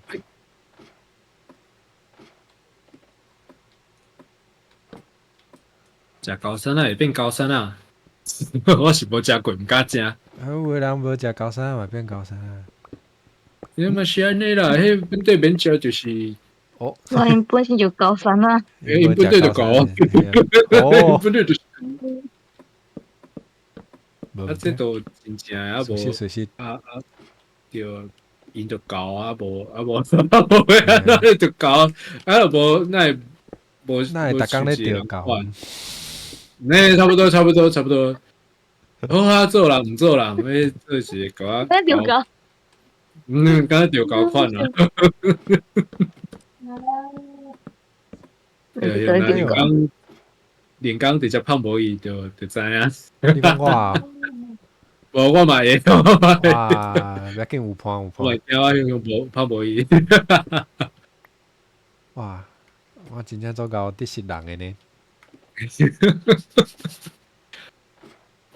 食高山仔會變高山仔。我是無食過，毋敢食。啊，有的人無食高山仔嘛變高山仔。你嘛是按呢啦，彼本底免食就是。哦。我𪜶本身就高山仔。𪜶本底就高。哦。本底就是。啊，這都真正啊無。啊啊，對，𪜶就高啊無啊無，啊無欲按怎就高，啊無哪會無。哪會逐工咧著猴？欸，差不多，差不多，差不多。好啊，做人毋做人，欲做一個狗仔。著猴。敢若著猴款啊。對，連江直接胖無伊就知影。你講我啊？無，我嘛會。哇，欲緊有伴有伴。我會驚我用無胖無伊。哇，我真正做𠢕得失人的呢。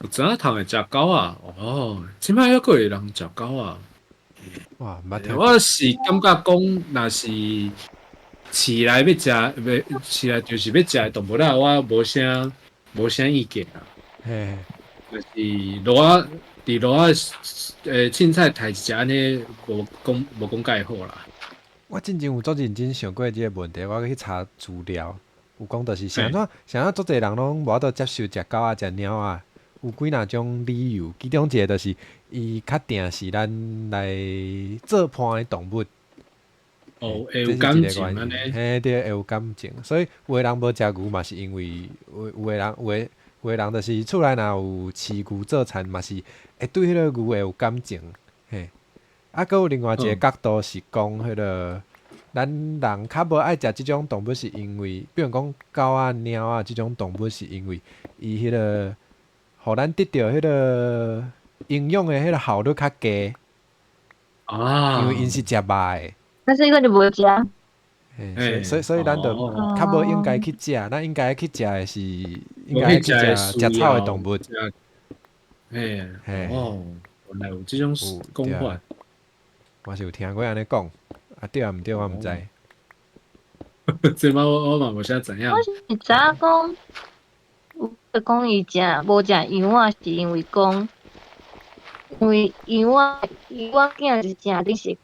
有怎仔通會食狗啊？哦，這擺猶閣會人食狗啊？哇，我是感覺講，若是飼來欲食，欲飼來就是欲食的動物啦，我無啥意見啊。嘿，就是滷仔，佇滷仔凊彩刣一隻按呢，無講蓋好啦。我進前有足認真想過這個問題，我去查資料，有講就是啥怎啥怎足濟人攏無法度接受食狗仔、食貓仔，有幾若種理由，其中一個就是伊較定是咱來做伴的動物。哦，會有感情按呢？嘿，對，會有感情。所以有的人無食牛嘛，是因為有的人就是厝內若有飼牛做田，嘛是會對彼個牛會有感情。嘿，啊，閣有另外一個角度是講，彼個咱人較無愛食這種動物，是因為，比如講狗仔、貓仔這種動物，是因為伊彼個，予咱得著彼個營養的彼個效率較低。啊。因為𪜶是食肉的。但是伊個就無食。嘿，所以咱就較無應該去食，咱應該去食的是應該去食食草的動物。嘿，哦，原來有這種講法。我是有聽過按呢講，啊對啊毋對我毋知。這嘛我嘛無啥知影。我是知影講，有講伊食無食羊仔，是因為講，因為羊仔羊仔囝是食恁是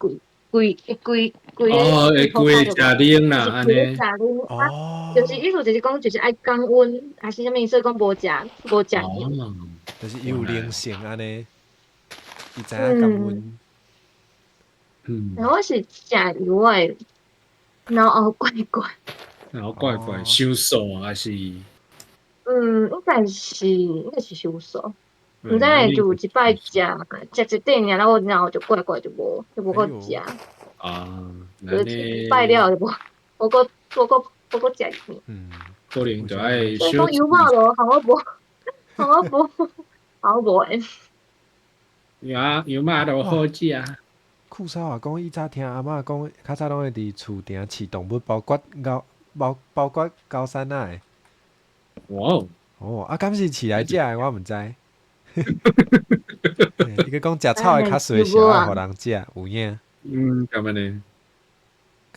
會規規規哦，會規食奶啦，按呢。哦。就是意思就是講，就是愛降溫，還是啥物，所以講無食無食羊。就是伊有靈性按呢，伊知影降溫。嗯。我是食羊仔，然後怪怪。然後怪怪，傷素還是？嗯，應該是傷素。毋知就有一擺食食一頓爾，然後就怪怪就無就無閣食。啊，就是一擺了就無無閣無閣無閣食。嗯，可能就愛。所以講油肉咯，予我無，予我無，予我無緣。羊羊肉都好食。庫沙話講，以早聽阿嬤講，較早攏會佇厝埕飼動物，包括狗、包括高山仔的。哇哦！啊，敢是飼來食的，我毋知。伊閣講食草的較細小，愛予人食，有影。嗯，敢按呢？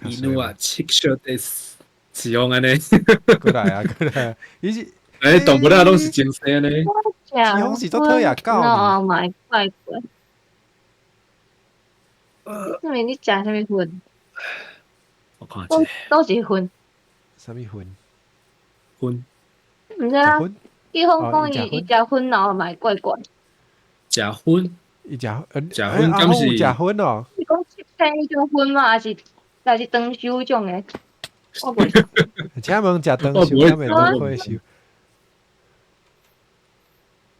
犬は畜生です，是講按呢？過來啊，過來啊！伊是欸，動物仔攏是真細呢。是講是足討厭狗呢。哦，嘛會怪怪。啥物？你食啥物粉？我看者。佗一粉？啥物粉？粉。毋知啊。伊講講伊伊食粉，然後嘛會怪怪。食粉？伊食食粉，敢是食粉哦？是講七天彼種粉嗎？還是長壽彼種的？我袂。請問食長壽敢會當退休？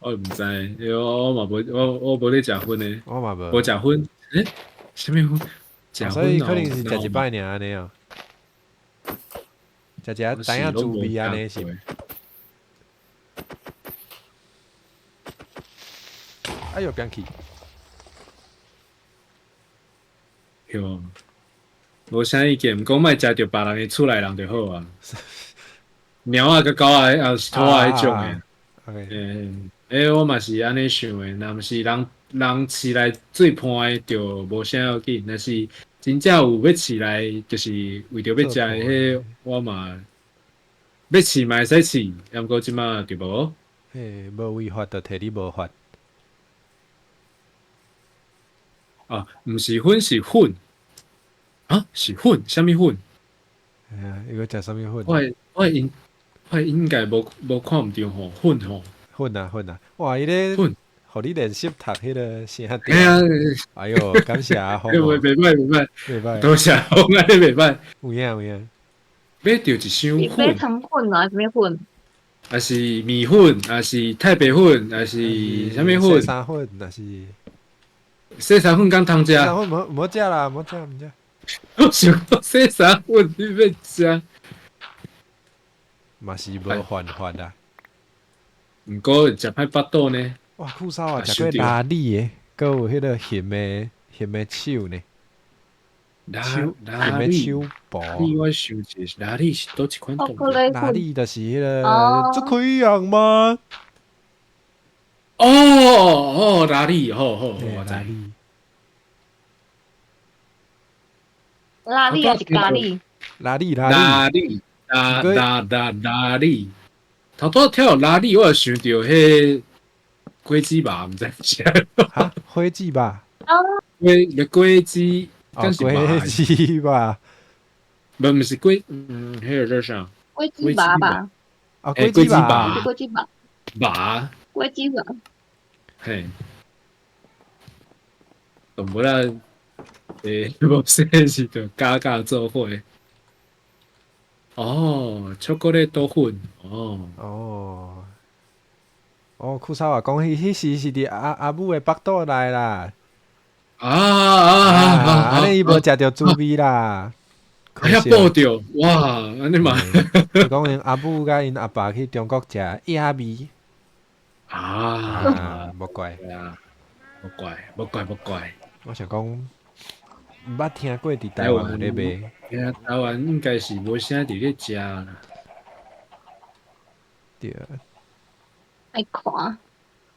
我毋知，因為我嘛無我無咧食粉的。我嘛無。無食粉？欸？啥物粉？食粉所以可能是食一擺爾按呢哦。食食知影滋味按呢是。哎喲，變去。哟，無啥意見，毋過莫食著別人的厝內人就好啊。貓仔佮狗仔，抑是兔仔彼種的。欸，我嘛是按呢想的，若毋是人人飼來做伴的，就無啥要緊。若是真正有欲飼來，就是為著欲食的，彼我嘛欲飼嘛會使飼，毋過這馬就無。嘿，無違法就提你無法。啊，毋是粉是粉，啊是粉，啥物粉？哎呀，伊閣食啥物粉？我應該無看毋著吼，粉吼。粉啊粉啊！哇，伊咧，粉，予你練習讀彼個聲調。嘿啊！哎喲，感謝阿峰。袂歹袂歹袂歹，多謝阿峰，按呢袂歹。有影有影。買著一箱粉。買糖粉啊，啥物粉？抑是麵粉，抑是太白粉，抑是啥物粉？西沙粉，抑是。西沙粉敢通食？西沙粉無無食啦，無食毋食。我想講西沙粉你欲食？嘛是無犯法啦。毋過食歹腹肚呢。哇，庫沙啊，食過拉力的，閣有彼個鹹的鹹的手呢。手鹹的手部。我想者拉力是佗一款動物？拉力就是彼個，這可以養嗎？哦哦，拉力，好好好，我知。拉力還是咖喱？拉力拉力拉拉拉拉力。頭拄聽到拉力，我就想著彼果子肉，毋知啥。哈，火雞肉？果果子，哦，果子肉。無，毋是果，嗯，彼個叫啥？果子肉吧？哦，果子肉，果子肉。肉。果子肉。嘿。動物仔，欸，無說是著加加做伙。哦，巧克力豆粉，哦。哦。哦，庫沙話講，彼時是佇阿阿母的腹肚內啦。啊啊啊啊！按呢伊無食著滋味啦。哎呀，報著哇！按呢嘛。講𪜶阿母佮𪜶阿爸去中國食野味。啊，無怪。無怪，無怪，無怪。我想講，毋捌聽過佇台灣有咧賣。台灣應該是無啥佇咧食啦。對。愛看。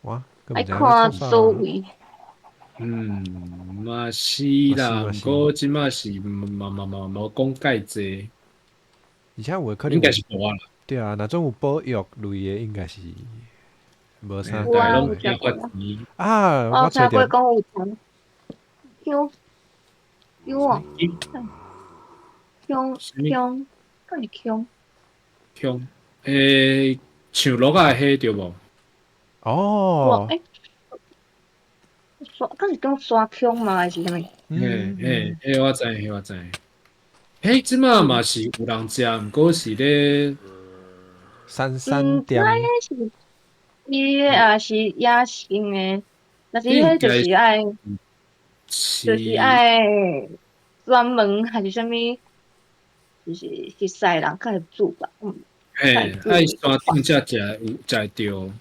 我愛看所位。嗯，嘛是啦，毋過這馬是嘛嘛嘛無講介濟。而且有可能應該是無啊。對啊，若種有保育類的，應該是無啥。有啊，有食過啊，我聽過講有食。香香哦，香香，敢是香？香，像鹿仔彼對無？哦。欸，敢是講沙香嗎？還是啥物？嘿嘿，彼我知，彼我知。彼這馬嘛是有人食，毋過是咧山山店。伊也是野生的，但是彼就是愛，就是愛專門還是啥物，就是熟似人較會煮吧。嗯。嘿，愛山頂才食有食會著。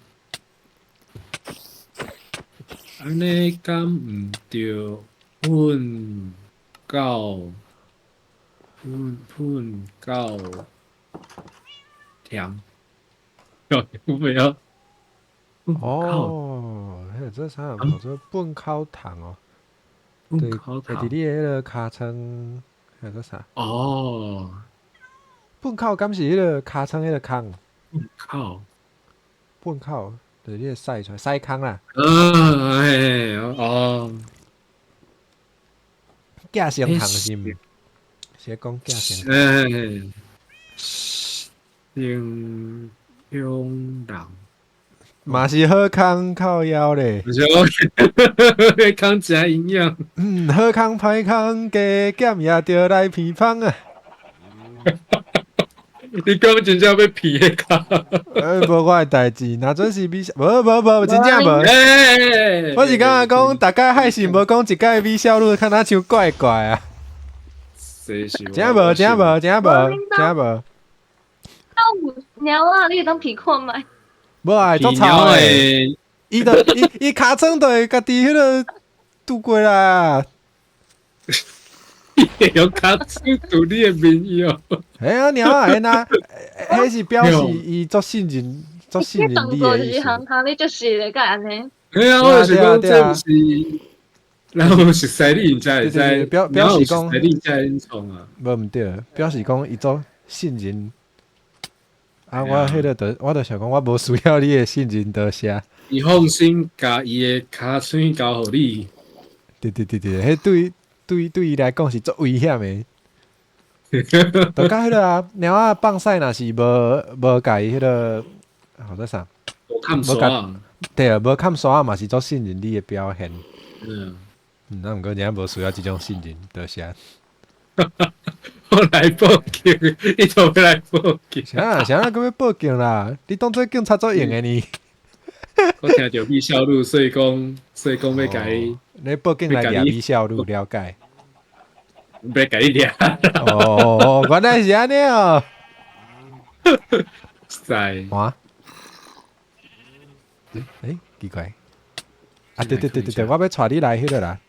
按呢敢毋對？糞狗，糞糞狗甜，有沒有？哦，彼這啥？叫做糞口糖哦。糞口糖。會佇你的彼个尻川，彼個啥？哦。糞口敢是彼个尻川彼个空？糞口。糞口。就是你个屎出來，屎空啦。嗯，嘿，哦。寄生虫是毋？是講寄生。欸，英雄人。嘛是好康靠腰咧。是好康誠營養。嗯，好康歹康加減也著來鼻芳啊。你講真正欲鼻彼跤？無我的代誌，若準是美少，無無無，真正無。我是感覺講，逐擺海信無講一擺美少女，敢若像怪怪啊。真正無，真正無，真正無，真正無。有貓仔，你會當鼻看覓？無啊，足臭的。伊就伊伊尻川就會家己彼个拄過來啊。用尻川拄你的面哦。嘿啊，貓仔，那，彼是表示伊足信任，足信任你的意思。你就是咧，敢按呢？嘿啊，我就是講這毋是，然後熟似你才會知，表示講你才會創啊。無毋對，表示講伊足信任。啊，我彼个就，我就想講，我無需要你的信任，多謝。伊放心，共伊的尻川交予你。對對對對，彼對對對伊來講是足危險的。就佮彼个啊，貓仔放屎若是無共伊彼个，號做啥？無冚沙仔。對啊，無冚沙仔嘛是足信任你的表現。嗯。嗯，啊，毋過真無需要這種信任，多謝。我來報警，你做欲來報警？啥啥閣欲報警啦？你當做警察足用的呢？我聽著美少女，所以講，所以講欲共伊。你報警來掠美少女，了解？欲共你掠。哦，原來是按呢哦。在。哇？欸，奇怪。啊，對對對對對，我欲帶你來彼个啦。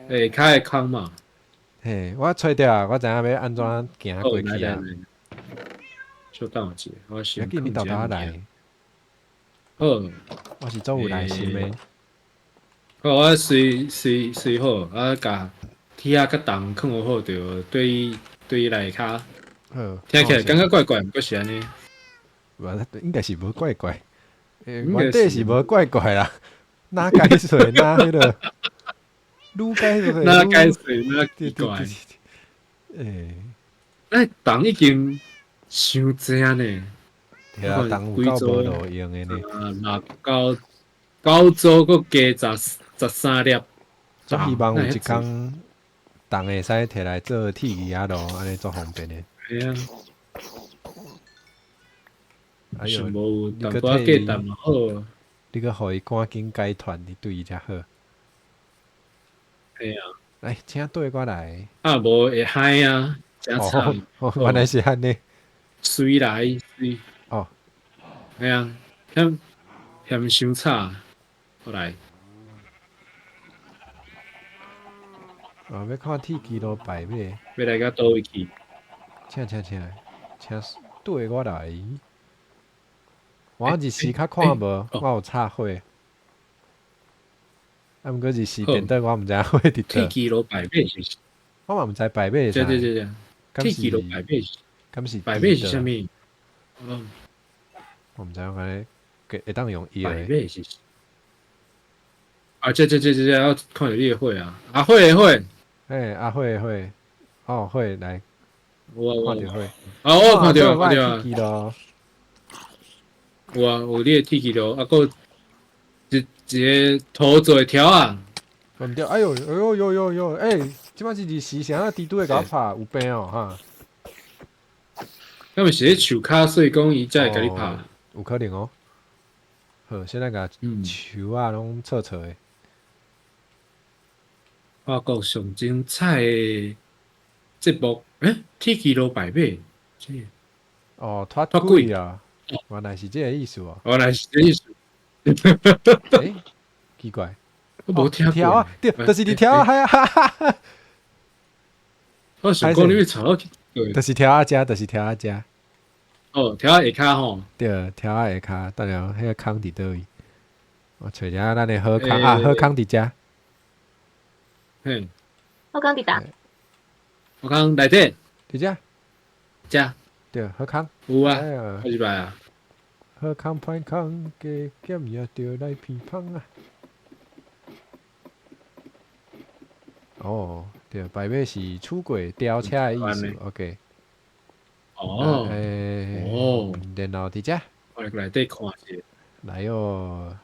欸，較會空嘛？嘿，我揣著啊，我知影欲按怎行過去啊。稍等一下，我先。欲緊你沓沓來。好，我是足有耐心的。好，我隨隨隨好，啊，共鐵仔較重，囥好好，就對對來跤。好，聽起來感覺怪怪，毋過是按呢。無，應該是無怪怪。原底是無怪怪啦，哪解水哪彼个，愈解水哪解水哪奇怪。欸，欸，重已經傷濟呢。對啊，重有夠無路用的呢。啊，六九九組閣加13粒。足希望有一工，重會使提來做鐵枝仔路，按呢足方便的。嘿啊。哎喲，無淡薄仔價值嘛好。你閣予伊趕緊解脫，你對伊才好。嘿啊。來，請綴我來。啊，無會害啊，誠慘。哦，原來是按呢。水來水。哦。嘿啊，嫌嫌傷慘，好來。哦，欲看鐵枝路排尾。欲來到佗位去？請請請，請綴我來。我日時較看無，我有插火。啊，毋过日时颠倒，我毋知影火伫佗。铁枝路白马是？我嘛毋知白马是啥。对对对对，铁枝路白马是？敢是白马是啥物？嗯，我毋知影安呢，会当用伊。白马是？啊，这这这这这，要看著你的火啊！阿火的火，欸，阿火的火，哦，火来，我看著火，哦，我看著看著啊，有啊，有你的铁枝路，啊，阁一一个土做的条仔。毋对，哎哟，哎哟哟哟哟，欸，这摆是日时，啥啊？猪拄会共我拍，有病哦，哈！敢毋是咧树跤，所以讲伊才会共你拍。有可能哦。好，现在共树仔拢臭臭的。法国上精彩的节目，欸，铁枝路白马，这哦，脱轨啊！原来是这个意思哦。原来是这个意思。欸，奇怪，我无听过。条仔，对，就是伫条仔，哈哈哈。我想讲你欲吵到，就是条仔遮，就是条仔遮。哦，条仔下跤吼。对，条仔下跤，等下彼个空伫佗位？我揣一下咱的好康啊，好康伫遮。嘿，好康伫佗？好康内底。伫遮。遮。对，好康。有啊，开始摆啊。好康歹康，加减也著来偏芳啊。哦，对，白马是出轨飙车的意思。OK。哦。哦。然后伫遮。我来内底看一下。来哟。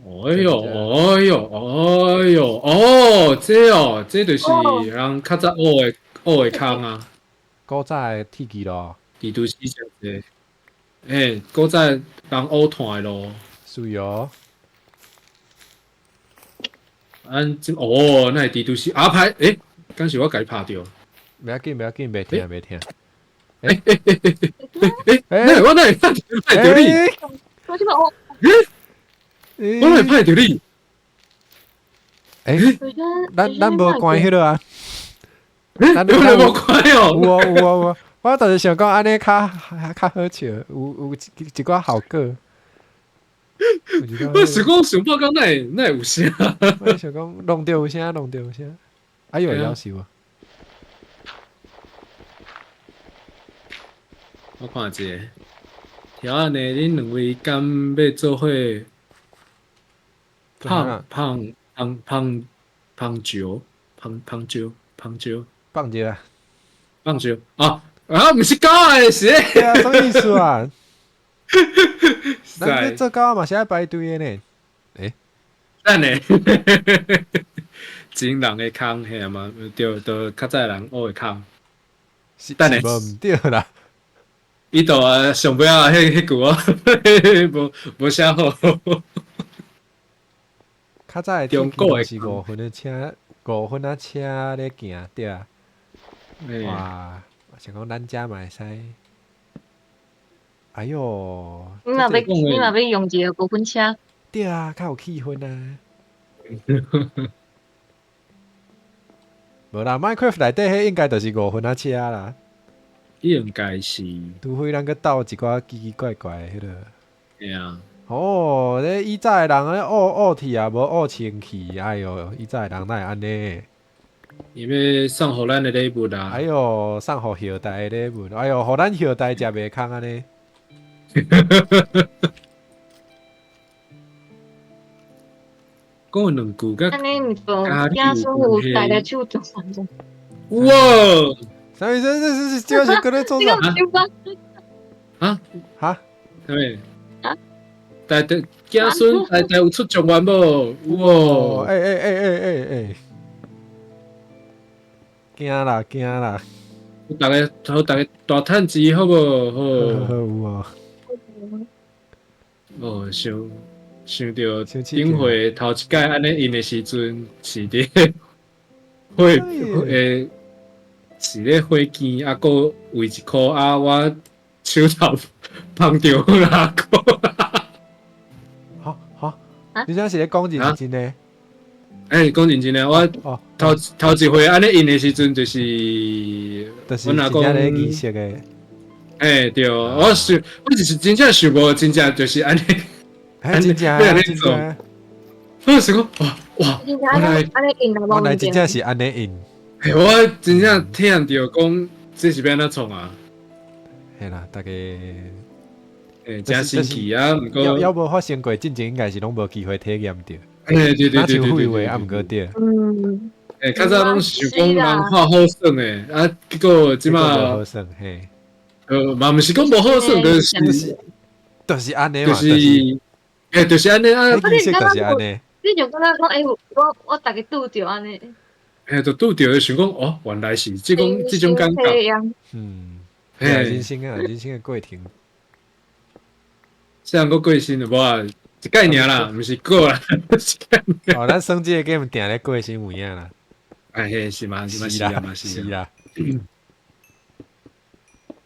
哎哟，哎哟，哎哟，哦，这哦，这就是人较早学的学的空啊。古早的铁枝路。地图是上济，欸，古早人乌炭的路。是哦。按这哦，那会蜘蛛丝啊歹，欸，敢是我共伊拍著？袂要紧，袂要紧，袂听，袂听。欸欸欸欸欸欸，我哪会拍著你？我这摆我。欸，我哪会拍著你？欸，咱无关彼落啊。咱咱无关哦。有哦有哦有哦，我就是想讲按呢较较好笑，有一寡效果。我想讲想半工，哪会哪会有声？我想讲弄著有声，弄著有声。哎哟，夭寿啊！我看一下，条仔呢？恁两位敢欲做伙？胖胖胖胖胖椒，胖胖椒，胖椒，放椒啊！放椒啊啊！毋是狗仔，是？啊，啥意思啊？咱欲做狗仔嘛是爱排队的呢。欸，等下，前人的空，嘿嘛，对，就较早人学的空。是，等下，无毋对啦。伊就啊上尾仔彼彼句哦，无无写好。较早的中国的是五分的车，五分仔车咧行，对啊。哇，想讲咱遮嘛会使。哎哟，你嘛欲用一个五分车？对啊，较有气氛啊。无啦，Minecraft 内底彼应该就是五分仔车啦。应该是。除非咱阁斗一寡奇奇怪怪的彼落。对啊。哦，咧以早的人咧学学铁啊，无学清气，哎哟，以早的人哪会按呢？伊欲送予咱的礼物啦。哎哟，送予后代的礼物，哎哟，予咱后代食袂空按呢。讲两句，按呢毋就子孙有带来手中。哇！啥物？这这这这是阁咧做啥？啊？哈？啥物？啊？代代子孙代代有出状元无？哇！欸欸欸欸欸欸！惊啦惊啦！逐家予逐家大趁钱好无？好。好有哦。哦，想想著顶回头一摆按呢印的时阵，是伫火诶，是咧火机，啊，阁为一箍啊，我手头捧著哪个？好好，你这是咧讲认真的？欸，讲认真的，我头头一回按呢印的时阵，就是就是真正咧仪式的。欸，对，我想，我就是真正想无，真正就是按呢，真正按呢做。我是講哇哇，原來按呢印原來真正是按呢印。嘿，我真正聽著講這是欲按怎創啊？嘿啦，大家真神奇啊！毋過猶無發生過，進前應該是攏無機會體驗著。嘿，對對對對對，話啊，毋過對。嗯。較早攏是想講人看好耍的，啊，結果這馬無好耍，嘿。嘛毋是講無好耍，就是就是按呢嘛，就是，就是按呢啊，其實就是按呢。你就感覺講，欸，我逐家拄著按呢。就拄著想講，哦，原來是這種這種感覺。嗯，人生啊，人生的過程。雖然閣過身就無啊，一擺爾啦，毋是過啦。哦，咱耍這個 game 定咧過身有影啦。哎嘿，是嘛是嘛是啦嘛是啦。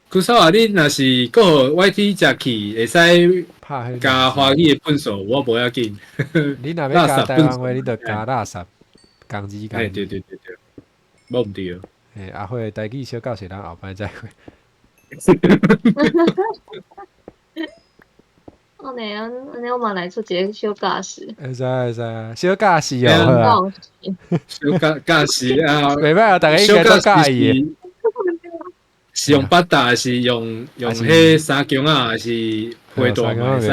可是啊，你若是閣予 YT 食去，會使加華語的糞埽，我無要緊。你若欲加台灣話，你就加垃圾，共字共。對對對對，無毋對。嘿，阿輝台語小教室，咱後擺再會。按呢按呢，我嘛來出一個小教室。會使會使，小教室哦，小教教室啊，袂歹啊，逐家應該都佮意。是用八達，還是用彼三強啊，還是皮帶嘛會使？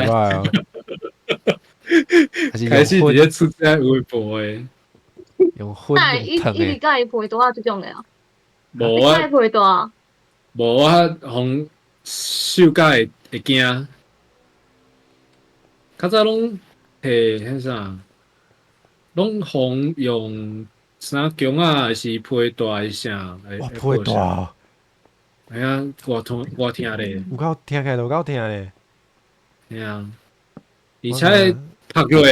開始直接出這微博的，用粉伊伊是佮意皮帶啊這種的啊？無啊，皮帶。無我予手甲會會驚。較早攏摕彼啥，攏予用三強啊，還是皮帶還是啥？哇，皮帶！哎呀，偌痛偌疼咧！有夠聽起來就夠疼咧。嘿啊，而且拍落，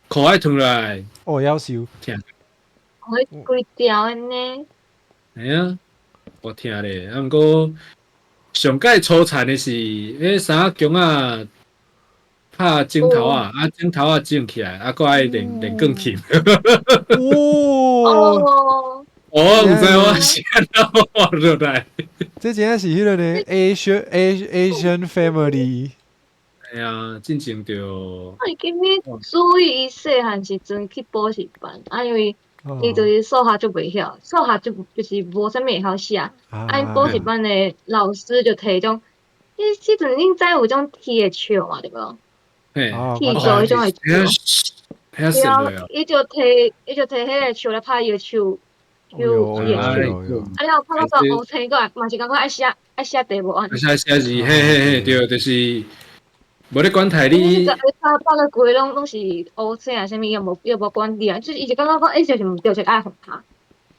褲愛脫落來。哦，夭壽。疼。我規條的呢。嘿啊，偌疼咧！啊，毋過上蓋粗殘的是，彼三強仔拍枕頭仔，啊枕頭仔種起來，啊閣愛練練鋼琴。哦。我毋知我是按怎活落來。這真正是彼個呢，Asian Asian family。哎呀，進前就。我會記得注意伊細漢時陣去補習班，啊，因為伊就是數學足袂曉，數學就是無啥物會曉寫。啊，𪜶補習班的老師就提種，彼彼陣恁知有種鐵的尺嘛，對無？鐵做彼種的尺。對啊，伊就提彼个尺來拍伊的手。有伊的手，啊了拍到烏青過來，嘛是感覺愛寫題目按呢。愛寫字，嘿嘿嘿，對，就是無咧管太你。拍到規攏是烏青啊，啥物伊無管你啊，就是伊就感覺講，欸，就是毋對，就愛予拍。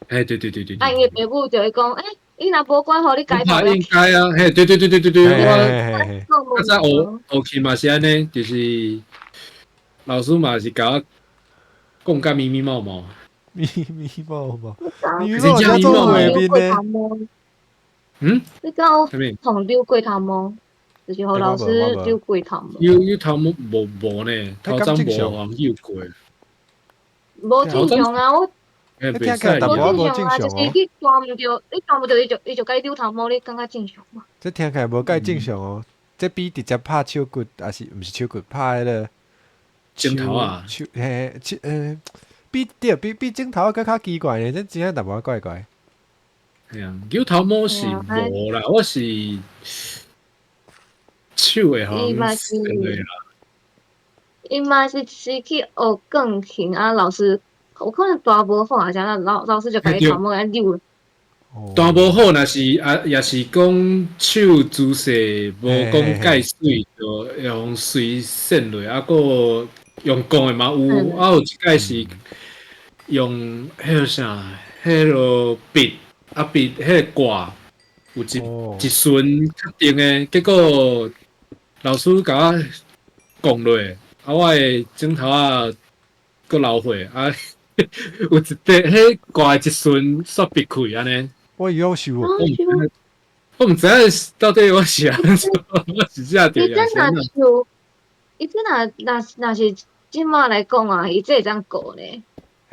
哎，對對對對。啊，𪜶的爸母就會講，欸，你若無管好，你改頭。應該啊，嘿，對對對對對對，我較早學琴嘛是按呢，就是老師嘛是共我講甲密密麻麻。密密麻麻，密密麻麻做畫面呢？嗯？你敢有予扭過頭毛？就是予老師扭過頭毛。扭頭毛無呢？頭鬃無予扭過。無正常啊！我無正常啊，就是你抓毋著，你抓毋著，伊就共你扭頭毛，你感覺正常嗎？這聽起來無蓋正常哦，這比直接拍手骨，抑是毋是手骨，拍彼个枕頭啊？手嘿手比對比比枕頭閣較奇怪呢，這真正淡薄仔怪怪。嘿啊，扭頭毛是無啦，我是手會予人啦。伊嘛是去學鋼琴啊，老師有可能彈無好啊，啥老師就共伊頭毛共扭。彈無好，若是啊，也是講手姿勢無講蓋媠，就用隨線落，啊，閣用講的嘛有，啊有一擺是用彼个啥，彼个筆啊筆，彼个掛有一順確定的，結果老師共我講落，啊我的枕頭仔閣流血啊，有一塊彼掛的一順煞癟開按呢。我夭壽哦！我毋知影到底我是按怎，我是這伊這若像，伊這若是這馬來講啊，伊這會當告呢？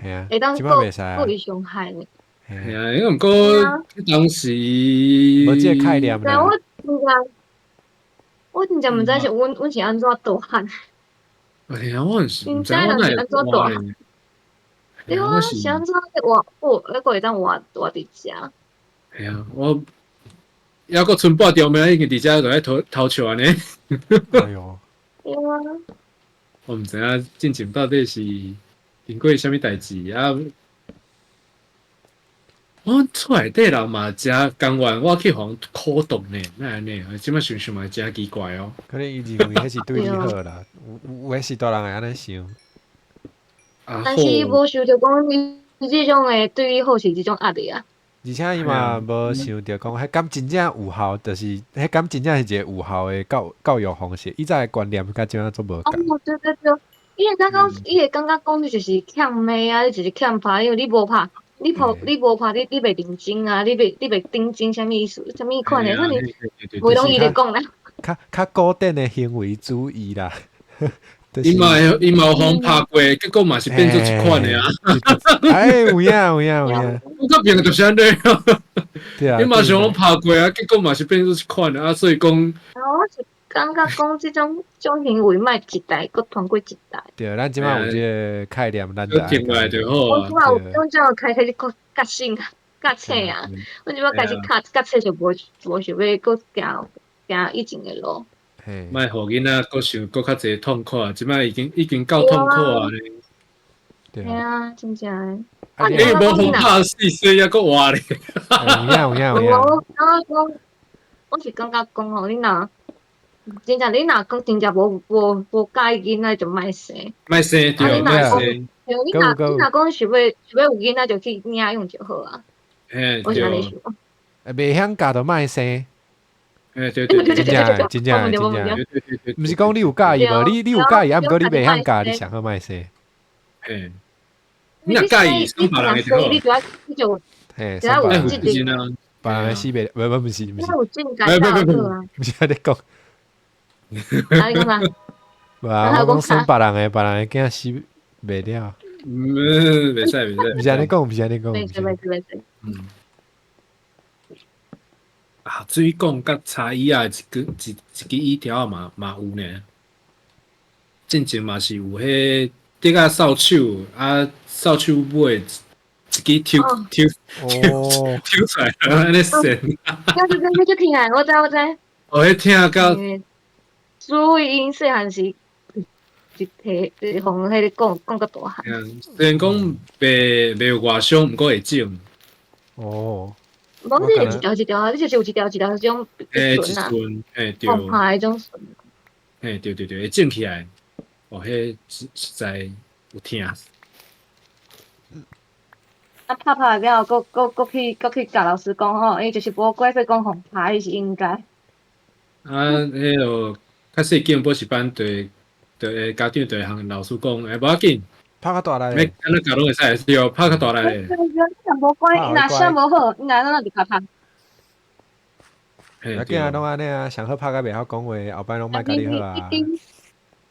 係啊，會當告故意傷害呢？係啊，因為毋過當時無這個概念啦。我真正毋知是阮是按怎導航。哎呀，我是毋知我哪会活咧。对啊，是按怎活？我那个会当活活伫遮。系啊，我犹阁賰半钟已经伫遮就咧偷偷笑按呢。哎哟，对啊。我毋知影进前到底是经过啥物代志啊？我厝内底人嘛诚甘愿，我去予人苦毒呢，哪按呢？这摆想想嘛诚奇怪哦。可能伊认为彼是对你好啦，有有的是大人会按呢想。但是伊无想著讲伊這種的對你好是這種壓力啊。而且伊嘛無想著講，彼敢真正有效，就是彼敢真正是一個有效的教育方式。以前的觀念佮這擺足無仝。哦，對對對，伊會感覺，伊會感覺講你就是欠罵啊，你就是欠拍，因為你無拍。你拍你無拍，你袂認真啊！你袂認真，啥物意思？啥物款的？可能袂攏伊咧講啦。較古典的行為主義啦。伊嘛伊嘛有予人拍過，結果嘛是變做這款的啊。哎，有影有影有影。我較平就是按呢。對啊。伊嘛是予人拍過啊，結果嘛是變做這款的啊，所以講。我是感覺講這種行為，莫一代閣傳過一代。對，咱這擺有這個概念，咱就停落來就好啊。我這擺有種這樣開始閣覺醒啊，覺醒啊！我這擺開始較覺醒就無想欲閣行行以前的路。莫予囡仔閣想閣較濟痛苦啊！這擺已經夠痛苦啊！對啊，真正的。你無予拍死，所以猶閣活咧。有影有影有影。我感覺講，我是感覺講吼，你若真正你若講真正無佮意囡仔就莫生。莫生對，莫生。對，你若講想欲有囡仔就去領養就好啊。嘿，我是按呢想。袂曉教就莫生。欸，對對對，真正真正真正，毋是講你有佮意無？你有佮意，啊，毋過你袂曉教，你上好莫生。嘿，你若佮意，生別人的就好。你就愛你就，嘿，只要有這個，別人的死袂，無毋是毋是。毋是按呢講。啊，你講啥？無啊，我講生別人的，別人的囝死袂了。嗯，袂使袂使。毋是按呢講，毋是按呢講。袂使袂使袂使。嗯。啊，水管佮柴椅仔一个一一支椅條嘛有呢。進前嘛是有彼竹仔掃帚啊，掃帚尾一支抽抽抽出來，按呢旋。對對對，就疼，我知我知。哦，彼疼到。所以𪜶細漢時就提，就是予彼个講講較大漢。雖然講袂有外傷，毋過會腫。哦。無你會一條一條啊，你就是有一條一條這種一寸，欸對。放拍彼種筍。欸對對對，會腫起來，哦，彼實在有疼。啊，拍拍了後，閣去共老師講吼，伊就是無乖，所以講予拍伊是應該。啊，彼落較細間補習班，就會家長就會向老師講，欸，無要緊，拍較大力，欲按怎教攏會使，對，拍較大力。你若無乖，伊若寫無好，伊若按怎就共拍。啊，囝仔攏按呢啊，上好拍甲袂曉講話，後擺攏莫共你好啊。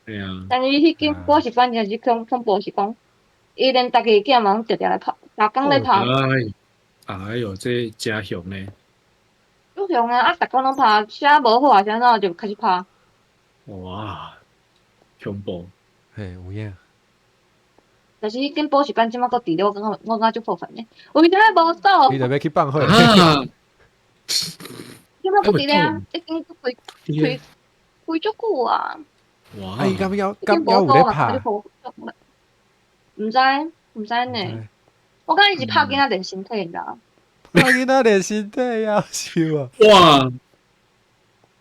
對啊。但是彼間補習班真是恐怖，是講，伊連家己囝嘛攏直直來拍，逐工咧拍。哎喲，這誠凶呢。足凶啊！啊，逐工攏拍，寫無好啊，啥怎就開始拍。哇，恐怖！嘿，有影。但是彼間補習班這擺閣佇咧，我感覺足過分的。為啥物無倒？伊就欲去放火。這擺閣佇咧啊，已經開足久啊。哇！啊，伊敢猶有咧拍？毋知呢。我感覺伊是拍囡仔練身體，你知無？拍囡仔練身體夭壽啊！哇！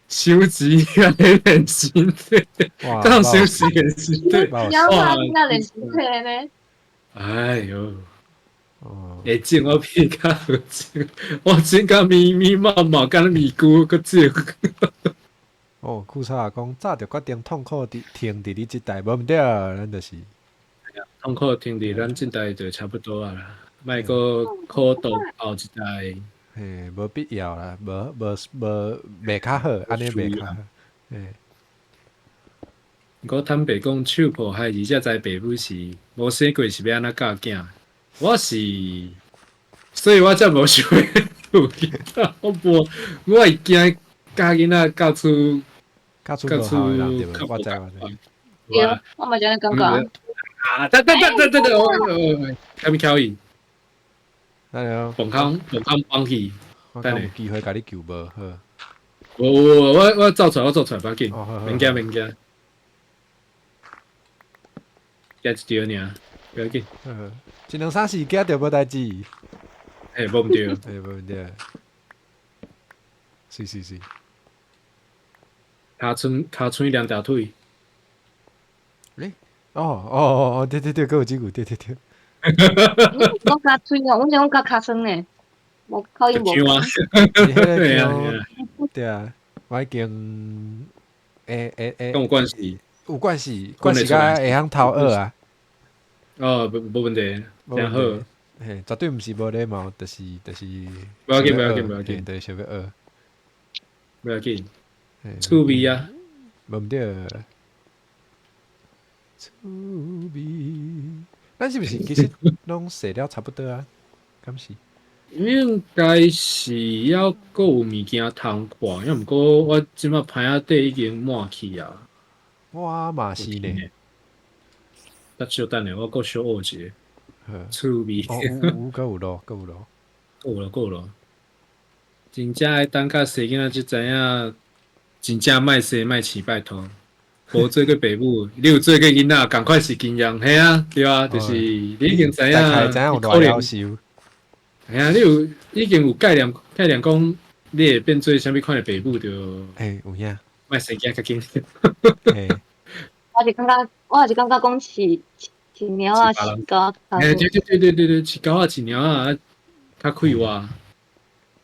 收錢啊，練身體，敢收錢練身體？哇！拍囡仔練身體呢？哎喲！會腫我比較好腫，我腫甲密密麻麻，敢若咪菇閣腫。哦，古早講早就決定痛苦佇停佇你這代，無毋對，咱就是。痛苦停佇咱這代就差不多啊啦，莫閣苦到後一代。嘿，無必要啦，無袂較好，按呢袂較好。嘿。我坦白講，手抱孩兒才知爸母是無生過是欲按怎教囝。我是，所以我才無想欲有囡仔。我無，我會驚教囡仔教出教出較無，我知我知。對，我嘛是按呢感覺。啊！等等等等等等，我啥物口音？等下，防空防空放去。我有機會共你救無好。我走出來，我走出來，無要緊，免驚免驚。驚一條爾，不要緊。一兩三四驚著無代誌。嘿，無毋對。嘿，無毋對。是是是。尻川尻川兩條腿。欸？哦哦哦哦，對對對，閣有這句，對對對。我尻川哦，我想講尻川呢，無口音無。對啊，對啊，我已經，欸欸欸，敢有關係？有關係，關係甲會曉偷學啊。哦，無問題，真好。嘿，絕對毋是無禮貌，就是就是。無要緊，無要緊，無要緊，就是想欲學。無要緊，趣味啊，無毋對。趣味，咱是毋是其實攏踅了差不多啊？敢是？應該是猶閣有物件通看，抑毋過我這擺牌仔底已經滿去啊。我嘛是呢。等小等下，我閣小學一下。趣味。哦，有有閣有路，閣有路，閣有路，閣有路。真正愛等甲生囡仔才知影，真正莫生莫飼，拜託。無做過爸母，你有做過囡仔，仝款是經驗，嘿啊，對啊，就是你已經知影，知影有偌夭壽。嘿啊，你有已經有概念，概念講你會變做啥物款的爸母就。欸，有影。莫生囝較緊。我是感覺，我是感覺講飼飼貓仔，飼狗。欸，對對對對對對，飼狗仔飼貓仔較快活。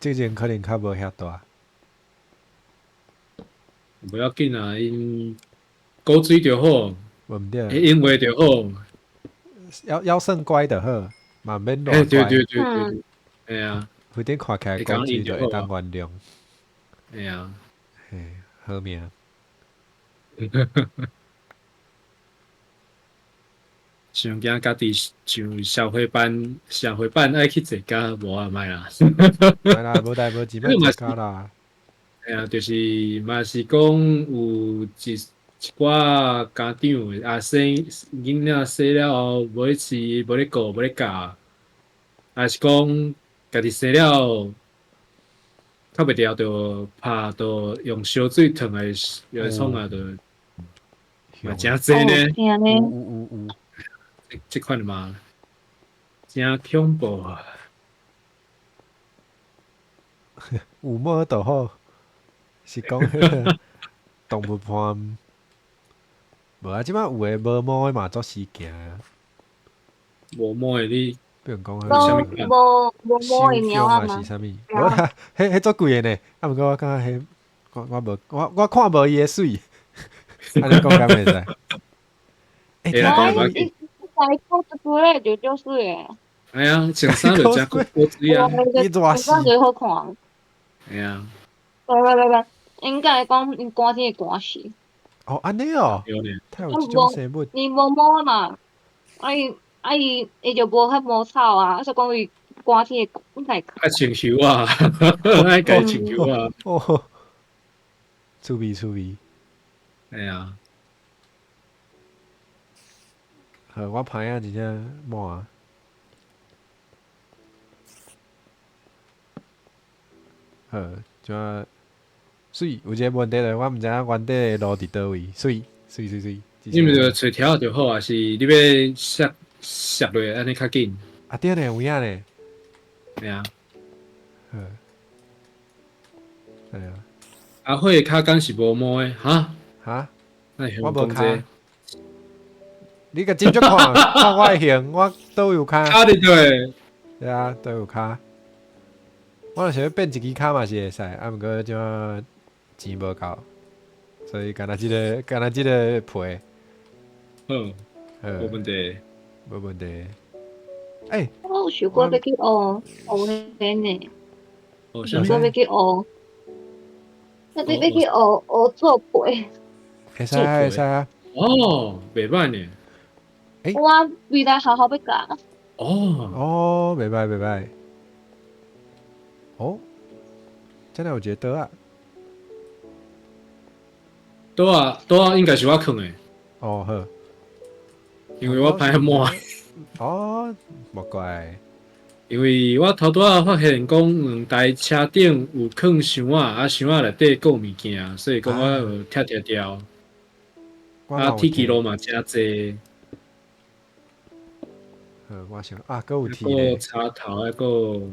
這陣可能較無遐大。無要緊啊，𪜶古錐就好，無毋對，會應話就好，要算乖就好，嘛毋免亂乖。對對對對，嘿啊，反正看起來古錐就會當原諒。嘿啊，嘿，好命。想驚家己上社會班，社會班愛去坐監，無啊，莫啦。莫啦，無代無誌，莫坐監啦。嘿啊，就是嘛是講有一寡家長啊，生囡仔生了後無咧飼，無咧顧，無咧教，還是講家己生了後較袂牢，就拍，就用燒水燙來來創啊，就嘛誠濟呢。有有有，這款嘛，誠恐怖啊！有毛就好，是講彼个動物伴。無啊，這擺有的無毛的嘛足時行啊。無毛的你，比如講，無無毛的貓仔嗎？是啥物？無啦，彼足貴的呢。啊，毋過我感覺彼，我無，我看無伊的媠。按呢講敢會使？欸，來，伊伊講一句咧就足媠的。哎呀，穿衫就誠古古錐啊！伊熱死。最好看。哎呀。喂喂喂喂，應該講𪜶寒天會寒死。哦，按呢哦，太有這種生物。伊無毛嘛，啊伊啊伊伊就無彼毛草啊，啊所以講伊寒天會應該。愛穿袖啊，愛共伊穿袖啊。哦，趣味趣味。哎呀，好，我旁仔真正滿。好，這擺。媠，有一个問題咧，我毋知影原底的路佇佗位。媠，媠媠媠。你毋著揣條就好，還是你欲摔摔落按呢較緊？啊對呢，有影呢。嘿啊。好。對啊。阿火的跤敢是無毛的？哈？哈？我無跤。你共斟酌看，看我的型，我佗有跤。跤佇佗？對啊，佗有跤。我若想欲變一支跤嘛是會使，啊，毋過這擺錢無夠，所以干焦這个，干焦這个皮。好，無問題，無問題。欸，我有想過欲去學學彼呢，想過欲去學，欲欲去學學做皮。會使啊，會使啊。哦，袂歹呢。欸，我未來學校欲教。哦哦，袂歹袂歹。哦，這裡有一个桌仔。桌仔桌仔應該是我囥的。哦好，因為我歹摸。哦，莫怪。因為我頭拄仔發現講兩台車頂有囥箱仔，啊箱仔內底閣有物件，所以講我有拆拆掉。啊，鐵記錄嘛誠濟。好，我想啊，閣有鐵咧。插頭還閣，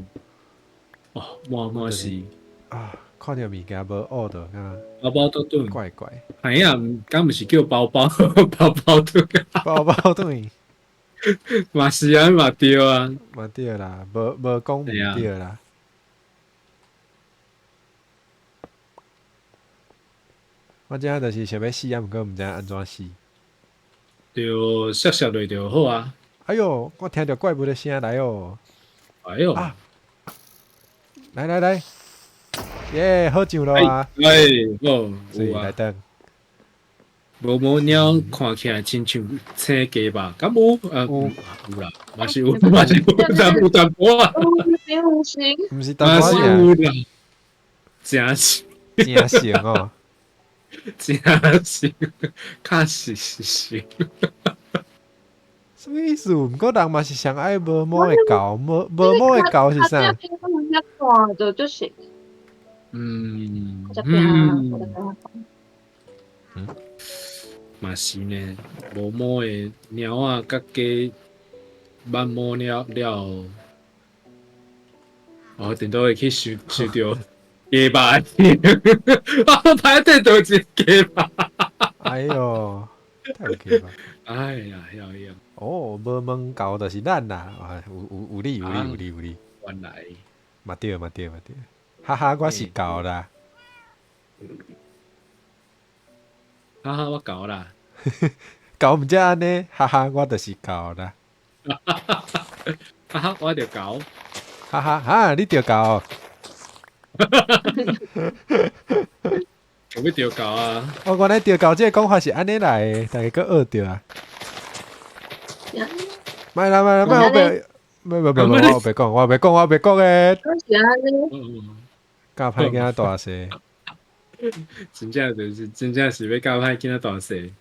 哦，滿滿是。啊，看著物件無烏著，啊。包包倒轉。怪怪。係啊，敢毋是叫包包包包轉？包包轉。嘛是啊，嘛對啊。嘛對啦，無無講毋對啦。我這就是想欲死啊，毋過毋知按怎死。對，摔摔落就好啊。哎喲，我聽著怪物的聲來哦！哎喲，啊！來來來，耶，好上路啊！哎，好，有啊。來等。無毛貓看起來親像青雞吧？敢有？有有啦，嘛是有，嘛是有，但有淡薄仔。毋是淡薄仔，嘛是有啦，誠是誠像哦，誠是，確實是是。啥物意思？毋過人嘛是上愛無毛的狗，無無毛的狗是啥？嗯嗯，嘛是呢，無毛的貓仔佮雞挽毛了了，哦，頂多會去想想著雞肉，我排隊都一雞肉。哎喲，太有雞肉！哎呀，呀呀！哦，無毛狗就是咱啦，啊，有有有理有理有理有理。原來，嘛對嘛對嘛對，哈哈，我是狗啦。哈哈，我狗啦。狗毋才按呢，哈哈，我就是狗啦。哈哈，我著狗。哈哈哈，你著狗。我欲著狗啊！哦，原來著狗這個講法是按呢來的，大家閣學著啊。莫啦莫啦莫，我袂，莫莫莫莫，我袂講，我袂講，我袂講的。教歹囝大細。真正就是，真正是欲教歹囝大細。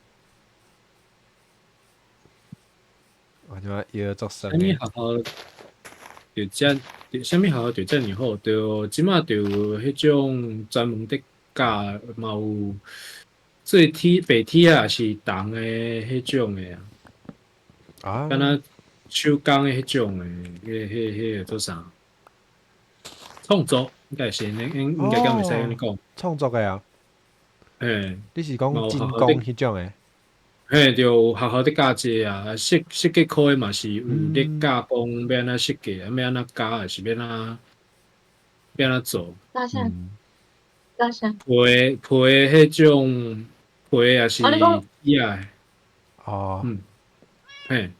我這擺腰足酸。啥物學校就遮，啥物學校就遮爾好，就這馬就有彼種專門佇教，嘛有做鐵白鐵啊，是銅的彼種的啊。啊。敢若手工的彼種的，彼、彼、彼個做啥？創作應該是，應應該敢會使按呢講。創作的啊。嘿。你是講金工彼種的？嘿，對，有學校佇教這個啊，設設計科的嘛是有咧教講欲按怎設計，啊欲按怎加，還是欲按怎欲按怎做。教啥？教啥？皮皮彼種皮也是椅仔。哦。嗯。嘿。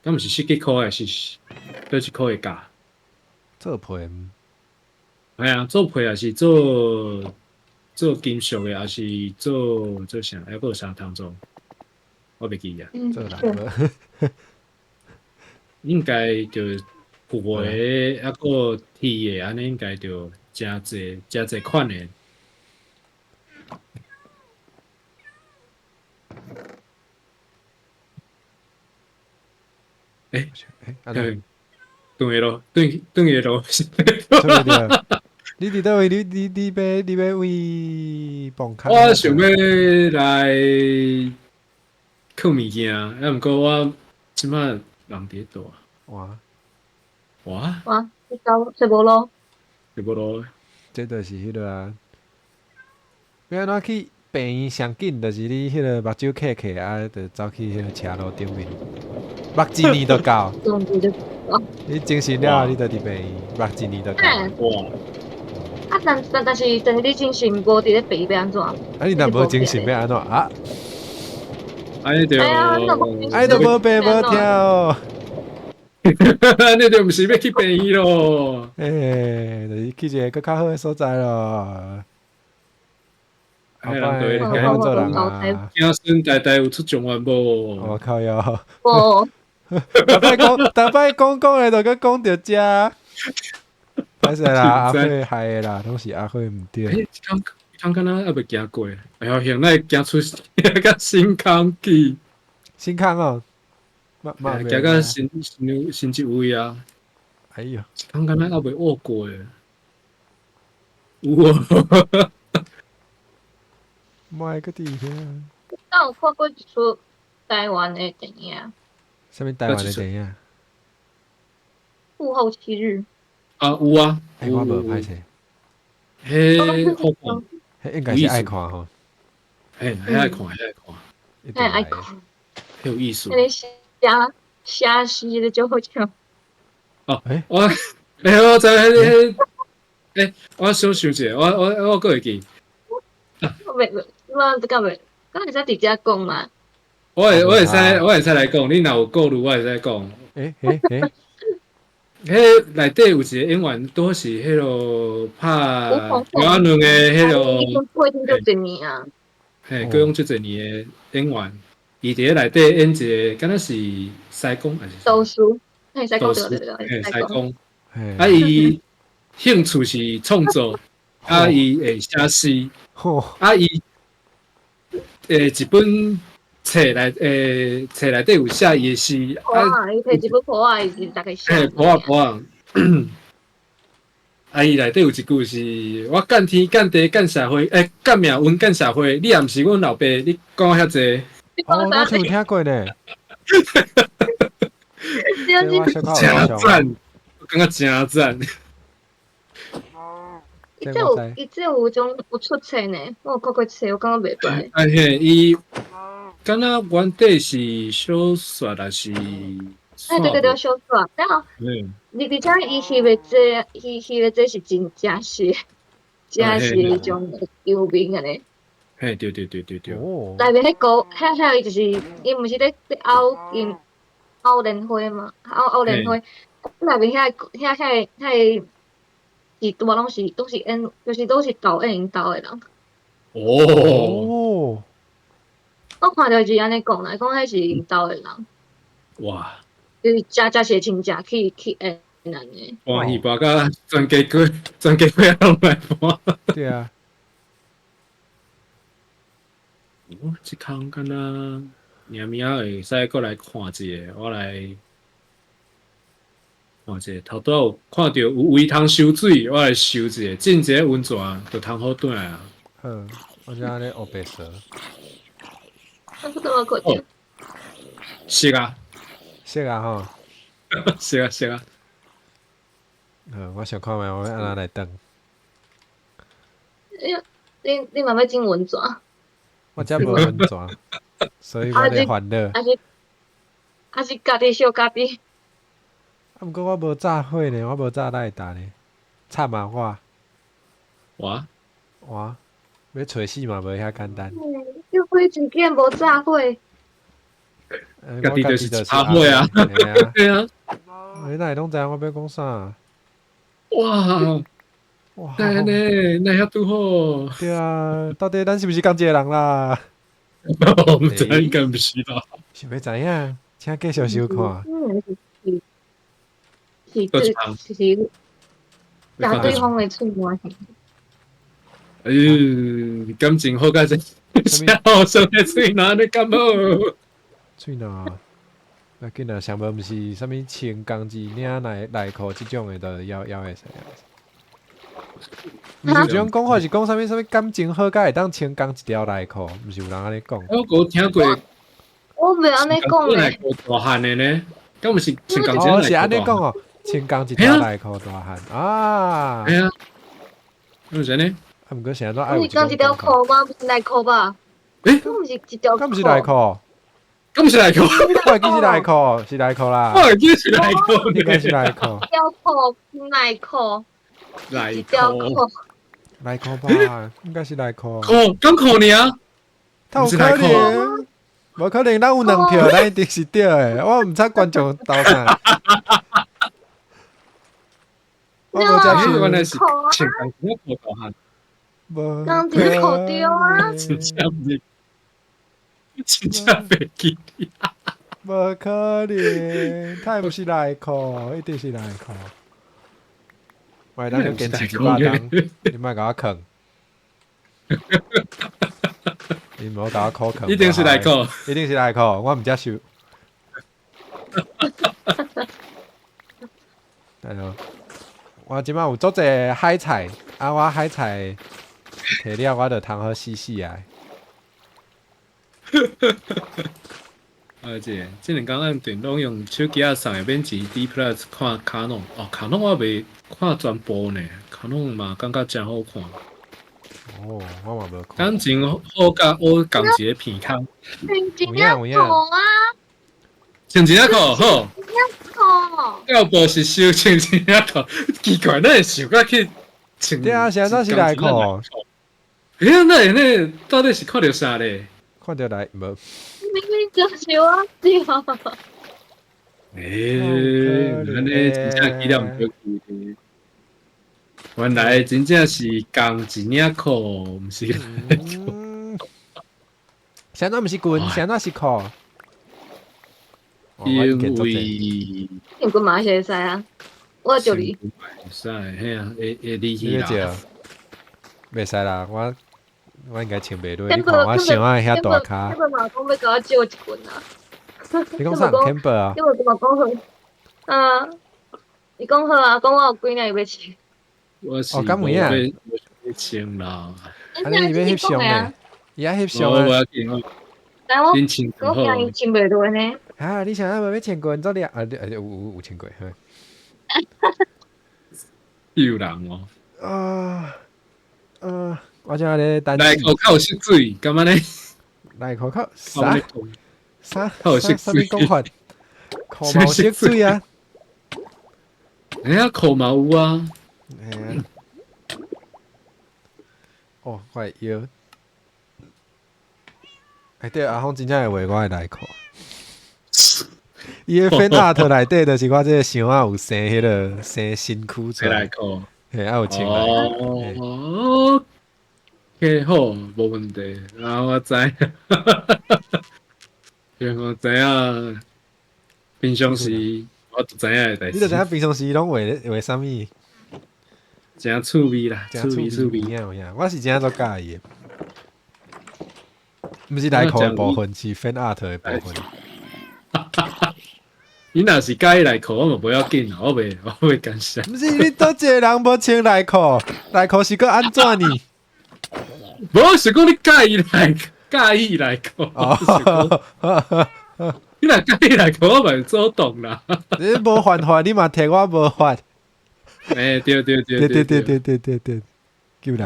敢毋是設計科的，是佗一科會教？做皮。嘿啊，做皮也是做。做金屬的，還是做做啥？還閣有啥通做？我袂記啊。做人應該就皮的，還閣鐵的，按呢應該就誠濟誠濟款的。欸欸，轉去咯，轉轉去咯。你佇佗位？你你你欲你欲為磅卡？我想欲來囥物件，啊，毋過我這擺人佇佗啊。哇哇哇！你走揣無路？揣無路。這就是彼個啊。欲按怎去病院上緊，就是你彼個目睭瞌瞌啊，就走去彼個車路頂面，目一年就到。你精神了，你就佇病院，目一年就到。哇！啊，但但但是，但是你精神無佇咧病院欲按怎？啊，你若無精神欲按怎啊？啊，你著，啊，你著無病無痛哦。你著毋是欲去病院咯？欸，就是去一个閣較好的所在咯。哎，人對，好做人啊！子孫代代有出狀元無？我靠喲！無。逐擺講，逐擺講講的，就閣講著遮。歹勢啦，阿慧害的啦，攏是阿慧毋對。欸，這空敢若猶未行過，哎哟，現在行出個新空去，新空哦，行到新新新一位啊！哎喲，這空敢若猶未學過，有哦，莫閣佇遐。敢有看過一齣台灣的電影？啥物台灣的電影？父後七日。啊，有啊，欸，我無歹勢。彼好看，彼應該是愛看吼。嘿，彼愛看，彼愛看，彼愛看，彼有意思。彼個寫寫詩的就好笑。哦，我，欸，我知彼個，欸，我想想者，我閣會記。我袂，我敢袂，敢會使直接講嘛？我會使來講，你若有顧慮，我會使講。欸欸欸！彼內底有一個演員，拄是彼囉拍劉阿倫的彼囉，過身足濟年啊！嘿，過往足濟年的演員，伊佇咧內底演一個，敢若是師公還是？道士，嘿，師公對對對，嘿，師公。啊，伊興趣是創作，啊，伊會寫詩，啊，伊一本冊內，冊內底有寫伊的詩。啊，伊摕一本簿仔，伊是逐个寫。嘿，簿仔簿仔。啊，伊內底有一句是：我幹天幹地幹社會，欸，幹命運幹社會。你也毋是阮老爸，你講遐濟。哦，我有聽過呢。真讚，我感覺真讚。伊這有，伊這有種有出冊呢，我有看過冊，我感覺袂歹。啊嘿，伊敢若原底是小說還是？哎，對對對，小說。然後，而且伊翕的這，伊翕的這是真正是，真是彼種有名的呢。嘿，對對對對對。哦。內面彼個，彼彼伊就是，伊毋是咧咧拗因拗蓮花嘛，拗拗蓮花。內面遐遐遐遐個。是拄仔攏是演，就是攏是導演𪜶兜的人。哦。我看著是按呢講啦，講彼是𪜶兜的人。哇！就是誠誠是親戚去演按呢。哇！戲播甲全家鬼，全家鬼攏來播。對啊。哦，這空敢若明明仔會使閣來看一下，我來。看者，頭拄仔有看著有位通收水，我來收一下，浸一下溫泉就通好轉來啊。好，我遮咧烏白趖。我拄仔看著。是啊。是啊吼。是啊是啊。好，我想看覓我欲按怎來轉。你嘛欲浸溫泉？我遮無溫泉，所以我咧煩惱。還是家己燒家己？啊，毋過我無炸火呢，我無炸來達呢，慘啊我！我？我欲揣死嘛無遐簡單。小火真竟無炸火。家己就是炸火啊！對啊。你哪會攏知影我欲講啥？哇！哇！按呢，哪遐拄好？對啊，到底咱是毋是仝一個人啦？我毋知，應該毋是啦。想欲知影，請繼續收看。是對，是食對方的喙瀾。哎呦，感情好甲這，啥啥物喙瀾你敢好？喙瀾，要緊啊，上無毋是啥物穿仝一領內內褲這種的，就猶會使。毋是有這種講法是講啥物啥物感情好甲會當穿仝一條內褲，毋是有人按呢講？我閣聽過。我袂按呢講咧。內褲大漢的呢？敢毋是穿仝一條內褲？哦，是按呢講哦。穿仝一條內褲大漢啊！係啊，毋是按呢？啊，毋過是按怎愛有毋是仝一條褲嗎？毋是內褲吧？欸？敢毋是一條褲？敢毋是內褲？敢毋是內褲？我會記是內褲，是內褲啦。我會記是內褲，應該是內褲。條褲內褲，內褲，內褲吧？應該是內褲。褲敢褲爾？他有可能？無可能，咱有兩票，咱一定是對的。我毋知觀眾投啥。我無接受，原來是穿仝一條褲大漢。無仝一條褲對啊！真正毋是，真正袂記。無可能，他毋是內褲，一定是內褲。我會當堅持一百冬，你莫共我囥。你無共我考課。一定是內褲，一定是內褲，我毋接受。對咯，我這擺有足濟海菜，啊，我海菜摕了，我就通好死死啊！啊，這這兩工按電攏用手機仔送的免錢 D Plus 看卡農哦，卡農我袂看全部呢，卡農嘛感覺誠好看。哦，我嘛無看。感情好佮我仝一個片空。穿一领裤啊！穿一领裤好。裤。要不是收穿一领裤，奇怪，哪會想到去穿？對啊，是按怎是內褲？欸，那會那到底是看著啥咧？看著來無？明明就是我笑。欸，按呢真正記得毋對記。原來真正是仝一領褲，毋是內褲。啥物毋是裙，啥物是褲？因為用棍嘛是會使啊，我就你。會使，嘿啊，會會離去啦。袂使啦，我應該穿袂落。你看我想愛遐大跤。天寶嘛講欲共我借一棍啊！你講啥？天寶啊？天寶嘛講好，啊，伊講好啊，講我有幾領伊欲穿。我是哦，敢有影？欲穿啦。啊，你欲翕相呢？伊愛翕相啊。但我我驚伊穿袂落呢。啊！你啥物欲穿過？做你啊？啊，有有有穿過。有人哦。啊啊！我正咧等。內褲較有色水，感覺呢？內褲較啥？啥？較有色水？啥物講法？褲嘛有色水啊！哎呀，褲嘛有啊。嘿啊。哦，我的腰。欸，對，阿峰真正會畫我的內褲。伊的 fan art 內底就是我這個箱仔有生彼個生身軀出來，嘿，啊有穿內褲。哦，OK，好，無問題，啊，我知，因為我知影，平常時我就知影的代誌。你就知影平常時攏畫畫啥物？誠趣味啦，趣味趣味。有影，我是真正足佮意的。毋是內褲的部分，是 fan art 的部分。你若是佮意內褲，我嘛無要緊，我袂干涉。毋是你佗一個人無穿內褲，內褲是閣按怎呢？無是講你佮意內褲。你若佮意內褲，我嘛會主動啦。你無犯法，你嘛提我無法。欸，對對對對對對對對對。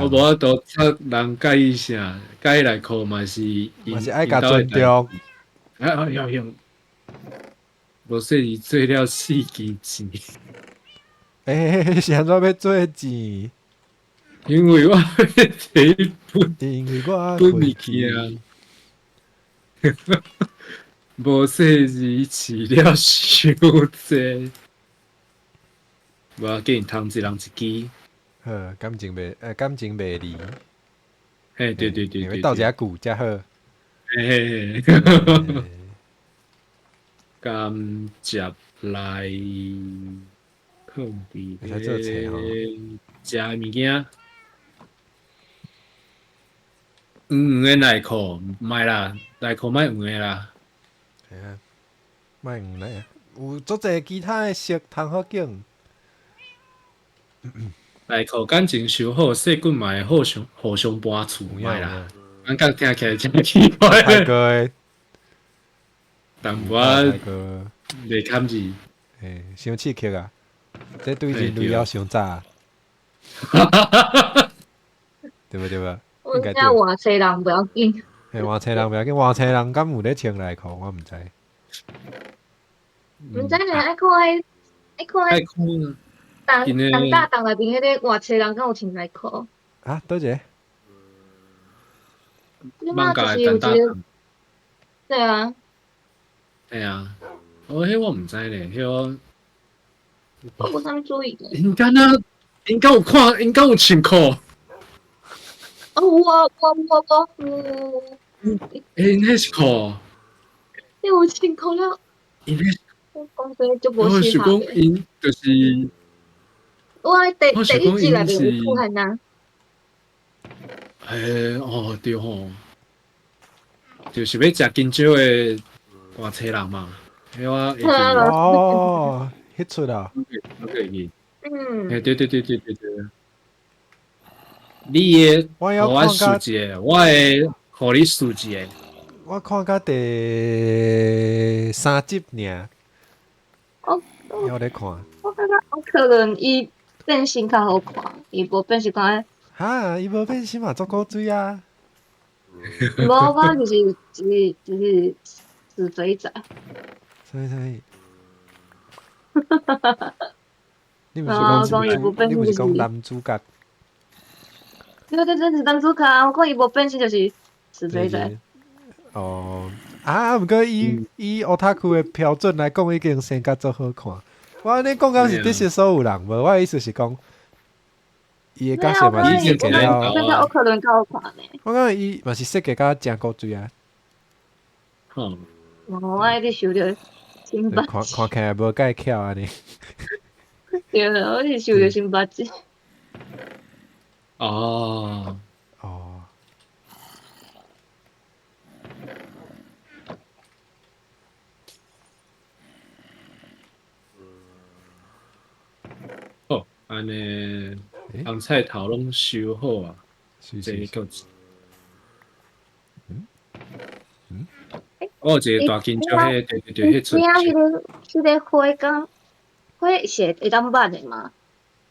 我無法度插人佮意啥，佮意內褲嘛是嘛是愛共尊重。啊，要用。無說伊做了四支錢。欸，是按怎欲做錢？因為我欲提本，因為我本物件。無說伊飼了傷濟，無要緊，通一人一支。好，感情袂離。嘿，對對對對，鬥一下久才好。嘿嘿嘿。甘接來放佇食物件，黃黃的內褲，莫啦，內褲莫黃的啦。係啊，莫黃的，有足濟其他的色通好揀。內褲感情修好，細菌嘛會互相搬厝，莫啦。感覺聽起來真奇怪。泰國的。淡薄袂堪字，嘿，傷刺激啊！這對人類猶傷早，對無對無？我知換車人不要緊。嘿，換車人不要緊，換車人敢有咧穿內褲，我毋知。毋知呢，愛看彼，愛看彼，重大檔內邊彼個換車人敢有穿內褲？啊，佗一個？你嘛就是有一個，對啊。對啊，哦，彼我毋知咧，彼我我無啥物注意。𪜶敢若，𪜶敢有看，𪜶敢有穿褲？哦，有啊，有啊，有有。欸，𪜶彼是褲？你有穿褲了？𪜶彼，我講這就無我想講𪜶就是。我喺第一集內面有出現啊。嘿，哦對吼，就是欲食金蕉的外星人嘛，彼我會記。哦，彼出啊。我會記。嗯。嘿，對對對對對對。你的，我我數一個，我會予你數一個。我看到第三集爾。哦。有咧看。我感覺有可能伊變身較好看，伊無變身看。哈，伊無變身嘛，足古錐啊。無，我就是死肥仔。啥物啥物？你毋是講你毋是講男主角？對對對，是男主角。我講伊無變身就是死肥仔。哦，啊，毋過以 otaku 的標準來講，已經生甲足好看。我按呢講敢是得失所有人無？我的意思是講，伊的角色嘛是設計了。有可能較好看呢。我感覺伊嘛是設計甲誠古錐啊。嗯。我愛去想著新八。看看起來無介巧按呢。對，我是想著新八集。哦。哦。好，按呢，紅菜頭攏收好啊，這個。嗯嗯。哦，一個大金蕉，彼對對對，彼出。彼個花敢花是會當捌的嗎？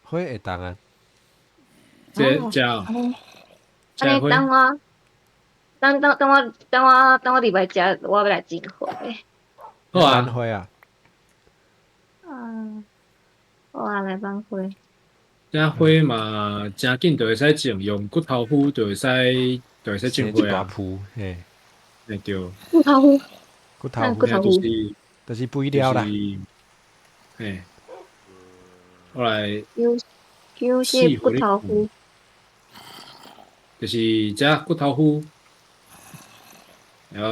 花會當啊。這這。按呢等我，等等等我等我等我禮拜食，我欲來種花。好啊。花啊。嗯，好啊，來放花。這花嘛，誠緊就會使種，用骨頭菇就會使，就會使種花啊。嘿。嘿對。骨頭菇。骨頭菇就是就是肥料啦。嘿。後來。有是骨頭菇。就是這骨頭菇，然後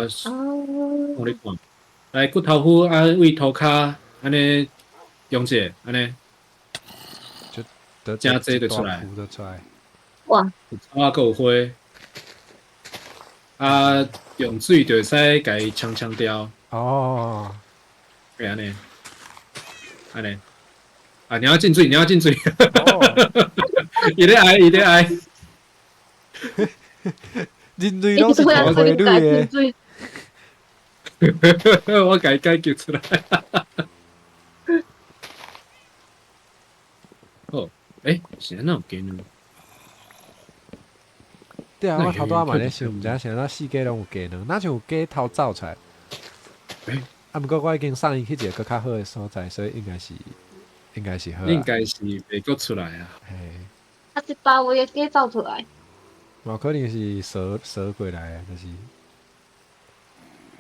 我你看，來骨頭菇啊，位塗跤按呢用者按呢，就誠濟就出來。哇！有草仔，閣有花，啊，用水就會使共伊沖沖掉。哦。會按呢，按呢，啊，你要進水，你要進水。伊咧愛，伊咧愛。人類攏是同花蕊的。我共伊解決出來。好，欸，是按怎有雞卵？對啊，我頭拄仔嘛咧想，毋知影是按怎四界攏有雞卵，若像有雞頭走出來。欸，啊，毋過我已經送伊去一個閣較好的所在，所以應該是應該是好。應該是袂閣出來啊。嘿。啊，這包圍的雞走出來。嘛可能是踅踅過來的，就是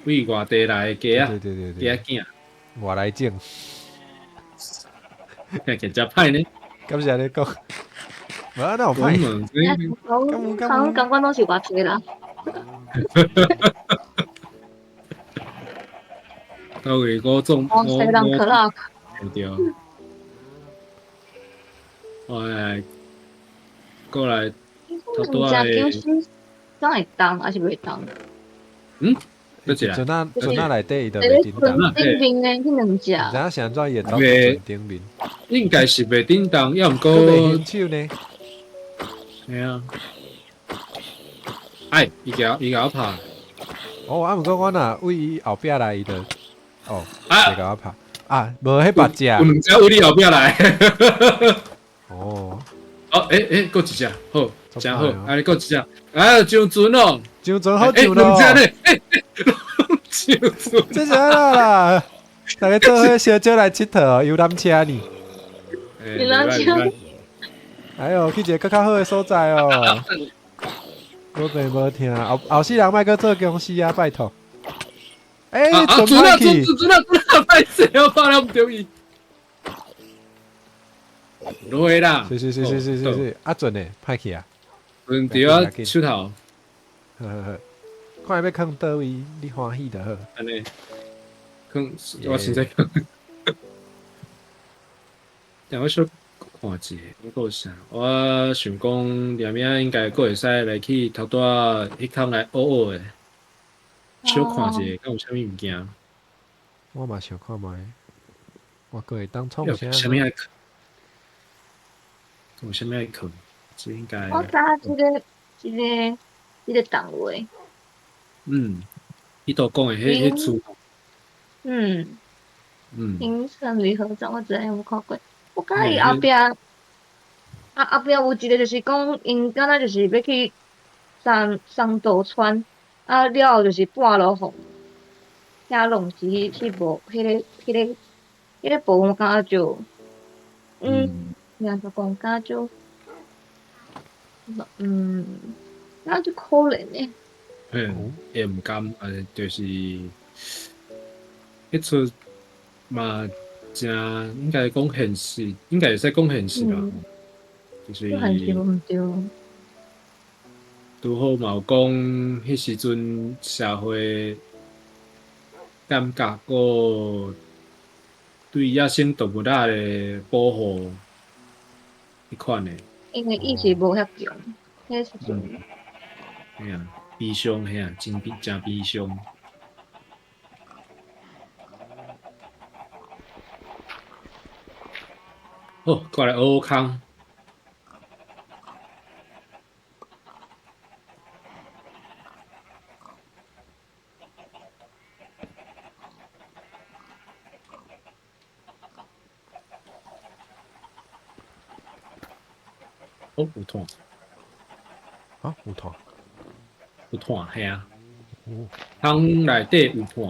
為外地來的雞仔，對對對對，雞仔囝，外來種，聽起來真歹呢。敢是按呢講？無啊，哪有歹？敢感覺攏是外地人。到位五種，往西人可樂。對。我來過來。食狗屎，敢會重還是袂重？嗯，船仔船仔內底伊就袂振動。頂面呢？彼兩隻。毋知影是按怎伊會走船頂面？應該是袂振動，抑毋過。袂牽手呢？嘿啊。哎，伊共伊共我拍。哦，啊，毋過我若位伊後壁來，伊就哦，會共我拍。啊，無彼別隻。有兩隻位你後壁來。哦。哦，欸欸，閣一隻，好。真好，啊你閣一隻，啊上船咯，上船好上咯，兩隻咧，上船，這是按怎啦？大家做伙小少來𨑨迌，遊覽車呢？遊覽車。哎喲，去一個閣較好的所在哦。無病無疼，後後世人莫閣做僵屍啊！拜託。欸，船歹去。船啊船啊，歹勢，我拍了毋著伊。落啦。是是是是是是是，啊船呢？歹去啊。船佇我手頭。好好好，看欲囥佗位，你歡喜就好。按呢，囥我現在囥。等我小看看一下，閣有啥？我想講，連明應該閣會使來去頭拄仔彼空來學學的，小看一下，敢有啥物物件？我嘛想看覓，我閣會當創啥？啥物愛看？有啥物愛看？這應該。我知這個、這個、這個單位。嗯，伊都講的彼彼厝。嗯。嗯。平成女合葬，我之前有看過。我感覺伊後壁，啊後壁有一個就是講，𪜶敢若就是欲去松松島村，啊了後就是半路予遐弄是去無彼個彼個彼個部分，我感覺就，嗯，按怎講，感覺就，嗯，感覺足可憐的。嗯，會毋甘，啊，就是，彼齣嘛。誠應該講現實，應該會使講現實吧，就是現實毋對。拄好嘛有講，彼時陣社會感覺，閣對野生動物仔的保護，彼款的。因為意識無遐強，彼時陣。嘿啊，悲傷嘿啊，真悲誠悲傷。好，過來學空。哦，有炭。啊，有炭。有炭，嘿啊。空內底有炭。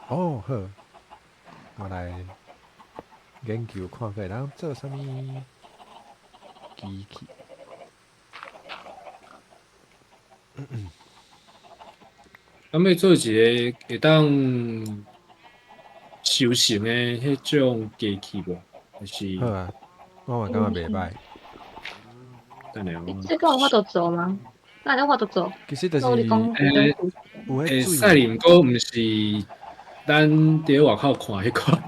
哦，好，我來。研究看會當做啥物機器？咁欲做一個會當修成的彼種機器無？還是？好啊，我嘛感覺袂歹。等下我。這個有法度做嗎？哪有法度做？其實就是有彼會使，毋過毋是。咱佇外口看彼款，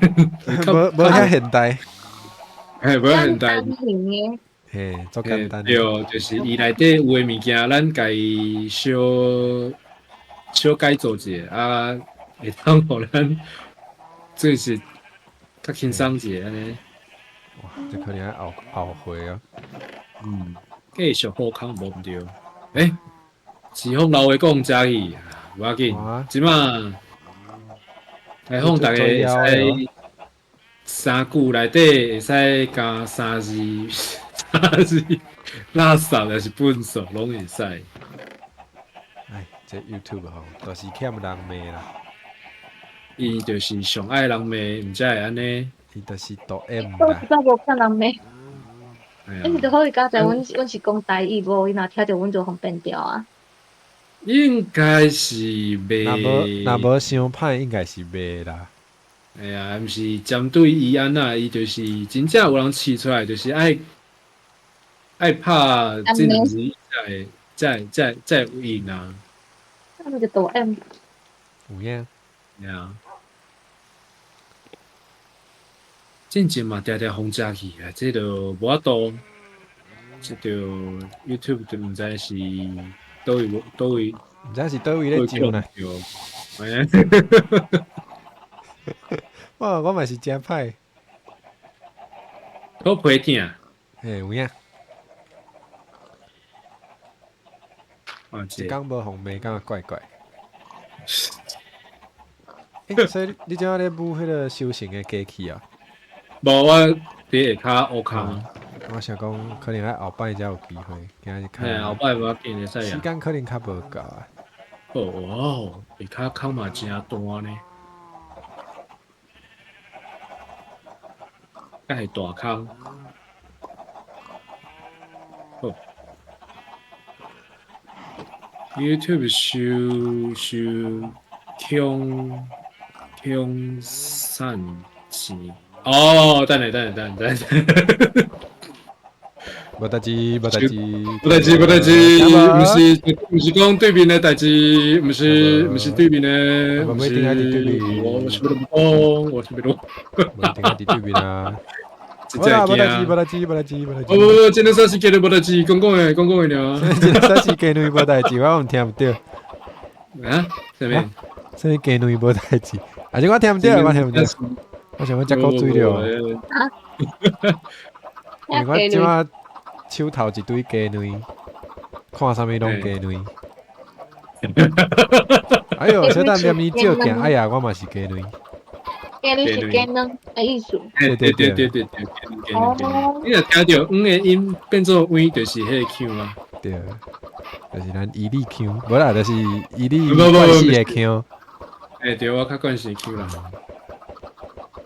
無遐現代，嘿，無遐現代，嘿，足簡單。對，就是伊內底有的物件，咱共伊小小改造一下，啊，會當予咱做是較輕鬆一下按呢。哇，這可能愛後後悔啊。嗯，繼續好康無毋對。欸，慈豐老話講遮去，無要緊，這馬。來訪逐家會使三句內底會使加三字，三字垃圾抑是糞埽攏會使。哎，這 YouTube 吼，就是欠人罵啦。伊就是上愛人罵，毋才會按呢。伊就是抖 M 啦。我實在無欠人罵。因為就好似剛才阮是講台語，無伊若聽著阮就予變調啊。應該是袂，若無傷歹，應該是袂啦。哎呀，毋是針對伊按怎，伊就是真正有人試出來，就是愛拍這兩字才會才會有用啊。那個抖 M。有影。對啊。進前嘛，定定予食去啊，這就無法度。這就 YouTube 就毋知是。佗位佗位，毋知是佗位咧上呢？我嘛是誠歹，好皮疼。嘿，有影。一工無予罵，感覺怪怪。欸，所以你這擺咧舞彼個修行的機器啊？無，我佇下跤學空。我想講，可能愛後擺才有機會，今日較。後擺無要緊會使啊。時間可能較無夠啊。哦，下跤空嘛誠大呢，敢是大空。好。YouTube 收收穷穷散钱。哦，等下等下等下等下。無代誌，無代誌，無代誌，無代誌，毋是講對面的代誌，毋是對面的，毋是對面，我是欲講，我是欲講，無一定愛佇對面啊。真正無代誌，無代誌，無代誌，無代誌。無無無，真正算是雞卵無代誌，講講的，講講的爾。真正算是雞卵無代誌，我毋聽毋著。啊？啥物？啥物雞卵無代誌？啊，這我聽毋著，我聽毋著。我想欲食古水了。啊？因為我這馬手頭一堆雞卵，看啥物攏雞卵。哎喲，小等念伊照鏡，哎呀，我嘛是雞卵。雞卵是雞卵的意思。對對對對對對，雞卵雞卵。你若聽著黃的音變做歪，就是彼個腔啊。對，就是咱伊犁腔，無啦，就是伊犁慣勢的腔。欸，對，我較慣勢腔啦。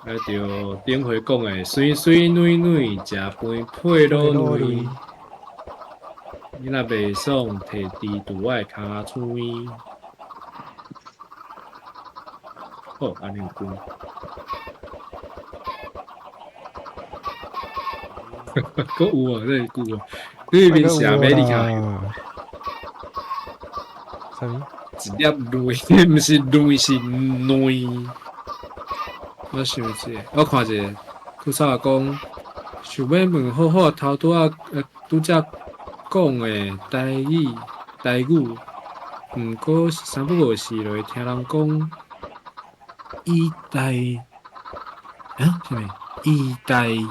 啊，對，頂回講的，水水軟軟，食飯配滷卵。你若袂爽，提豬佇我的跤鼠邊。好，按呢有關。閣有啊，這個句啊，你面寫美麗卡。啥物？一粒卵，毋是卵，是卵。我想者，我看者，古早講，想欲問好好頭拄仔拄才講的台語，台語，毋過三不五時就會聽人講，伊台啊，啥物？伊台語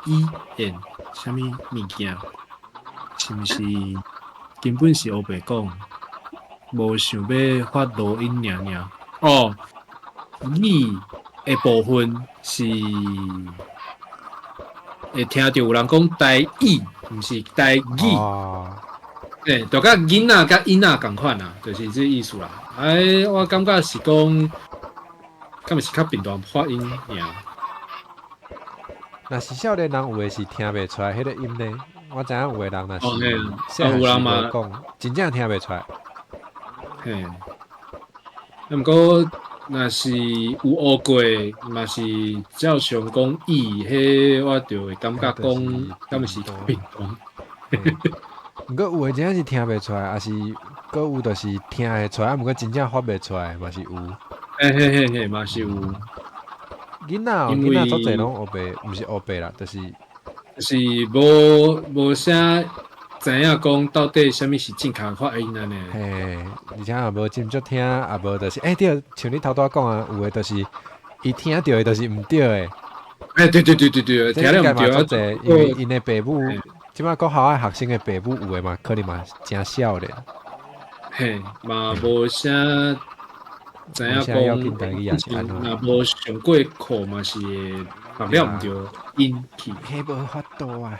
語言啥物物件？是毋是根本是烏白講？無想欲發濁音爾爾。哦，語的部分是會聽著有人講台語，毋是台語。哦。欸，就佮囡仔佮囡仔仝款啊，就是這個意思啦。哎，我感覺是講，敢是較頻段發音爾。若是少年人有的是聽袂出來彼個音呢？我知影有的人若是細漢時無講，真正聽袂出來。嘿，啊，毋過若是有學過，嘛是照常講伊，彼我就會感覺講，敢是頻段。毋過有的真正是聽袂出來，抑是閣有就是聽會出來，啊，毋過真正發袂出來，嘛是有。嘿嘿嘿嘿，嘛是有。囡仔足濟攏烏白，毋是烏白啦，就是就是無啥知影講到底啥物是正確發音按呢。嘿，而且也無斟酌聽，也無就是，欸對，像你頭拄仔講啊，有的就是伊聽著的就是毋對的。欸對對對對對，聽了毋對啊，足濟，因為𪜶的爸母，這擺國校的學生的爸母有的嘛，可能嘛誠少年。嘿，嘛無啥知影講，若無上過課嘛是會學了毋對音去。彼無法度啊！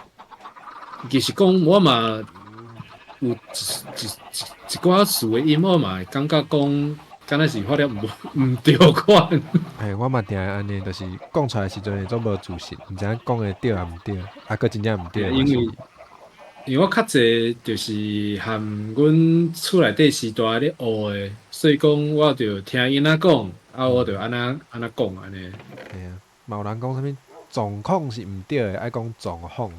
其實講我嘛有一一寡詞的音，我嘛會感覺講，敢若是發了毋對款。欸，我嘛定會按呢，就是講出來時陣會足無自信，毋知影講的對抑毋對，啊，閣真正毋對。因為我較濟就是含阮厝內底時代咧學的，所以講我就聽𪜶按怎講，啊，我就按怎按怎講按呢。嘿啊，嘛有人講啥物狀況是毋對的，愛講狀況。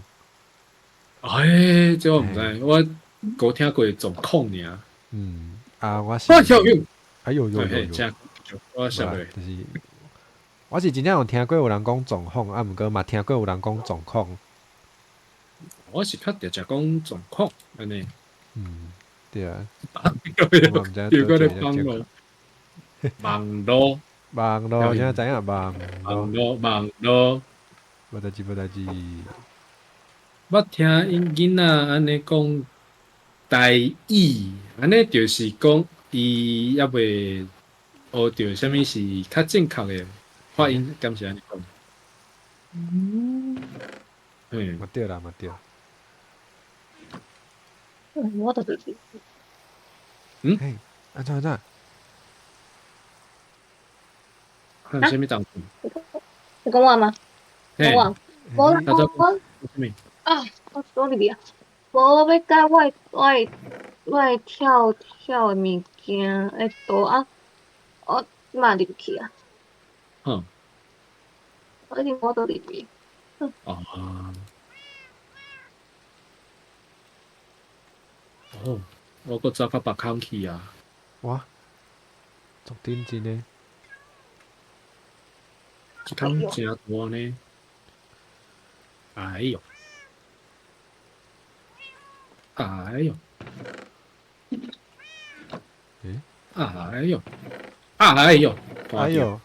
欸，這我毋知，我閣聽過狀況爾。嗯，啊，我是。哎喲喲喲喲！我曉得，就是我是真正有聽過有人講狀況，啊，毋過嘛聽過有人講狀況。我是較直接講狀況按呢。嗯，對啊。又閣咧網路，網路，網路，現在知影網網路，網路。無代誌，無代誌。捌聽𪜶囡仔按呢講台語，按呢就是講伊猶未學著啥物是較正確的發音，敢是按呢講？嗯。嗯，嘛對啦，嘛對。我都就是。嗯？嘿，按怎按怎？看啥物當？你講我嗎？我，我我啊，我倒入去啊！無欲改我的跳跳的物件的圖啊，我嘛入去啊。嗯。我已經我倒入去。哦。哦，我閣走較別空去啊！哇，足認真的。這空誠大呢。哎喲，哎喲，欸哎喲，哎喲，哎喲，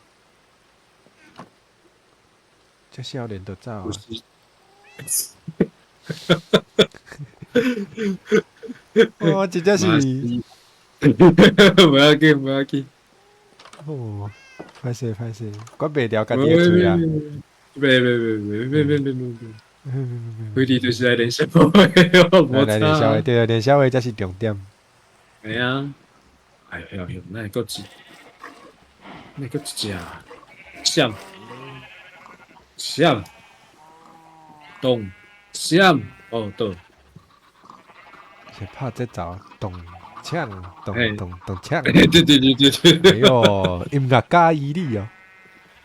這少年就走啊！哦，真正是，無要緊，無要緊。哦，歹勢歹勢，我袂牢家己的喙啊！袂袂袂袂袂袂袂袂，回弟就是來練習話，來練習話，對，練習話才是重點。係啊，哎呦哎呦，那個一，那個一隻，閃閃動閃哦對，是拍節奏，咚鏘咚咚咚鏘。對對對對對。哎喲，音樂加伊你哦。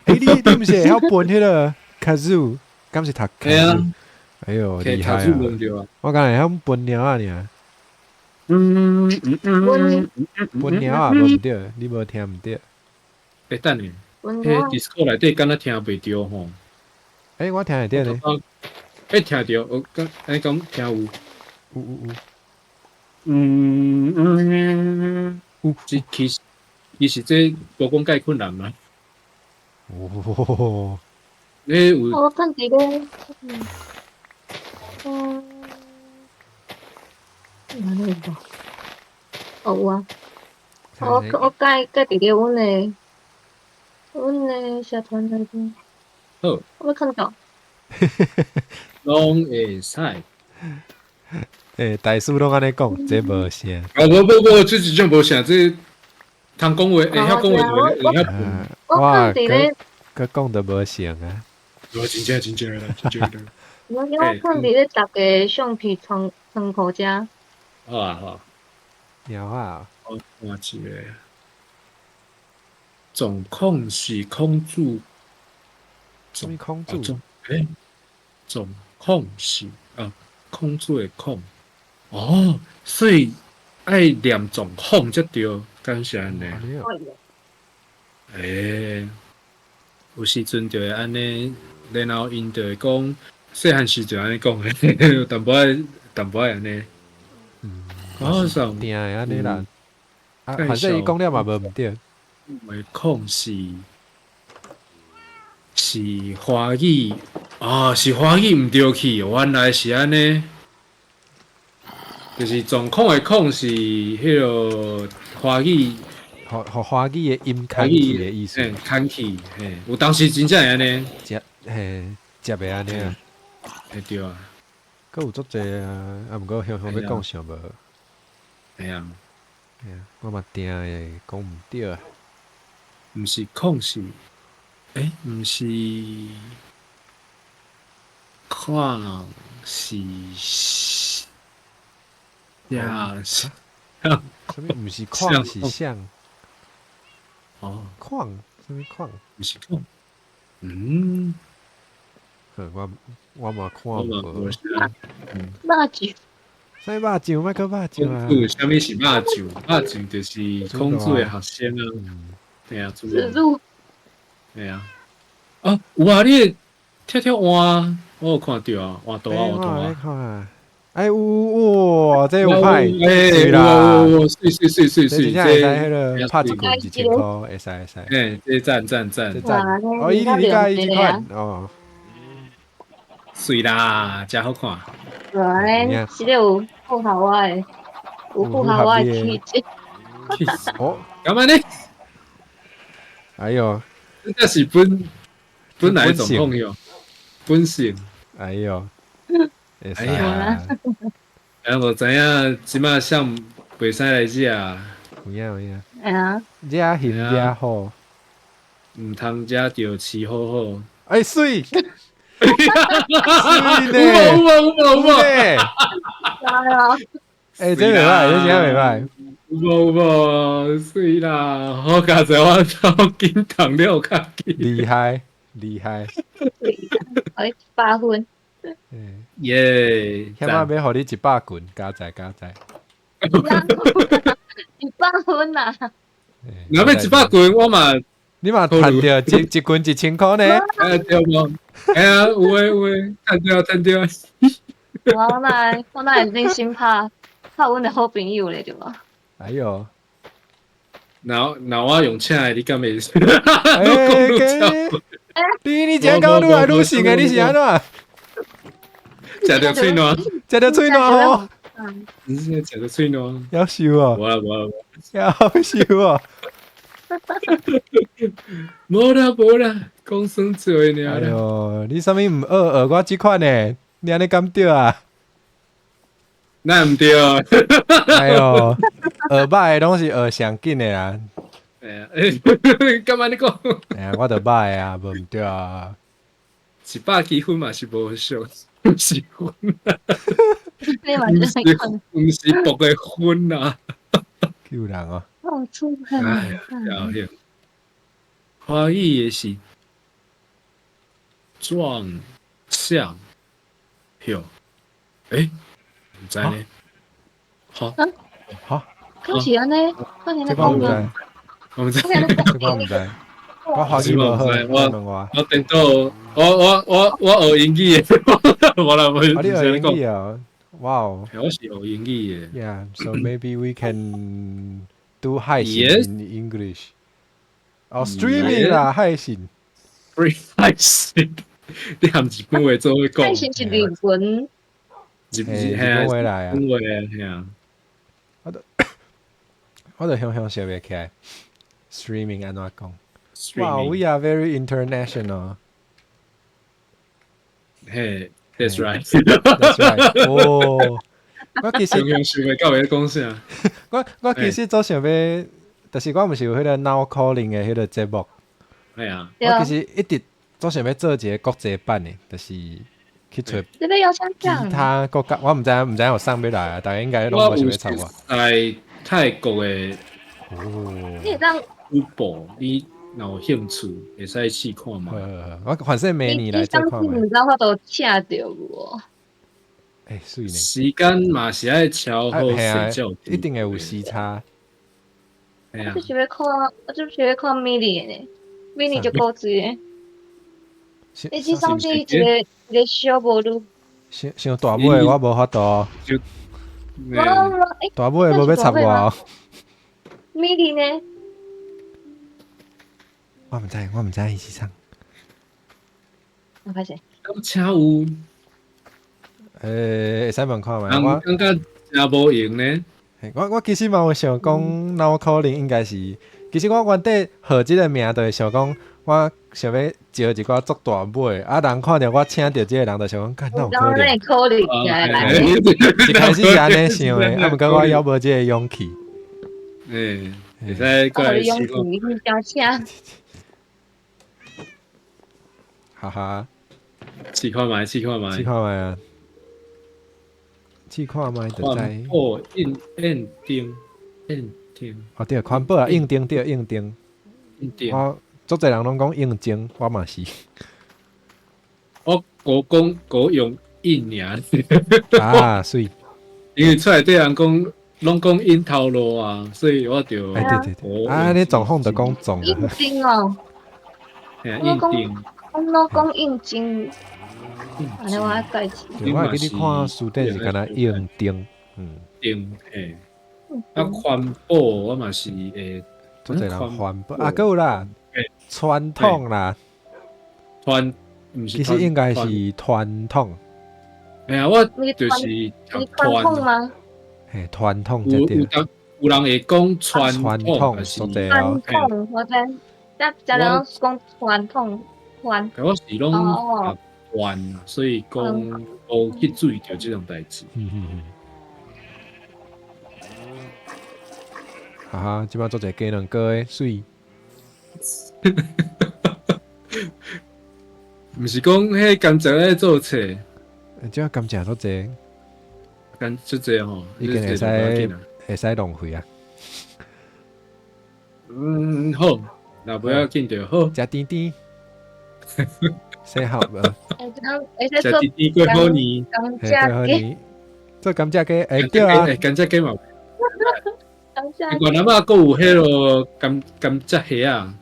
欸，你毋是會曉分彼个 kazoo，敢是讀 kazoo？哎喲，厲害啊！我敢會曉分鳥仔爾。嗯嗯嗯分鳥仔無毋對，你無聽毋對。欸，等下，彼 Discord 內底敢若聽袂著吼？欸，我聽會著咧。欸，聽著，我敢按呢講聽有。有有有。嗯嗯有。其實其實這無講介困難嘛。哦，你有？我看這個，嗯，哪裡有？哦有啊，我改改佇咧阮的社團內面。好。我看到。攏會使。欸，大師攏按呢講，這無啥。啊，無無無，這真正無啥，這通講話，會曉講話就會曉笨。我看佇咧。閣講得無成啊！我真正真正啦，真正啦。我我看佇咧逐个橡皮倉倉庫遮。好啊好。鳥啊！我看一下，總控是孔子。啥物孔子？欸，總控是啊，孔子的孔。哦，所以愛念總控才對，敢是按呢？欸。有時陣就會按呢，然後𪜶就會講，細漢時就按呢講的，淡薄仔淡薄仔按呢。嗯，我上定會按呢啦。啊，反正伊講了嘛無毋對。的控是華語啊，是華語毋對去，原來是按呢。就是總控的控是彼个華語。予予華語的音牽去的意思。嘿，牽去，嘿，有當時真正會按呢，接嘿接會按呢啊，嘿對啊，閣有足濟啊，啊毋過雄雄欲講想無，嘿啊，嘿啊，我嘛定會講毋對啊，毋是控是，欸，毋是礦是，呀是，啥物毋是礦是像。哦，礦，啥物礦？毋是礦。嗯，我嘛看無。肉醬。啥物肉醬？莫閣肉醬啊！孔子，啥物是肉醬？肉醬就是孔子的學生啊。對啊，子路。對啊。啊，有啊！你跳跳換，我有看著啊，換圖啊，換圖啊。哎有哇，這有歹，欸啦，水水水水水，這真正會使彼个拍一棍1000箍，會使會使。欸，這讚讚讚讚。哦，伊你佮意這款哦，水啦，誠好看。對，這個有符合我的，有符合我的氣質。哦，幹嘛呢？哎喲，這是本來總控喲，本性。哎喲。哎呀，哎，無知影，這馬啥袂使來食。有影有影。哎呀。食鹹食好，毋通食著飼好好。哎媠，媠呢？有無有無有無。哎，這袂歹，這真袂歹。有無有無，媠啦！好佳哉，我頭緊動了較緊。厲害厲害。哎，8分。耶！起碼欲予你100棍，加載加載。100分啊！若欲100棍，我嘛，你嘛趁著一一群1000箍呢？哎對無？哎呀，有誒有誒，趁著趁著。我哪會真心拍拍阮的好朋友咧對無？哎喲！若若我用請的，你敢會？你這講愈來愈成的，你是按怎？食著喙瀾，食著喙瀾吼！你是食著喙瀾？夭壽哦！無啦無啦，夭壽哦！無啦無啦，講耍做爾。哎喲，你啥物毋學學我這款的？你按呢敢對啊？那毋對。哎喲，學歹的攏是學上緊的啦。哎呀，幹嘛你講？哎呀，我就歹啊，無毋對啊。100幾分嘛是無俗，毋是分。你嘛是毋是博的分啊！救人哦！哎呀，高興。華語的是撞相票，欸，毋知呢。好，好，敢是按呢？這個我毋知，我毋知，這個我毋知。我華語無好，我我顛倒，我學英語的，無啦無。你學英語啊？哇哦！我是學英語的。 Yeah, so maybe we can do 海信 in English. 哦，streaming 啦，海信。海信，你含日本話做伙講。海信是日文。日日本話來啊。日本話係啊。我就雄雄想袂起來，streaming 按怎講？Wow, we are very international. Hey, that's right. That's right. 哦，我其實雄雄想袂到會講啥？我其實做想欲，就是我毋是有彼個 Now Calling 的彼個節目。係啊。我其實一直做想欲做一個國際版的，就是去揣其他國家，我毋知毋知有送欲來啊，大家應該攏無想欲插我。在泰國的哦，你會當主播，你若有興趣，會使試看覓。我反正明年來做看覓。毋知法度請著無？欸，媠呢。時間嘛是愛喬好睡覺，一定會有時差。我就是欲看，我就是欲看 Milly 的呢，Milly 就古錐的。你這上次一個小無女。傷傷大尾，我無法度。大尾無欲插我。 Milly 呢？我毋知，我毋知伊是啥。我發現。敢請有？欸，會使問看覓？我感覺誠無閒呢。我其實嘛有想講，腦可能應該是，其實我原底號這個名，就是想講，我想欲招一寡足大尾，啊人看著我請著這個人，就想講，幹哪有可能？可能一開始是按呢想的，啊毋過我猶無這個勇氣。欸，會使過來試看。哈哈，試看覓，試看覓，試看覓啊！試看覓就知。環保應應定應定。哦對，環保啊，應定對應定。應定。我足濟人攏講應徵，我嘛是。我國講國用應爾。啊，媠。因為出來對人講，攏講應頭路啊，所以我就。哎對對對。啊，你總控就講總。應徵哦。應定。我攏講應徵。按呢我愛改字。對，我會記你看書頂是敢若應定，嗯。定嘿。啊，環保我嘛是會。足濟人環保啊，閣有啦，傳統啦。傳，毋是。其實應該是傳統。哎呀，我就是傳統嗎？嘿，傳統才對。有人會講傳統，傳統，我知。咱咱講傳統，傳。我是攏傳，所以講無去注意著這種代誌。嗯嗯嗯。哈哈，這擺做一個雞卵糕的媠。毋是講彼甘蔗咧做冊？這甘蔗足濟，甘足濟吼，已經會使浪費啊。嗯，好，若不要緊就好。食甜甜，洗好無？食甜甜過好年，甘蔗雞，做甘蔗雞，欸對啊，甘蔗雞嘛。越南啊，閣有彼個甘蔗蝦啊。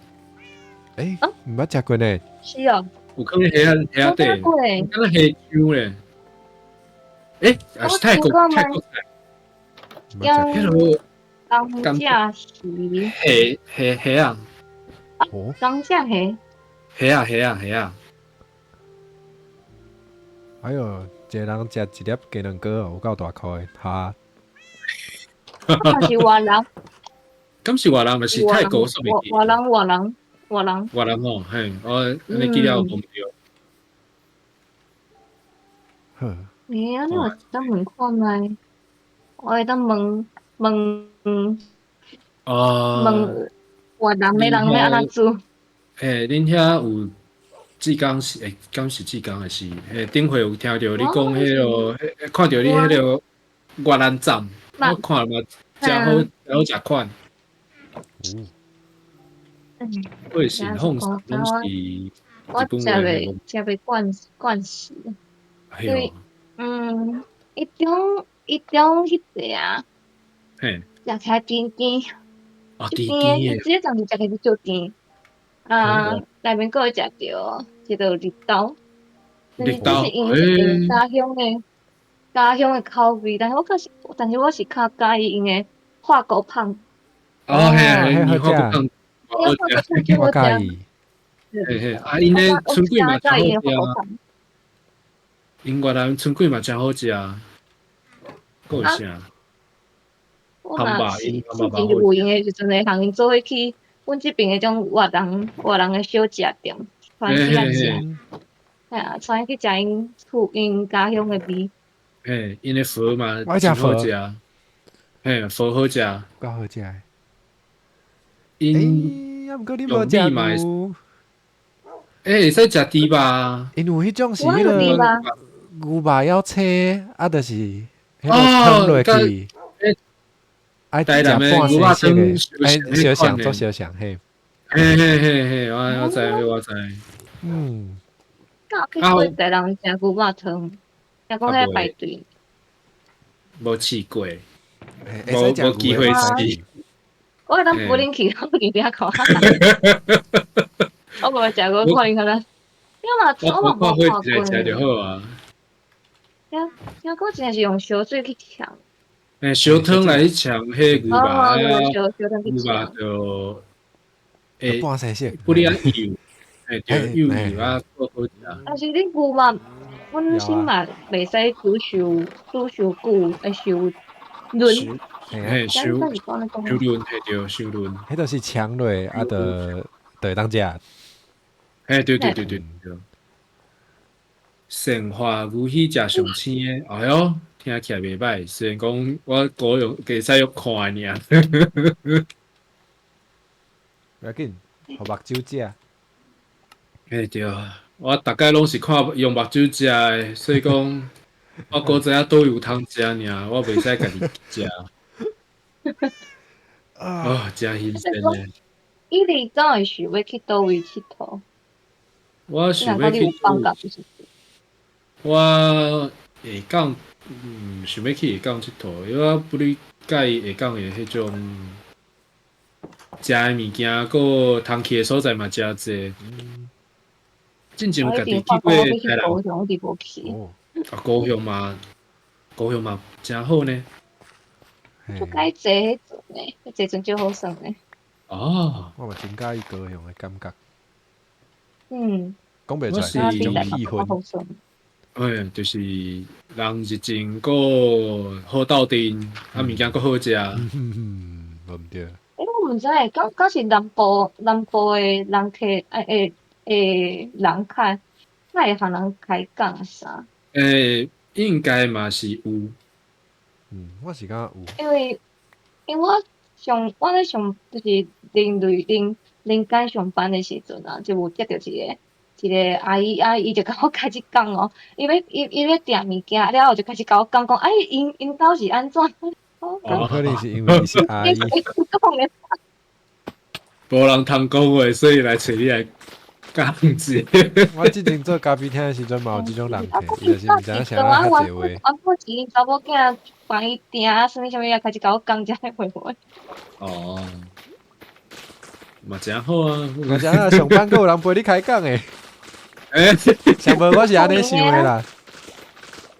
欸，毋捌食過呢？是哦。有囥咧蝦蝦仔底，敢若蝦醬咧。欸，也是泰國泰國菜。彼落甘蔗魚。蝦蝦蝦啊！甘蔗蝦。蝦啊蝦啊蝦啊！哎喲，一个人食一粒雞卵糕哦，有夠大箍的，哈！敢是越南？敢是越南，嘛是泰國？越南越南越南。越南哦，嘿，我你記了無毋對。好。欸，按呢我當問看覓，我會當問問哦，問越南的人欲按怎煮？欸，恁遐有志剛是欸，敢是志剛還是？欸，頂回有聽著你講彼个，看著你彼个越南站，我看嘛誠好，誠好食款。我是放攏是我食袂食袂慣慣勢。對，嗯，一種一種彼個啊，食起來甜甜，哦，甜甜的，這個當時食起來足甜。啊，內面閣會食著一个綠豆，綠豆，這是𪜶家鄉的家鄉的口味，但是我較是，但是我是較佮意𪜶的法國麭。哦，嘿啊，嘿，法國麭，我佮意。嘿嘿，啊，𪜶的春卷嘛誠好食。𪜶越南春卷嘛誠好食，閣有啥？我若是之前有閒的時陣，會共𪜶做伙去。阮這爿彼種越南越南的小食店，帶去遐食，嘿啊，帶𪜶去食𪜶厝𪜶家鄉的味。嘿，𪜶的粉嘛真好食，嘿，粉好食，夠好食的。𪜶欸，啊，毋過你無食牛？欸，會使食豬肉。𪜶有彼種是彼个牛肉枵青，啊，就是彼个湯落去。愛食半生熟的，欸，相像做相像嘿。嘿嘿嘿嘿，我我知我知。嗯。敢有去過台南食牛肉湯？聽講遐排隊。無試過，無無機會試。我會當扶恁去，我去邊看。我無食過，看𪜶較難。你嘛，我嘛無看過。食就好啊。聽聽講真正是用燒水去嗆。欸，燒湯來嗆彼牛肉，牛肉就欸半生熟，不哩啊油，欸對，油油啊，夠好食。但是恁牛肉本身嘛袂使煮傷煮傷久，會傷嫩。嘿，傷傷嫩，嘿對，傷嫩。彼就是嗆落，啊，就就會當食。嘿，對對對對對。善化牛魚食上鮮的，哎喲。聽起來袂歹，雖然講我高雄會使用看爾。無要緊，予目睭食。嘿對，我逐擺攏是看用目睭食的，所以講我閣知影佗有通食爾，我袂使家己食。哦，誠新鮮的。伊你敢會想欲去佗位𨑨迌？我想欲去。我下港。嗯，想欲去下港𨑨迌，因為我不哩佮意下港的彼種食的物件，閣通去的所在嘛誠濟。進前有家己去過台南。啊，高雄嘛，高雄嘛誠好呢。就該坐彼船呢，坐船足好耍的。哦，我嘛真佮意高雄的感覺。嗯。講袂出來，彼種氣氛。哎，就是人熱情，閣好鬥陣，啊物件閣好食。嗯，無毋對。欸，我毋知，敢敢是南部南部的人客，欸欸欸人較較會予人開講啥？欸，應該嘛是有。嗯，我是感覺有。因為因為我上我咧上就是人類人人間上班的時陣啊，就有接著一個。一個阿姨，阿姨就共我開始講哦，伊欲伊伊欲訂物件了後就開始共我講講，哎，𪜶𪜶兜是按怎？有可能是因為伊是阿姨。無人通講話，所以來揣你來講者。我之前做咖啡廳的時陣嘛有這種人客，伊就是毋知影啥人較濟話。我我是𪜶查某囝幫伊訂啊，啥物啥物啊，開始共我講這話話。哦。嘛誠好啊！嘛誠啊，上班閣有人陪你開講的。欸，上無我是按呢想的啦。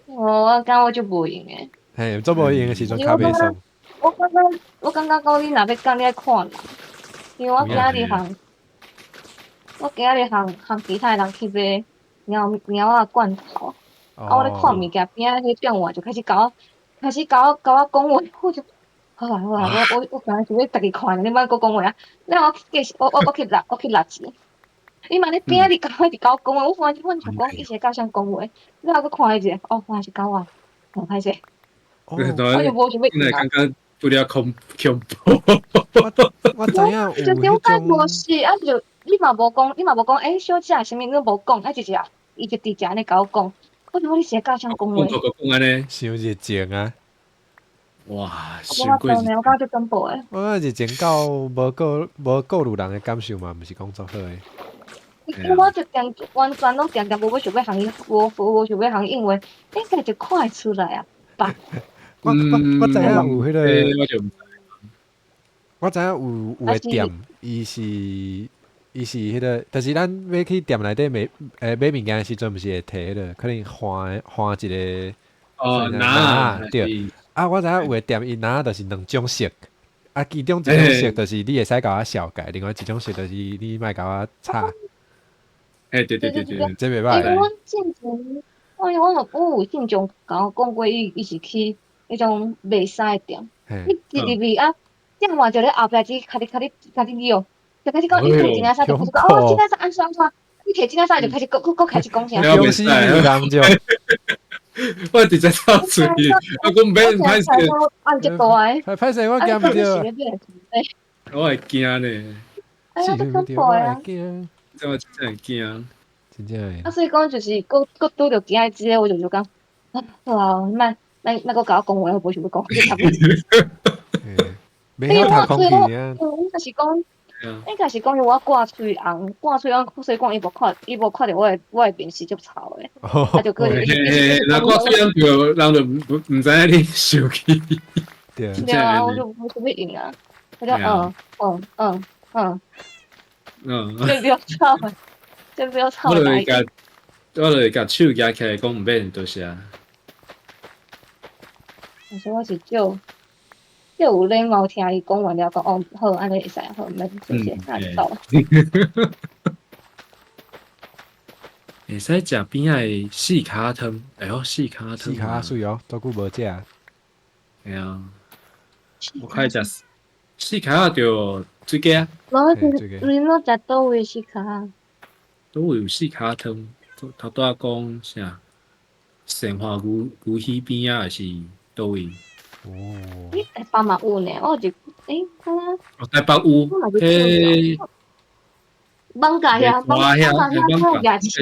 哦，我感覺我就無閒的。嘿，做無閒的時陣較袂爽。我感覺講你若欲講，你愛看人，因為我今日和我今日和其他人去買貓貓仔罐頭，啊，我咧看物件邊仔彼店員就開始共我開始共我講話，我就好啊好啊，我敢若是欲家己看，你莫閣講話啊！了我繼續我去落錢，伊嘛咧邊仔佇共我一直共我講話，我忽然間想講伊是咧佮啥講話，了後閣看伊一下，哦，原來是共我，哦，歹勢。哦，我就無想欲感覺有點恐恐怖。我知影有就點解無是啊？就你嘛無講，你嘛無講，欸，小姐啥物你無講，啊，直接伊就直接按呢共我講，我想講你是咧佮啥講話？講按呢，傷熱情啊！哇，傷過我感覺足恐怖的。我熱情到無顧慮人的感受嘛，毋是講足好的。我就定完全攏定定無欲想欲予伊，無想欲予伊應話，應該就看會出來啊吧。我知影有彼個，我知影有個店，伊是彼個，就是咱欲去店內底買物件的時陣，毋是會提彼個，可能換換一個哦，籃對。啊，我知影有個店，伊籃就是兩種色，啊，其中一種色就是你會使共我小改，另外一種色就是你莫共我插。欸，對對對對，這袂歹。欸，阮進前，我有信中共我講過，伊是去彼種賣衫的店，你一入去啊，店員就咧後壁只共你共你共你搖，就開始講伊提這件衫就開始講哦，這件衫按怎按怎，你提這件衫就開始閣閣開始講啥。公司有人就，我直接走出去，我講免歹勢，按這大个，歹勢我驚毋著，我會驚呢，哎呀，足恐怖啊！這我真正會驚，真正會。啊，所以講就是閣閣拄著今仔這个，我就講，好啊，莫莫莫閣共我講話，我無想欲講。袂曉讀空氣啊！應該是講，應該是講我掛喙紅，掛喙紅，所以講伊無看，伊無看著我的面是足臭的。啊，就閣嘿，若掛喙紅就人就毋知影你生氣。對對啊，我就無想欲應啊，我就嗯嗯嗯嗯嗯，先不要吵，先不要吵。我就會共，我就會共手舉起來講毋免多謝。我說我是少少有禮貌，聽伊講完了，講哦好，按呢會使好，免謝謝，那就走。會使食邊仔的四跤湯，哎喲，四跤湯。四跤媠哦，足久無食。嘿啊，我較愛食四跤就水雞啊。無，你攏食佗位四跤？佗位有四跤湯？頭拄仔講啥？善化牛牛魚邊仔還是佗位？哦，欸，台北嘛有呢，我就欸，敢若哦，台北有，欸，艋舺遐，艋舺遐夜市，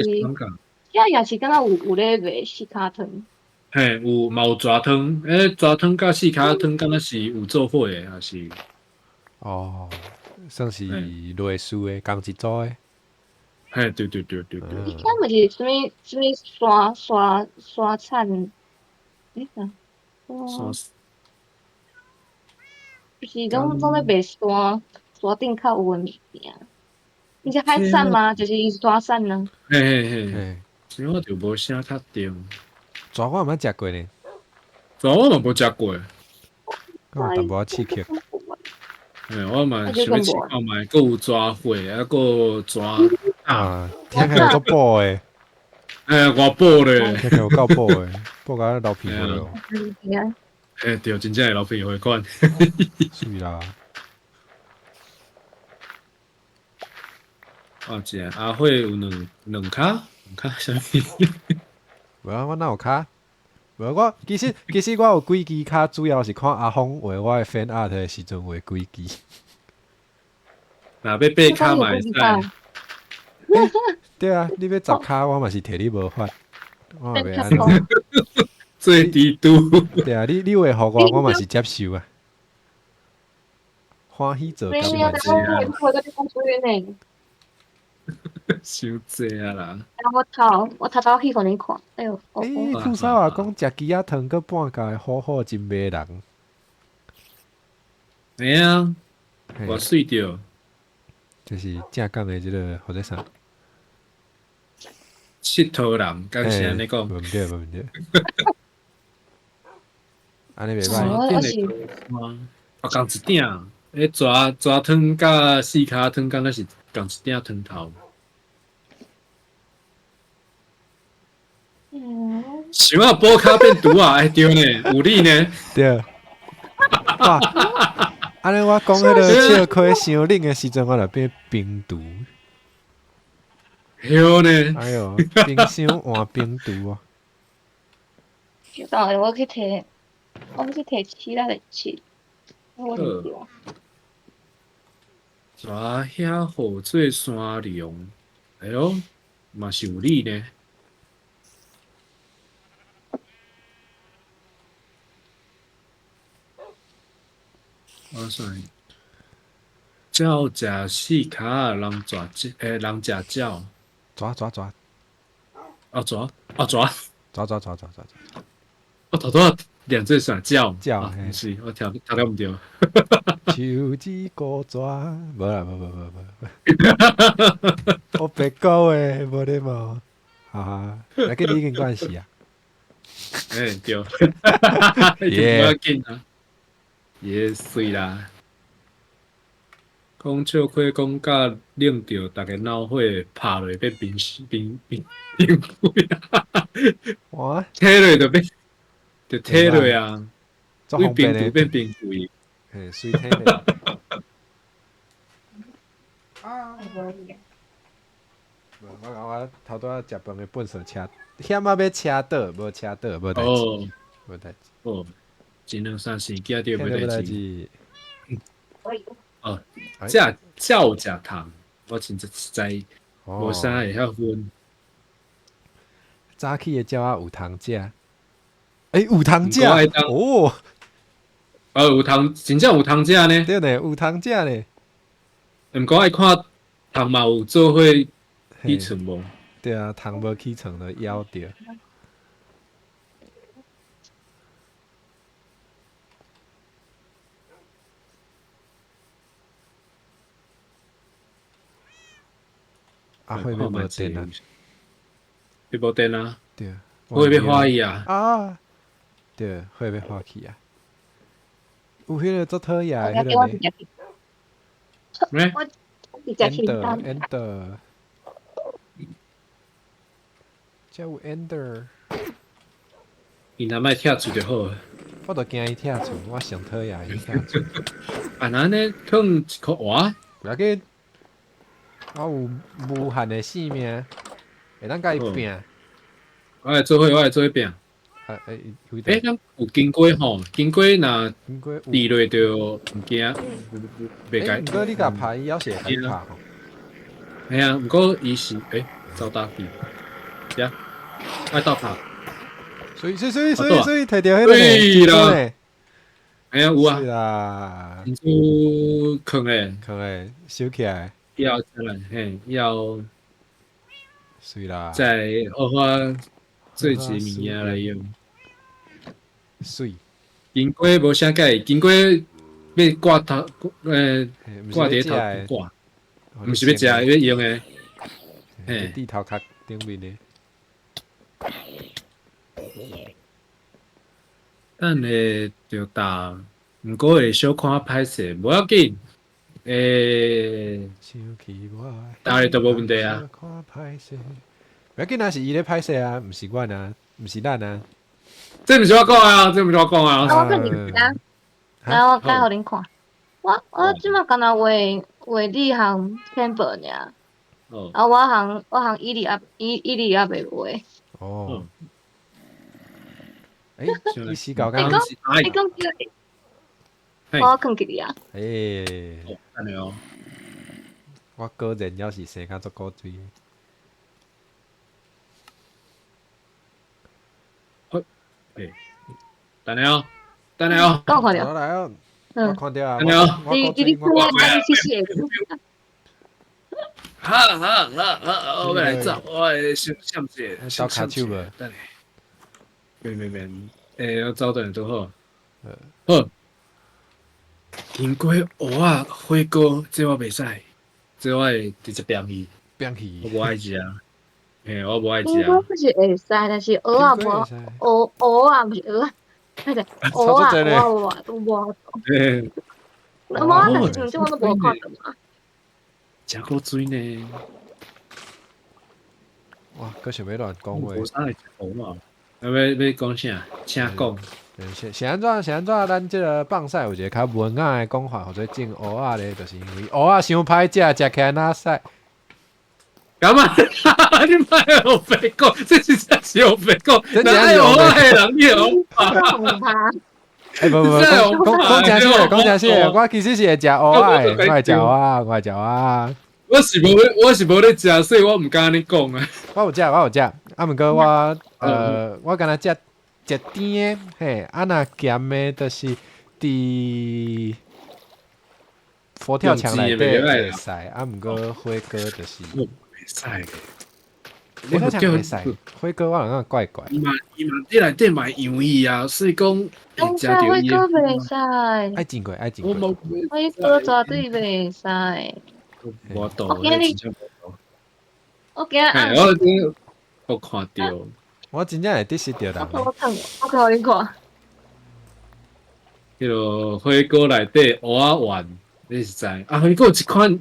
遐夜市敢若有咧賣四跤湯？嘿，有嘛有蛇湯，欸，蛇湯佮四跤湯敢若是有做伙的，還是？哦，算是類似的，仝一組的。嘿，對對對對對。伊遐毋是啥物啥物山產？欸啥？山。就是攏咧賣山山頂較有的物件，伊是海產嗎？就是伊是山產啊。嘿嘿嘿，這我就無啥確定。蛇我毋捌食過呢。蛇我嘛無食過。我有淡薄仔刺激。嘿，我嘛想欲試看覓，閣有蛇血，啊，閣有蛇啊，聽起來足補的。欸，偌補咧，聽起來有夠補的，補甲流鼻血咯。欸，對，真正會流鼻血款。是啦。啊，這阿火有兩跤，兩跤啥物？無啊，我哪有跤？無，我其實我有幾支跤，主要是看阿峰畫我的 fan art 的時陣畫幾支。若欲八跤嘛會使。對啊，你欲十跤，我嘛是替你無法，我嘛袂按怎。最低度。對啊，你畫予我，我嘛是接受啊。歡喜做甘願受。傷濟啊啦！我頭去予恁看，哎喲！欸，兔嫂啊，講食雞仔湯閣半價的好好真迷人。會啊，偌媠著。就是正港的這个或者啥？𨑨迌人，敢是按呢讲？無毋對，無毋對。按呢袂歹。我是哦，仝一鼎，彼蛇蛇汤佮四跤汤敢若是仝一鼎汤头。想啊，波卡变毒啊！哎，对呢，有理呢。對。哇！按呢我讲彼个笑亏伤冷的时阵，我就变冰毒。对呢。哎哟，冰箱换冰毒啊！等下我去提，我去提起来吃。我唔对。蛇遐号做山龙，哎哟，嘛是有理呢。我算，鸟食四跤，人食欸，人食鸟。蛇蛇蛇。啊蛇啊蛇。蛇蛇蛇蛇蛇。我头拄仔念做啥鸟？鸟，毋是，我听听了毋对。手指古蛇，无啦，无无无无。我白讲的，无礼貌。哈哈，来跟你已经关系啊。欸，对。无要紧啊。也媠啦，讲笑亏讲甲冷著，逐家恼火，拍落变冰冰冰冰柜啊！哇，体落就变，就体落啊，为冰毒变冰柜，嘿，随体落。啊！无，我讲我头拄仔食饭的粪扫车，险仔欲车倒，无车倒，无代志，无代志。哦。一两三四，记得无代志。哦，这这有食虫，我真实在无啥会晓分。早起的鸟仔有通食？欸，有通食哦！有通，真正有通食呢？对呢，有通食呢。毋过爱看虫嘛有做伙起床无？对啊，虫无起床就枵著。啊，会欲无电啊？欲无电啊？对，火欲化去啊！啊，对，火欲化去啊！有彼个足讨厌的彼个呢？咩？Ender，Ender，遮有 Ender。伊若莫拆厝就好。我就惊伊拆厝，我上讨厌伊拆厝。啊，那按呢，囥一箍活？无要紧。我有无限的性命，会当共伊拼。我来做伙，我来做伙拼。啊欸，欸，咱有金龟吼，金龟若跌落就毋惊，袂该。毋过你共拍伊，犹是会拍吼。嘿啊，毋过伊是欸，走打去，呀，爱倒拍。媠媠媠媠媠，提著彼个对啦。哎呀，有啊。是啦。珍珠囥咧，囥咧，收起来。要出来，嘿，要。媠啦。再好好做一个物件来用。媠。金龟无啥介，金龟欲挂头，挂伫头挂，毋是欲食，欲用的。嘿，伫头壳顶面的。等下就打，毋过会小看歹势，无要紧。欸，打咧都无问题啊。无要紧啊，是伊咧歹势啊，毋是阮啊，毋是咱啊。这毋是我讲啊，这毋是我讲啊。我去你家，来我改予恁看。我这马敢若画画你和天宝尔。哦。啊，我和伊利亚伊利亚袂画。哦。欸，你死搞刚？你讲叫我囥起啊。欸。按呢哦。我果然犹是生甲足古锥。好，欸，等下哦，等下哦。我看著。来哦。我看著啊。等下哦。你看我你去写。好好好好，我来走，我来想想者。小卡手无？等下。免免免，欸，我走转拄好。好。金龟蚵仔火锅，这我袂使，這我會直接摒去，摒去。我無愛食，嘿，我無愛食。應該是會使，但是蚵仔無，蚵蚵仔毋是蚵仔，那個蚵仔蚵仔都無。無啊，但是這我都無看著嘛。食過水呢？哇！閣想欲亂講話。無啥會食蚵仔，欲講啥？請講。是是按怎是按怎？咱這个放屎有一个較文雅的講法，或者種蚵仔咧，就是因為蚵仔傷歹食，食起來哪使？幹嘛？你莫予白講，這是真是予白講。哪愛蚵仔的人你予怕？欸，無無，講講誠實，講誠實，我其實是會食蚵仔的，我會食蚵仔，我會食蚵仔。我是無咧食，所以我毋敢按呢講啊。我有食，我有食，啊，毋過我敢若食食甜的，嘿，啊若鹹的，就是佇佛跳牆內底會使，啊，毋過火鍋就是袂使。佛跳牆會使，火鍋我感覺怪怪。伊嘛伊嘛，你內底嘛會油伊啊，所以講會食著伊。火鍋袂使。愛煎過，愛煎過。火鍋絕對袂使。無度，我今日我今日我看著，我真正會得失著人。我看，我看予你看。彼个火鍋內底蚵仔丸，你是知？啊，火鍋有一款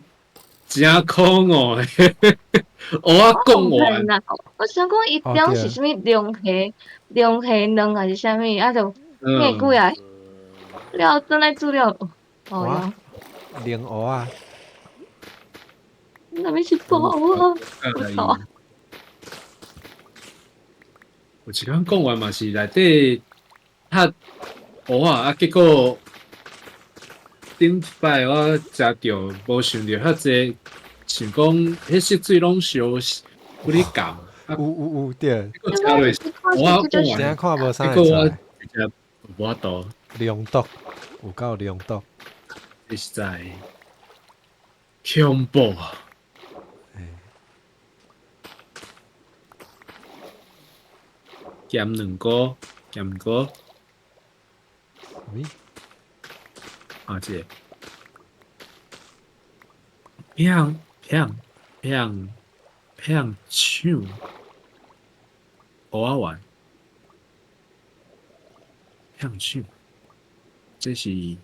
誠空哦，蚵仔貢丸。我想講伊中是啥物龍蝦、龍蝦卵還是啥物？啊，就變幾啊？了轉來煮了，哦喲，龍蚵仔。那邊是包啊！我操！有一款貢丸嘛是內底較蚵仔啊，結果頂一擺我食著無想著遐濟，想講彼色水攏相有咧共。有有有對。結果食落蚵仔貢丸，看無啥結果我直接無法度。中毒，有夠中毒。實在恐怖啊！鹹兩個，鹹鍋。咩？啊，這個。砰砰砰砰搶，蚵仔丸。砰搶，這是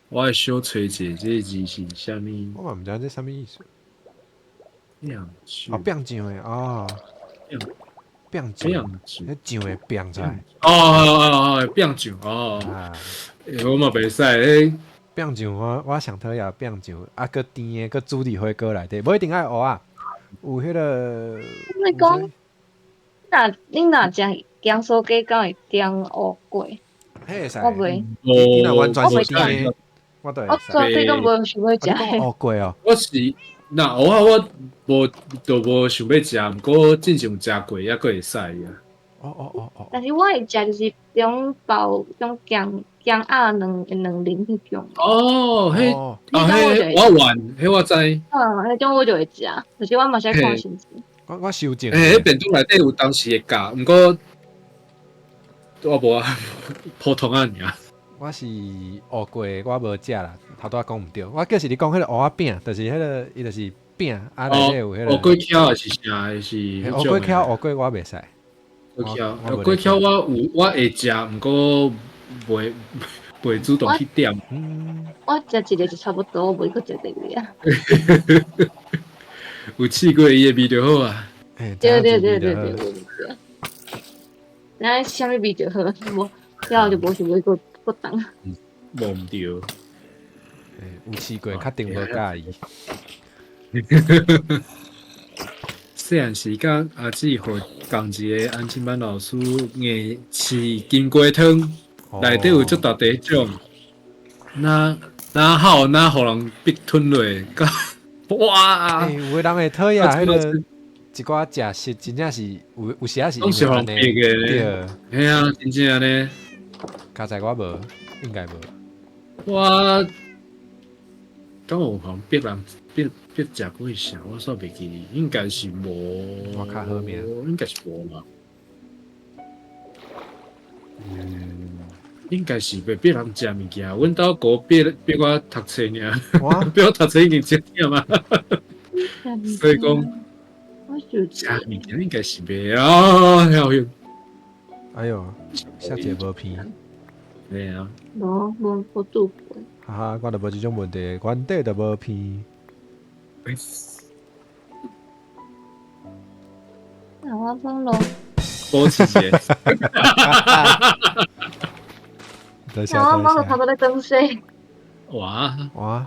我愛小揣一下，這個字是啥物？我嘛毋知這啥物意思。砰搶。哦，變醬的哦。變醬，彼醬會變出來。哦哦哦，變醬哦。我嘛袂使，彼變醬我上討厭變醬，啊，閣甜的，閣煮佇火鍋內底，無一定愛蚵仔，有彼个。你講，若你若食鹹酥雞，敢會點烏粿？彼會使。我袂。你若完全是甜的，我都會使。我絕對攏無想欲食。烏粿哦。我是。若蚵仔我無就無想欲食，毋過進前有食過，猶閣會使啊。哦哦哦哦。但是我會食就是中包種鹹鹹鴨卵卵磷彼種。哦，彼哦彼我丸，彼我知。嗯，彼種我就會食，就是我嘛是愛看心情。我修正。欸，彼便當內底有當時會教，毋過我無啊，普通仔爾。我是烏粿，我無食啦，頭拄仔講毋對。我叫是你講彼个蚵仔餅，就是彼个伊就是餅啊，內底有彼个。烏粿巧還是啥？還是？烏粿巧，烏粿我袂使。粿巧，烏粿巧我有，我會食，毋過袂主動去點。我食一个就差不多，我袂閣食第二个。有試過伊的味就好啊。對對對對對對對。那啥物味就好，無了後就無想欲閣。不當，無毋對，有試過，確定無佮意。細漢時間，阿姊予仝一个安親班老師硬飼金雞湯，內底有足大塊醬，若若好，若予人逼吞落，哇！欸，有的人會討厭彼个一寡食食，真正是有時仔是因為按呢，對，嘿啊，真正按呢。較在我無，應該無。我敢有予人逼人逼逼食過啥？我煞袂記，應該是無。我較好命，應該是無吧。嗯。應該是袂逼人食物件，阮兜狗逼逼我讀冊爾，逼我讀冊已經真忝啊。所以講，食物件應該是袂啊，曉曉。哎喲，小姐無片。對啊。無無無煮過。哈哈，我就無這種問題，原底就無片。那我放咯。保持者。我猫頭拄咧裝水。哇哇！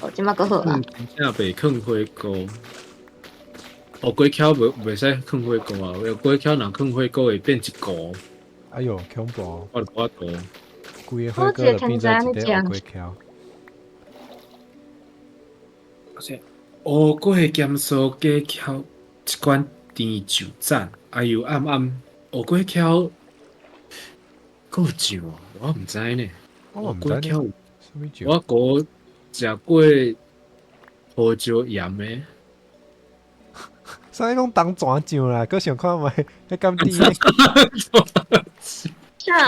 哦，這馬閣好啊。真正袂囥火鍋。哦，粿巧袂袂使囥火鍋啊！粿巧若囥火鍋會變一糊。哎喲，恐怖！我就無法度。規个火鍋就變做一個烏粿巧。烏粿鹹酥雞巧一罐甜酒讚，哎喲暗暗烏粿巧。閣有酒哦，我毋知呢。我毋知呢。我閣食過胡椒鹽的。啥講當泉醬啦？閣想看覓？彼敢甜？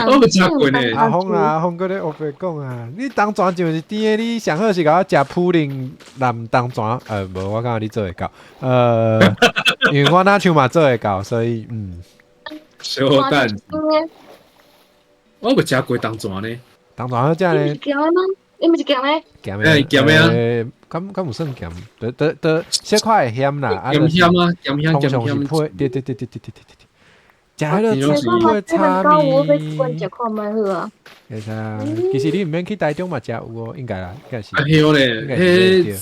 我無食過呢。阿峰啊，阿峰閣咧烏白講啊！你當泉醬是甜的，你上好是共我食普寧南當泉。無，我感覺你做會到。因為我若像嘛做會到，所以嗯。小等。我無食過當泉呢。當泉好食呢。鹹的嗎？你毋是鹹的？鹹的。欸，鹹的啊。敢敢有算鹹？得得得，小可會鹹啦。鹹鹹啊，鹹鹹通常是配，對對對對對對對對。食彼个配炒麵。我食看覓好啊。會使啊，其實你毋免去台中嘛，食有哦，應該啦，應該是。啊，對咧，彼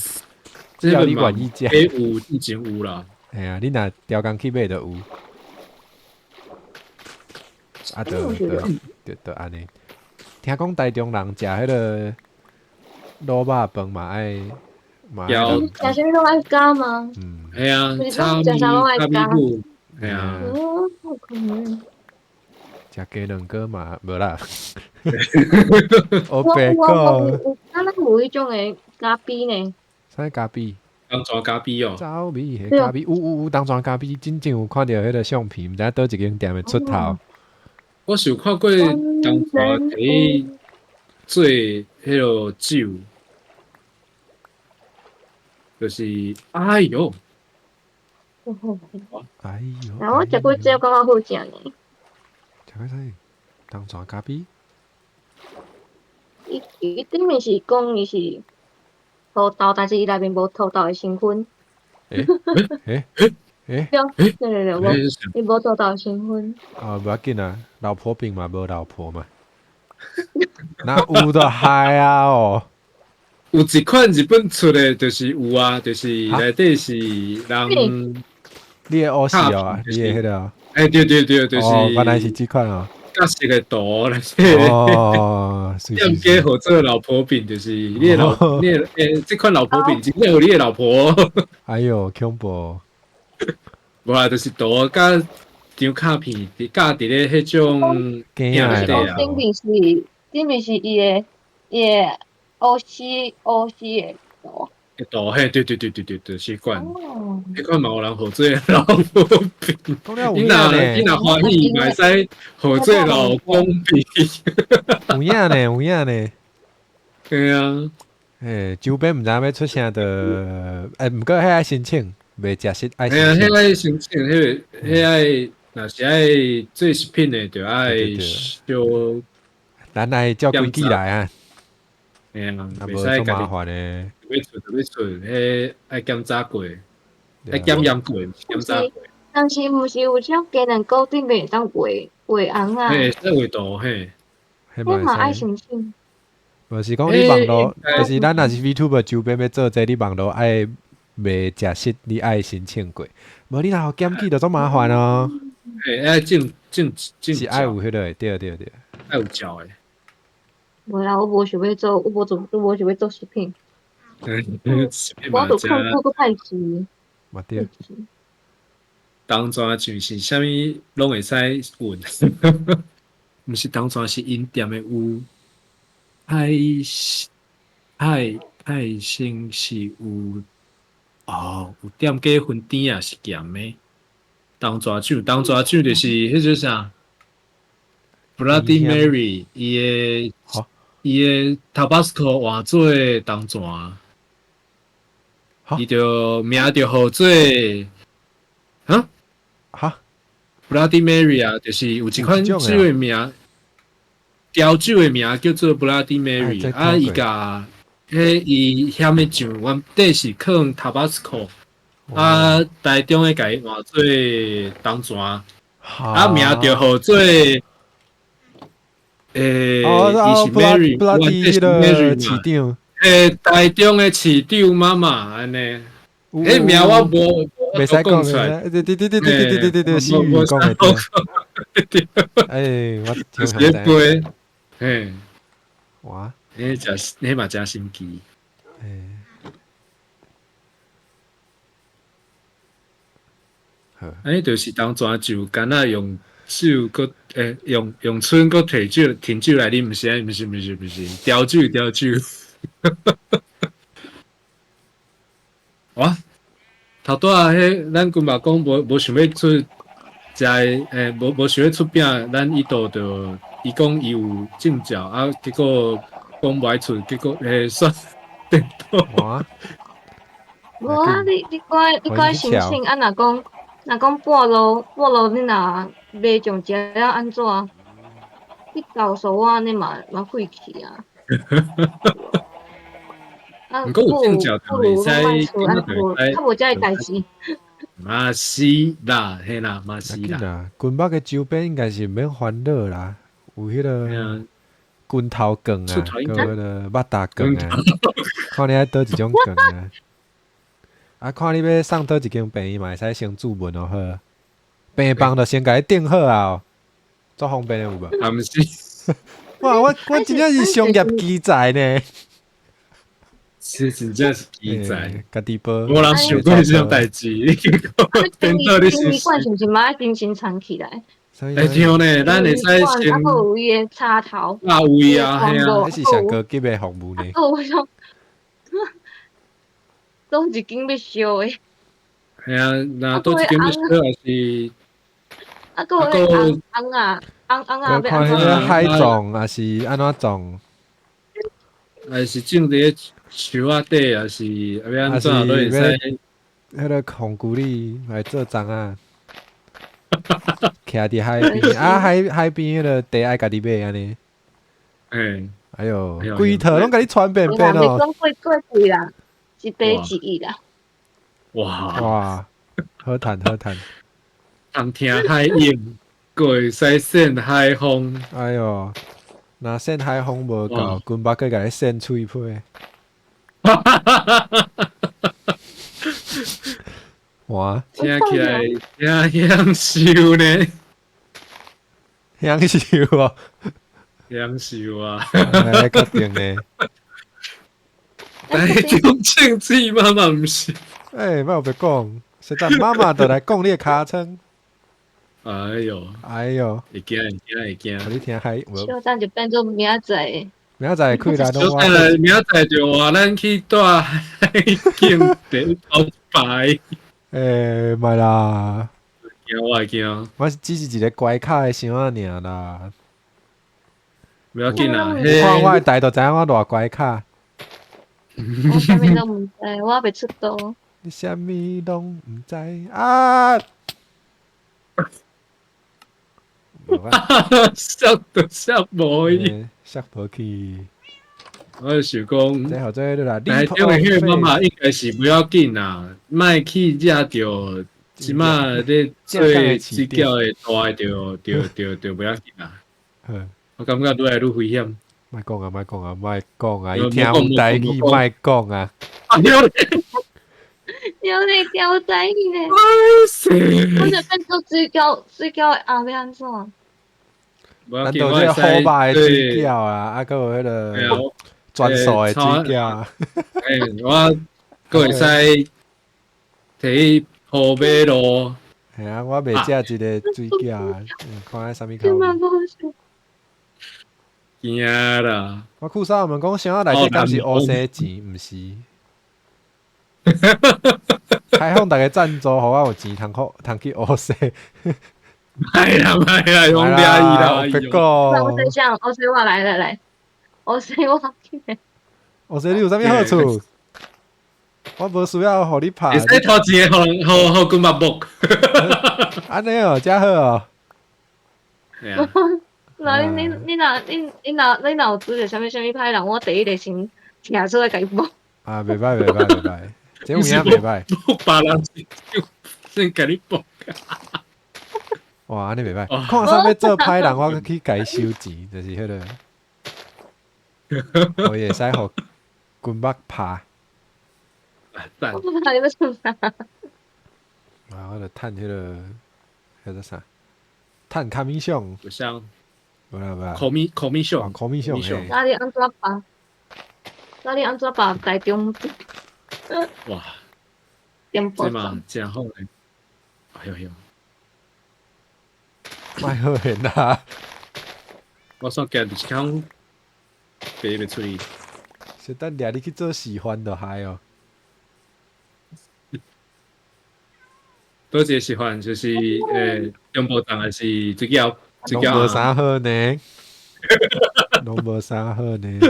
只要你願意食。彼有以前有啦。嘿啊，你若調工去買就有。啊，對對對對，按呢。聽講台中人食彼个滷肉飯嘛愛，嘛食啥物攏愛加嗎？嗯，嘿啊，炒麵、炒米粉，嘿啊。哦，好可能。食雞卵糕嘛，無啦。我白講。我敢若有彼種的咖啡呢？啥咖啡？當泉咖啡哦。走味的咖啡，有有有，當泉咖啡真正有看著彼个相片，毋知佗一間店的出頭。我是有看過當泉佇做彼个酒，就是哎喲，哎喲！啊，我食過這個感覺好食呢。食過啥？當泉咖啡？伊伊頂面是講伊是土豆，但是伊內面無土豆的成分。欸欸欸欸！對對對，無伊無土豆的成分。啊，無要緊啊，老婆餅嘛，無老婆嘛。那有就害啊哦！有一款日本出的，就是有啊，就是內底是人。你的烏是哦，你的彼个。欸，對對對，就是。原來是這款哦。角色的圖來哦，店家合做老婆餅，就是你的老，你的欸，這款老婆餅真正有你的老婆。哎喲，恐怖！無啦，就是圖佮張卡片，佮佇咧彼種鏡內底啊。頂面是頂面是伊的伊的烏絲烏絲的圖。圖嘿，對對對對對對，這款，彼款嘛有人號做老婆餅。你若歡喜，嘛會使號做老公餅。有影呢，有影呢。對啊。欸，周邊毋知影欲出啥的，欸，毋過彼愛申請，袂食實愛申請。嘿啊，彼愛申請，彼個彼愛，若是愛做食品的，就愛小。咱愛照規矩來啊。嘿啊，袂使足麻煩的。欲出就欲出，彼愛檢查過，愛檢驗過，檢查過。但是毋是有種雞卵糕頂面會當畫畫紅啊？嘿，會畫圖嘿。彼嘛愛申請。無是講你網路，就是咱若是 VTuber 周邊欲做這個，你網路愛賣食實，你愛申請過。無你若予檢舉就足麻煩哦。嘿，愛證證證是愛有彼個的，對對對。愛有照的。無啦，我無想欲做，我無做，我無想欲做食品。我都看過閣歹勢。嘛對。當泉醬是啥物攏會使混，毋是當泉是𪜶店的有。派派派生是有哦，有店家分甜也是鹹的。當泉醬，當泉醬就是彼種啥？ Bloody Mary，伊的 Tabasco 换做东泉，伊就名就号做哈哈 Bloody Mary 啊，就是有一款酒的名，调酒的名叫做 Bloody Mary 啊，伊共彼伊遐的酱原底是放 Tabasco，啊，台中的共伊换做东泉，啊，名就号做。伊是 Mary，原底是 Mary 市长。台中的市长妈妈按呢。名我无，袂使讲出来。对对对对对对对对对，西语讲的对。我就是咧背，嘿，哇，彼真，彼嘛真神奇。安呢就是东泉酒，敢若用酒阁用春阁提酒提酒来啉，毋是，毋是，毋是，毋是，调酒调酒。哇！头拄仔彼，咱军嘛讲无想欲出食的，无想欲出饼，咱伊度就伊讲伊有证照，啊，结果讲无爱出，结果煞颠倒。哇！无啊，你该申请啊，若讲半路你若袂上食了按怎？你告诉我按呢嘛废去啊！毋过有证照就袂使，较无遮个代志。嘛是啦，嘿啦，嘛是啦。军北的周边应该是免烦恼啦，有彼个拳头卷啊，阁有彼个肉大卷啊，看你爱佗一种卷啊。啊，看你欲送佗一间病院嘛，会使先注文哦好。病房就先共你订好啊，足方便的有无？啊，毋是。哇，我真正是商业奇才呢。是真正是奇才，家己报。无人想过这种代志，你颠倒你是。殡仪馆是毋是嘛爱精心藏起来？对呢，咱会使先。啊，阁有伊的插头。啊，有啊，嘿啊。彼是上高级的服务呢。哦，我想，佗一间欲烧的。嘿啊，若佗一间欲烧也是。啊，阁有彼个翁翁仔，翁翁仔欲按怎？看彼个海葬，抑是按怎葬？还是种伫咧树仔底，抑是欲按怎拢会使。彼个红菇里来做欉仔，徛伫海边啊，海边彼个地爱家己买按呢。哎哟，规套拢共你传遍遍哦。讲过过贵啦，一百一亿啦。哇哇，好趁好趁。通听海涌，阁会使扇海风。哎哟，若扇海风无够，军北阁共你扇喙皮。哇！听起来听享受呢，享受哦，享受啊！来确定呢。台中清水妈妈毋是？莫有白讲，实在妈妈就来讲你的尻川。哎哟，哎哟，会惊会惊会惊！你听海，小等就变做明仔载。明仔载开来拢我。明仔载就话咱去住海景第头排。莫啦。惊我会惊。我只是一个关卡的箱仔尔啦。不要紧啦，看我的台就知影我偌关卡。我啥物拢毋知，我犹未出道。你啥物拢毋知啊！摔都摔无去，摔无去。我想讲，这号做啦，台中的彼个妈妈应该是不要紧啦，莫去惹著，这马咧做水饺的大的，就就就就不要紧啦。我感觉愈来愈危险。莫讲啊，莫讲啊，莫讲啊！伊听有台语，莫讲啊。有咧调台语咧。我就变做水饺，水饺的鸭欲按怎？咱都这好肉的水饺啊，啊，阁有彼个专属的水饺。我阁会使提去铺马路。嘿啊，我袂食一个水饺啊，看啥物口味。惊啦！我酷嫂问讲，箱仔内底敢是乌生钱？毋是。开放逐家赞助，予我有钱通去通去乌生。歹啦歹啦，用掠伊啦，别讲。我说想，我说我来来来，我说我。我说你有啥物好处？我无需要予你拍。会使偷一个，予予予滚目木。按呢哦，遮好哦。那你你你若你你若你若有拄著啥物啥物歹人，我第一个先徛出来共伊搏。啊，袂歹袂歹袂歹，这有影袂歹。别人先共你搏。哇，按呢袂歹。看啥欲做歹人，我去共伊收钱，就是彼个。我会使予滚目拍。赞。你欲创啥？啊，我著趁彼个，彼个啥？趁 commission。有啥？无啦无啦。 commission。 commission。那你按怎办？那你按怎办？台中。哇。这嘛真好咧。哎呦呦。莫好现啦。我煞惊就是讲，爬袂出去。是等掠你去做示范就害哦。佗一个示范就是中部站还是水饺？拢无啥好呢，拢无啥好呢。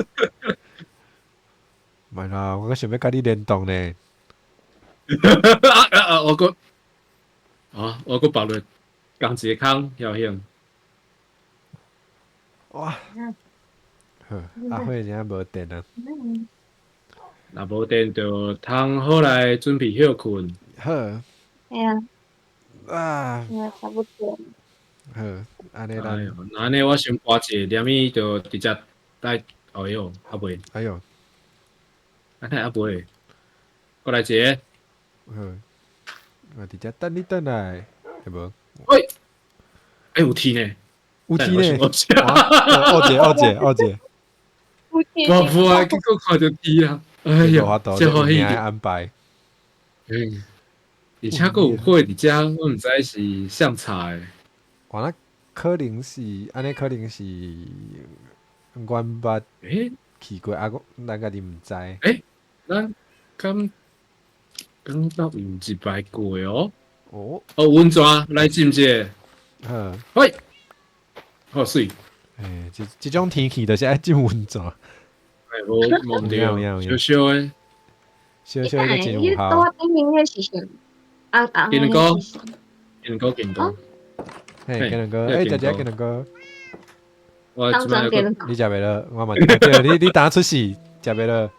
莫啦，我阁想欲佮你联动呢。啊啊！我阁啊，我阁保留仝一个空，晓晓。哇！好，阿慧现在无电啊。若无电就通好来准备歇睏。好。哎呀。啊。差不多。好，按呢咱。按呢我先跋一个，连伊就直接来。哎哟，犹未。哎哟。按呢犹未。阁来一个。好。我直接等你转来，对无？喂。欸，有天呢。有天呢。哦姐，哦姐，哦姐。我无啊，结果看著天啊！哎哟，这好戏安排。嗯，而且阁有火伫遮，我毋知是啥插的。哇，那可能是按呢，可能是阮捌去过啊，咱家己毋知。欸，咱敢敢到有一摆过哦。哦。哦，温泉来浸一下。好。喂。好媠。欸，这这种天气就是爱浸温泉。欸，无无毋对，烧烧的，烧烧的真有效。拄仔顶面彼是啥？啊啊！金哥，金哥，金哥。嘿，金哥，欸，姐姐，金哥。我这摆你食袂落，我嘛对，你你当出事食袂落。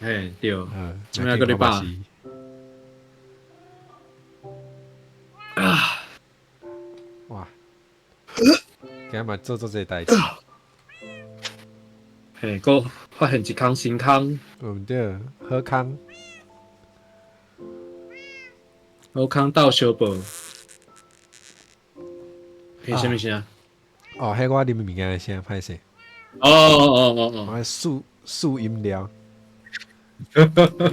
嘿，对。这摆阁咧饱。啊！哇！今日嘛做做这代志。嘿，阁发现一空新空。毋对，好空。好空斗相报。彼啥物声？哦，彼我啉物件的声，歹势。哦哦哦哦，我试试饮料。你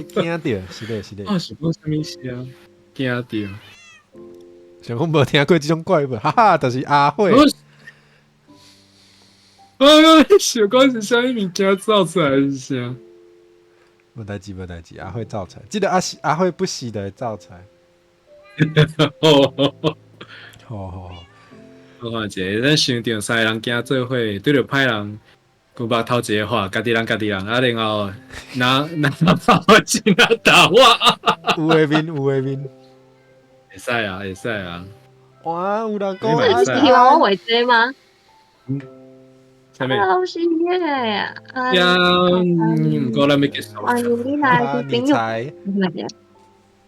惊著？是的，是的。我是讲啥物声？惊著。想讲无听过这种怪物，哈哈，就是阿慧。哎呦，想讲是啥物物件走出来是啥？无代志，无代志，阿慧走出来，这个阿阿慧不时就会走出来。好好好，我看一下，咱想著三个人行做伙，对著歹人，牛肉头一个画，家己人家己人，啊，然后拿拿炮进来打我，有的面有的面，会使啊，会使啊。哇，有人讲，你是希望我画这吗？嗯。啥物？老师耶！呀，毋过咱欲结束。欢迎你来，朋友。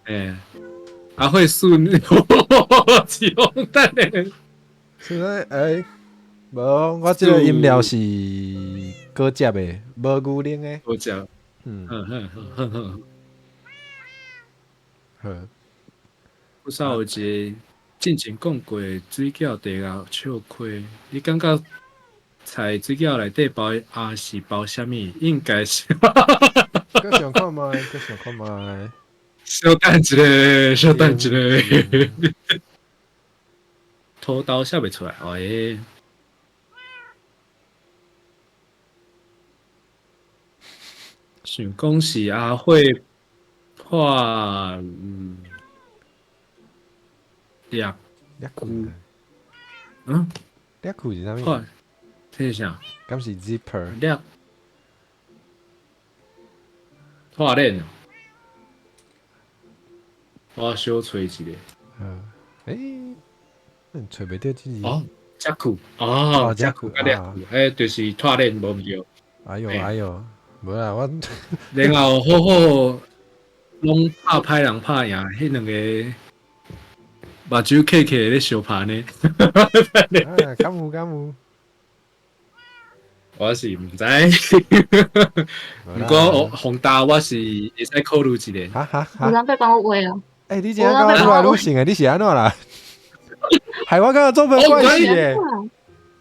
欸，阿慧顺，是讲等下。是欸，无，我这个饮料是果汁的，无牛奶的。果汁。嗯嗯嗯嗯嗯。好。我上有一个进前讲过水饺地啊笑亏，你感觉？菜水饺内底包啊是包啥物？应该是。阁想看觅，阁想看觅。稍等一下，稍等一下。土豆写袂出来，哎。想讲是阿慧破裂掠褲。嗯，掠褲是啥物？這是啥？敢是 zipper？掠拖鏈。我小揣一下。嗯，欸，你揣袂著這字。哦，遮褲哦，遮褲佮掠褲，欸，就是拖鏈無毋對。哎喲哎喲，無啦，我然後好好攏拍歹人拍贏，彼兩個目睭瞌瞌咧相拍呢。啊，敢有敢有？我是毋知，毋過宏大我是會使考慮一下。哈哈哈！有人欲講話哦。欸，你這樣講愈來愈像的，你是按怎啦？害我感覺做無關係的，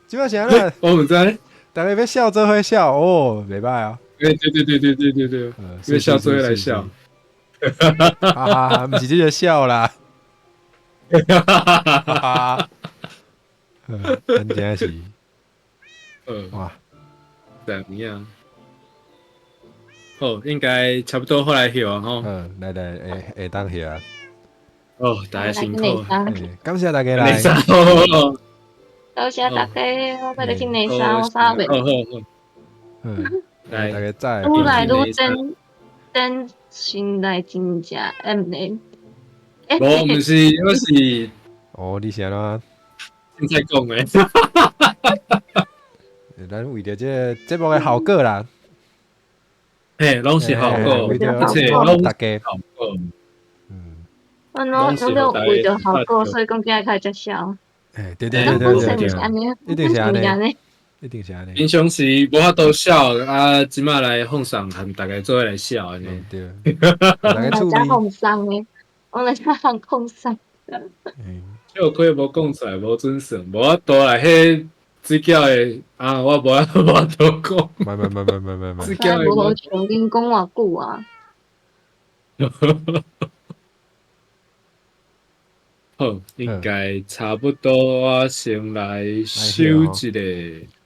這擺是按怎？我毋知。大家欲笑做伙笑哦，袂䆀哦。欸，對對對對對對對，欲笑做伙來笑。哈哈，毋是這個笑啦。哈哈哈！真正是，哇，怎樣？好，應該差不多好來歇啊吼。嗯，來來，會會當歇啊。哦，大家辛苦，感謝大家來。多謝大家，我欲去內衫，我衫袂。好好好。嗯，來，大家再。愈來愈真真心來真正 M 呢。無，毋是，我是。哦，你是按怎？現在講的。咱為著這個節目的效果啦。嘿，攏是效果，而且攏大家效果。嗯。我攏攏為著效果，所以講今日開始笑。欸，對對對對對，一定是按呢，一定是按呢。平常時無法度笑，啊，這擺來放鬆，和大家做伙來笑按呢。對。大家注意。放鬆的，我來遮放放鬆。笑虧無講出來，無準算，無法度來彼水餃的啊，我無法度講。沒沒沒沒沒沒沒。水餃的。無好笑，恁講偌久啊？好，應該差不多，我先來收一下。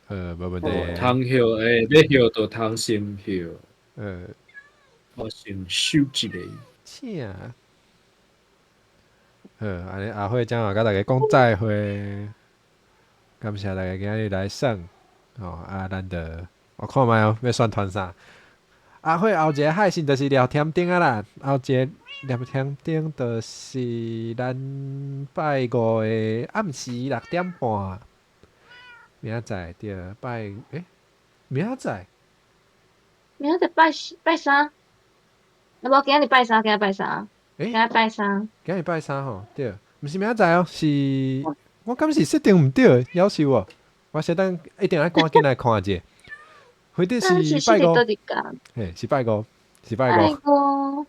無問題。通歇，欸，欲歇就通先歇。我先收一下。請。好，按呢阿慧將嘛佮大家講再會，感謝大家今日來耍。哦，啊，咱就我看覓哦，欲宣傳啥？阿慧後一个海信就是廖添丁啊啦，後一个廖添丁就是咱拜五的暗時6點半，明仔載對，拜欸，明仔載，明仔載拜拜三，啊無今仔日拜三，今仔拜三，今仔拜三，今日拜三吼，對，毋是明仔載哦，是我敢是設定毋對，夭壽哦，我小等一定愛趕緊來看者。或者是拜五，嘿，是拜五，是拜五。拜五，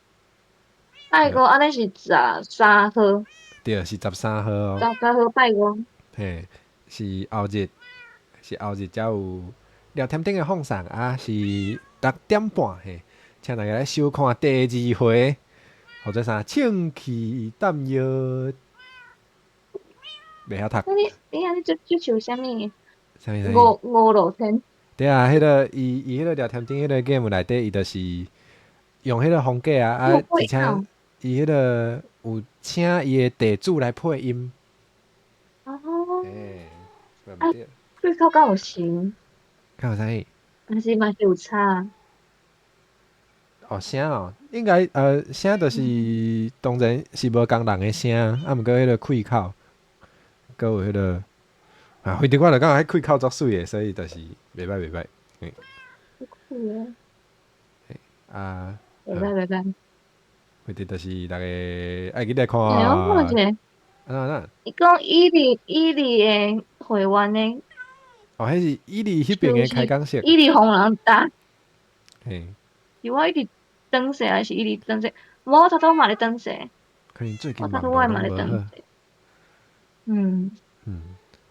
拜五，按呢是13號。對，是13號哦。13號拜五。嘿，是後日，是後日才有廖添丁的放送啊，是6點半嘿，請大家來收看第二回，或者啥清氣淡藥，袂曉讀。你你按呢追追求啥物？啥物？五五路天。對啊，彼個伊伊彼個廖添丁彼個 game 內底，伊就是用彼個風格啊，啊，而且伊彼個有請伊的地主來配音。哦。欸，啊，對口敢有像？敢有啥物？還是嘛是有差？哦，聲哦，應該聲就是當然是無仝人的聲，啊，毋過彼個開口，閣有彼個。啊，反正我就感覺彼開口足媠的，所以就是袂䆀袂䆀。嗯。啊。袂䆀袂䆀。反正就是大家愛記來看。欸，我看一下。按怎按怎？伊講伊利伊利的會員的。哦，彼是伊利彼邊的開講室。伊利予人打。嘿。是我一直轉勢，還是一直轉勢？無，我頭拄嘛咧轉勢。可能最近我頭拄我嘛咧轉勢。嗯。嗯。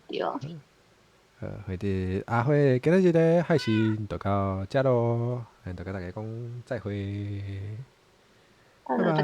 對。好，或者阿慧今仔日咧，海信就到遮囉，就佮大家講再會。拜拜。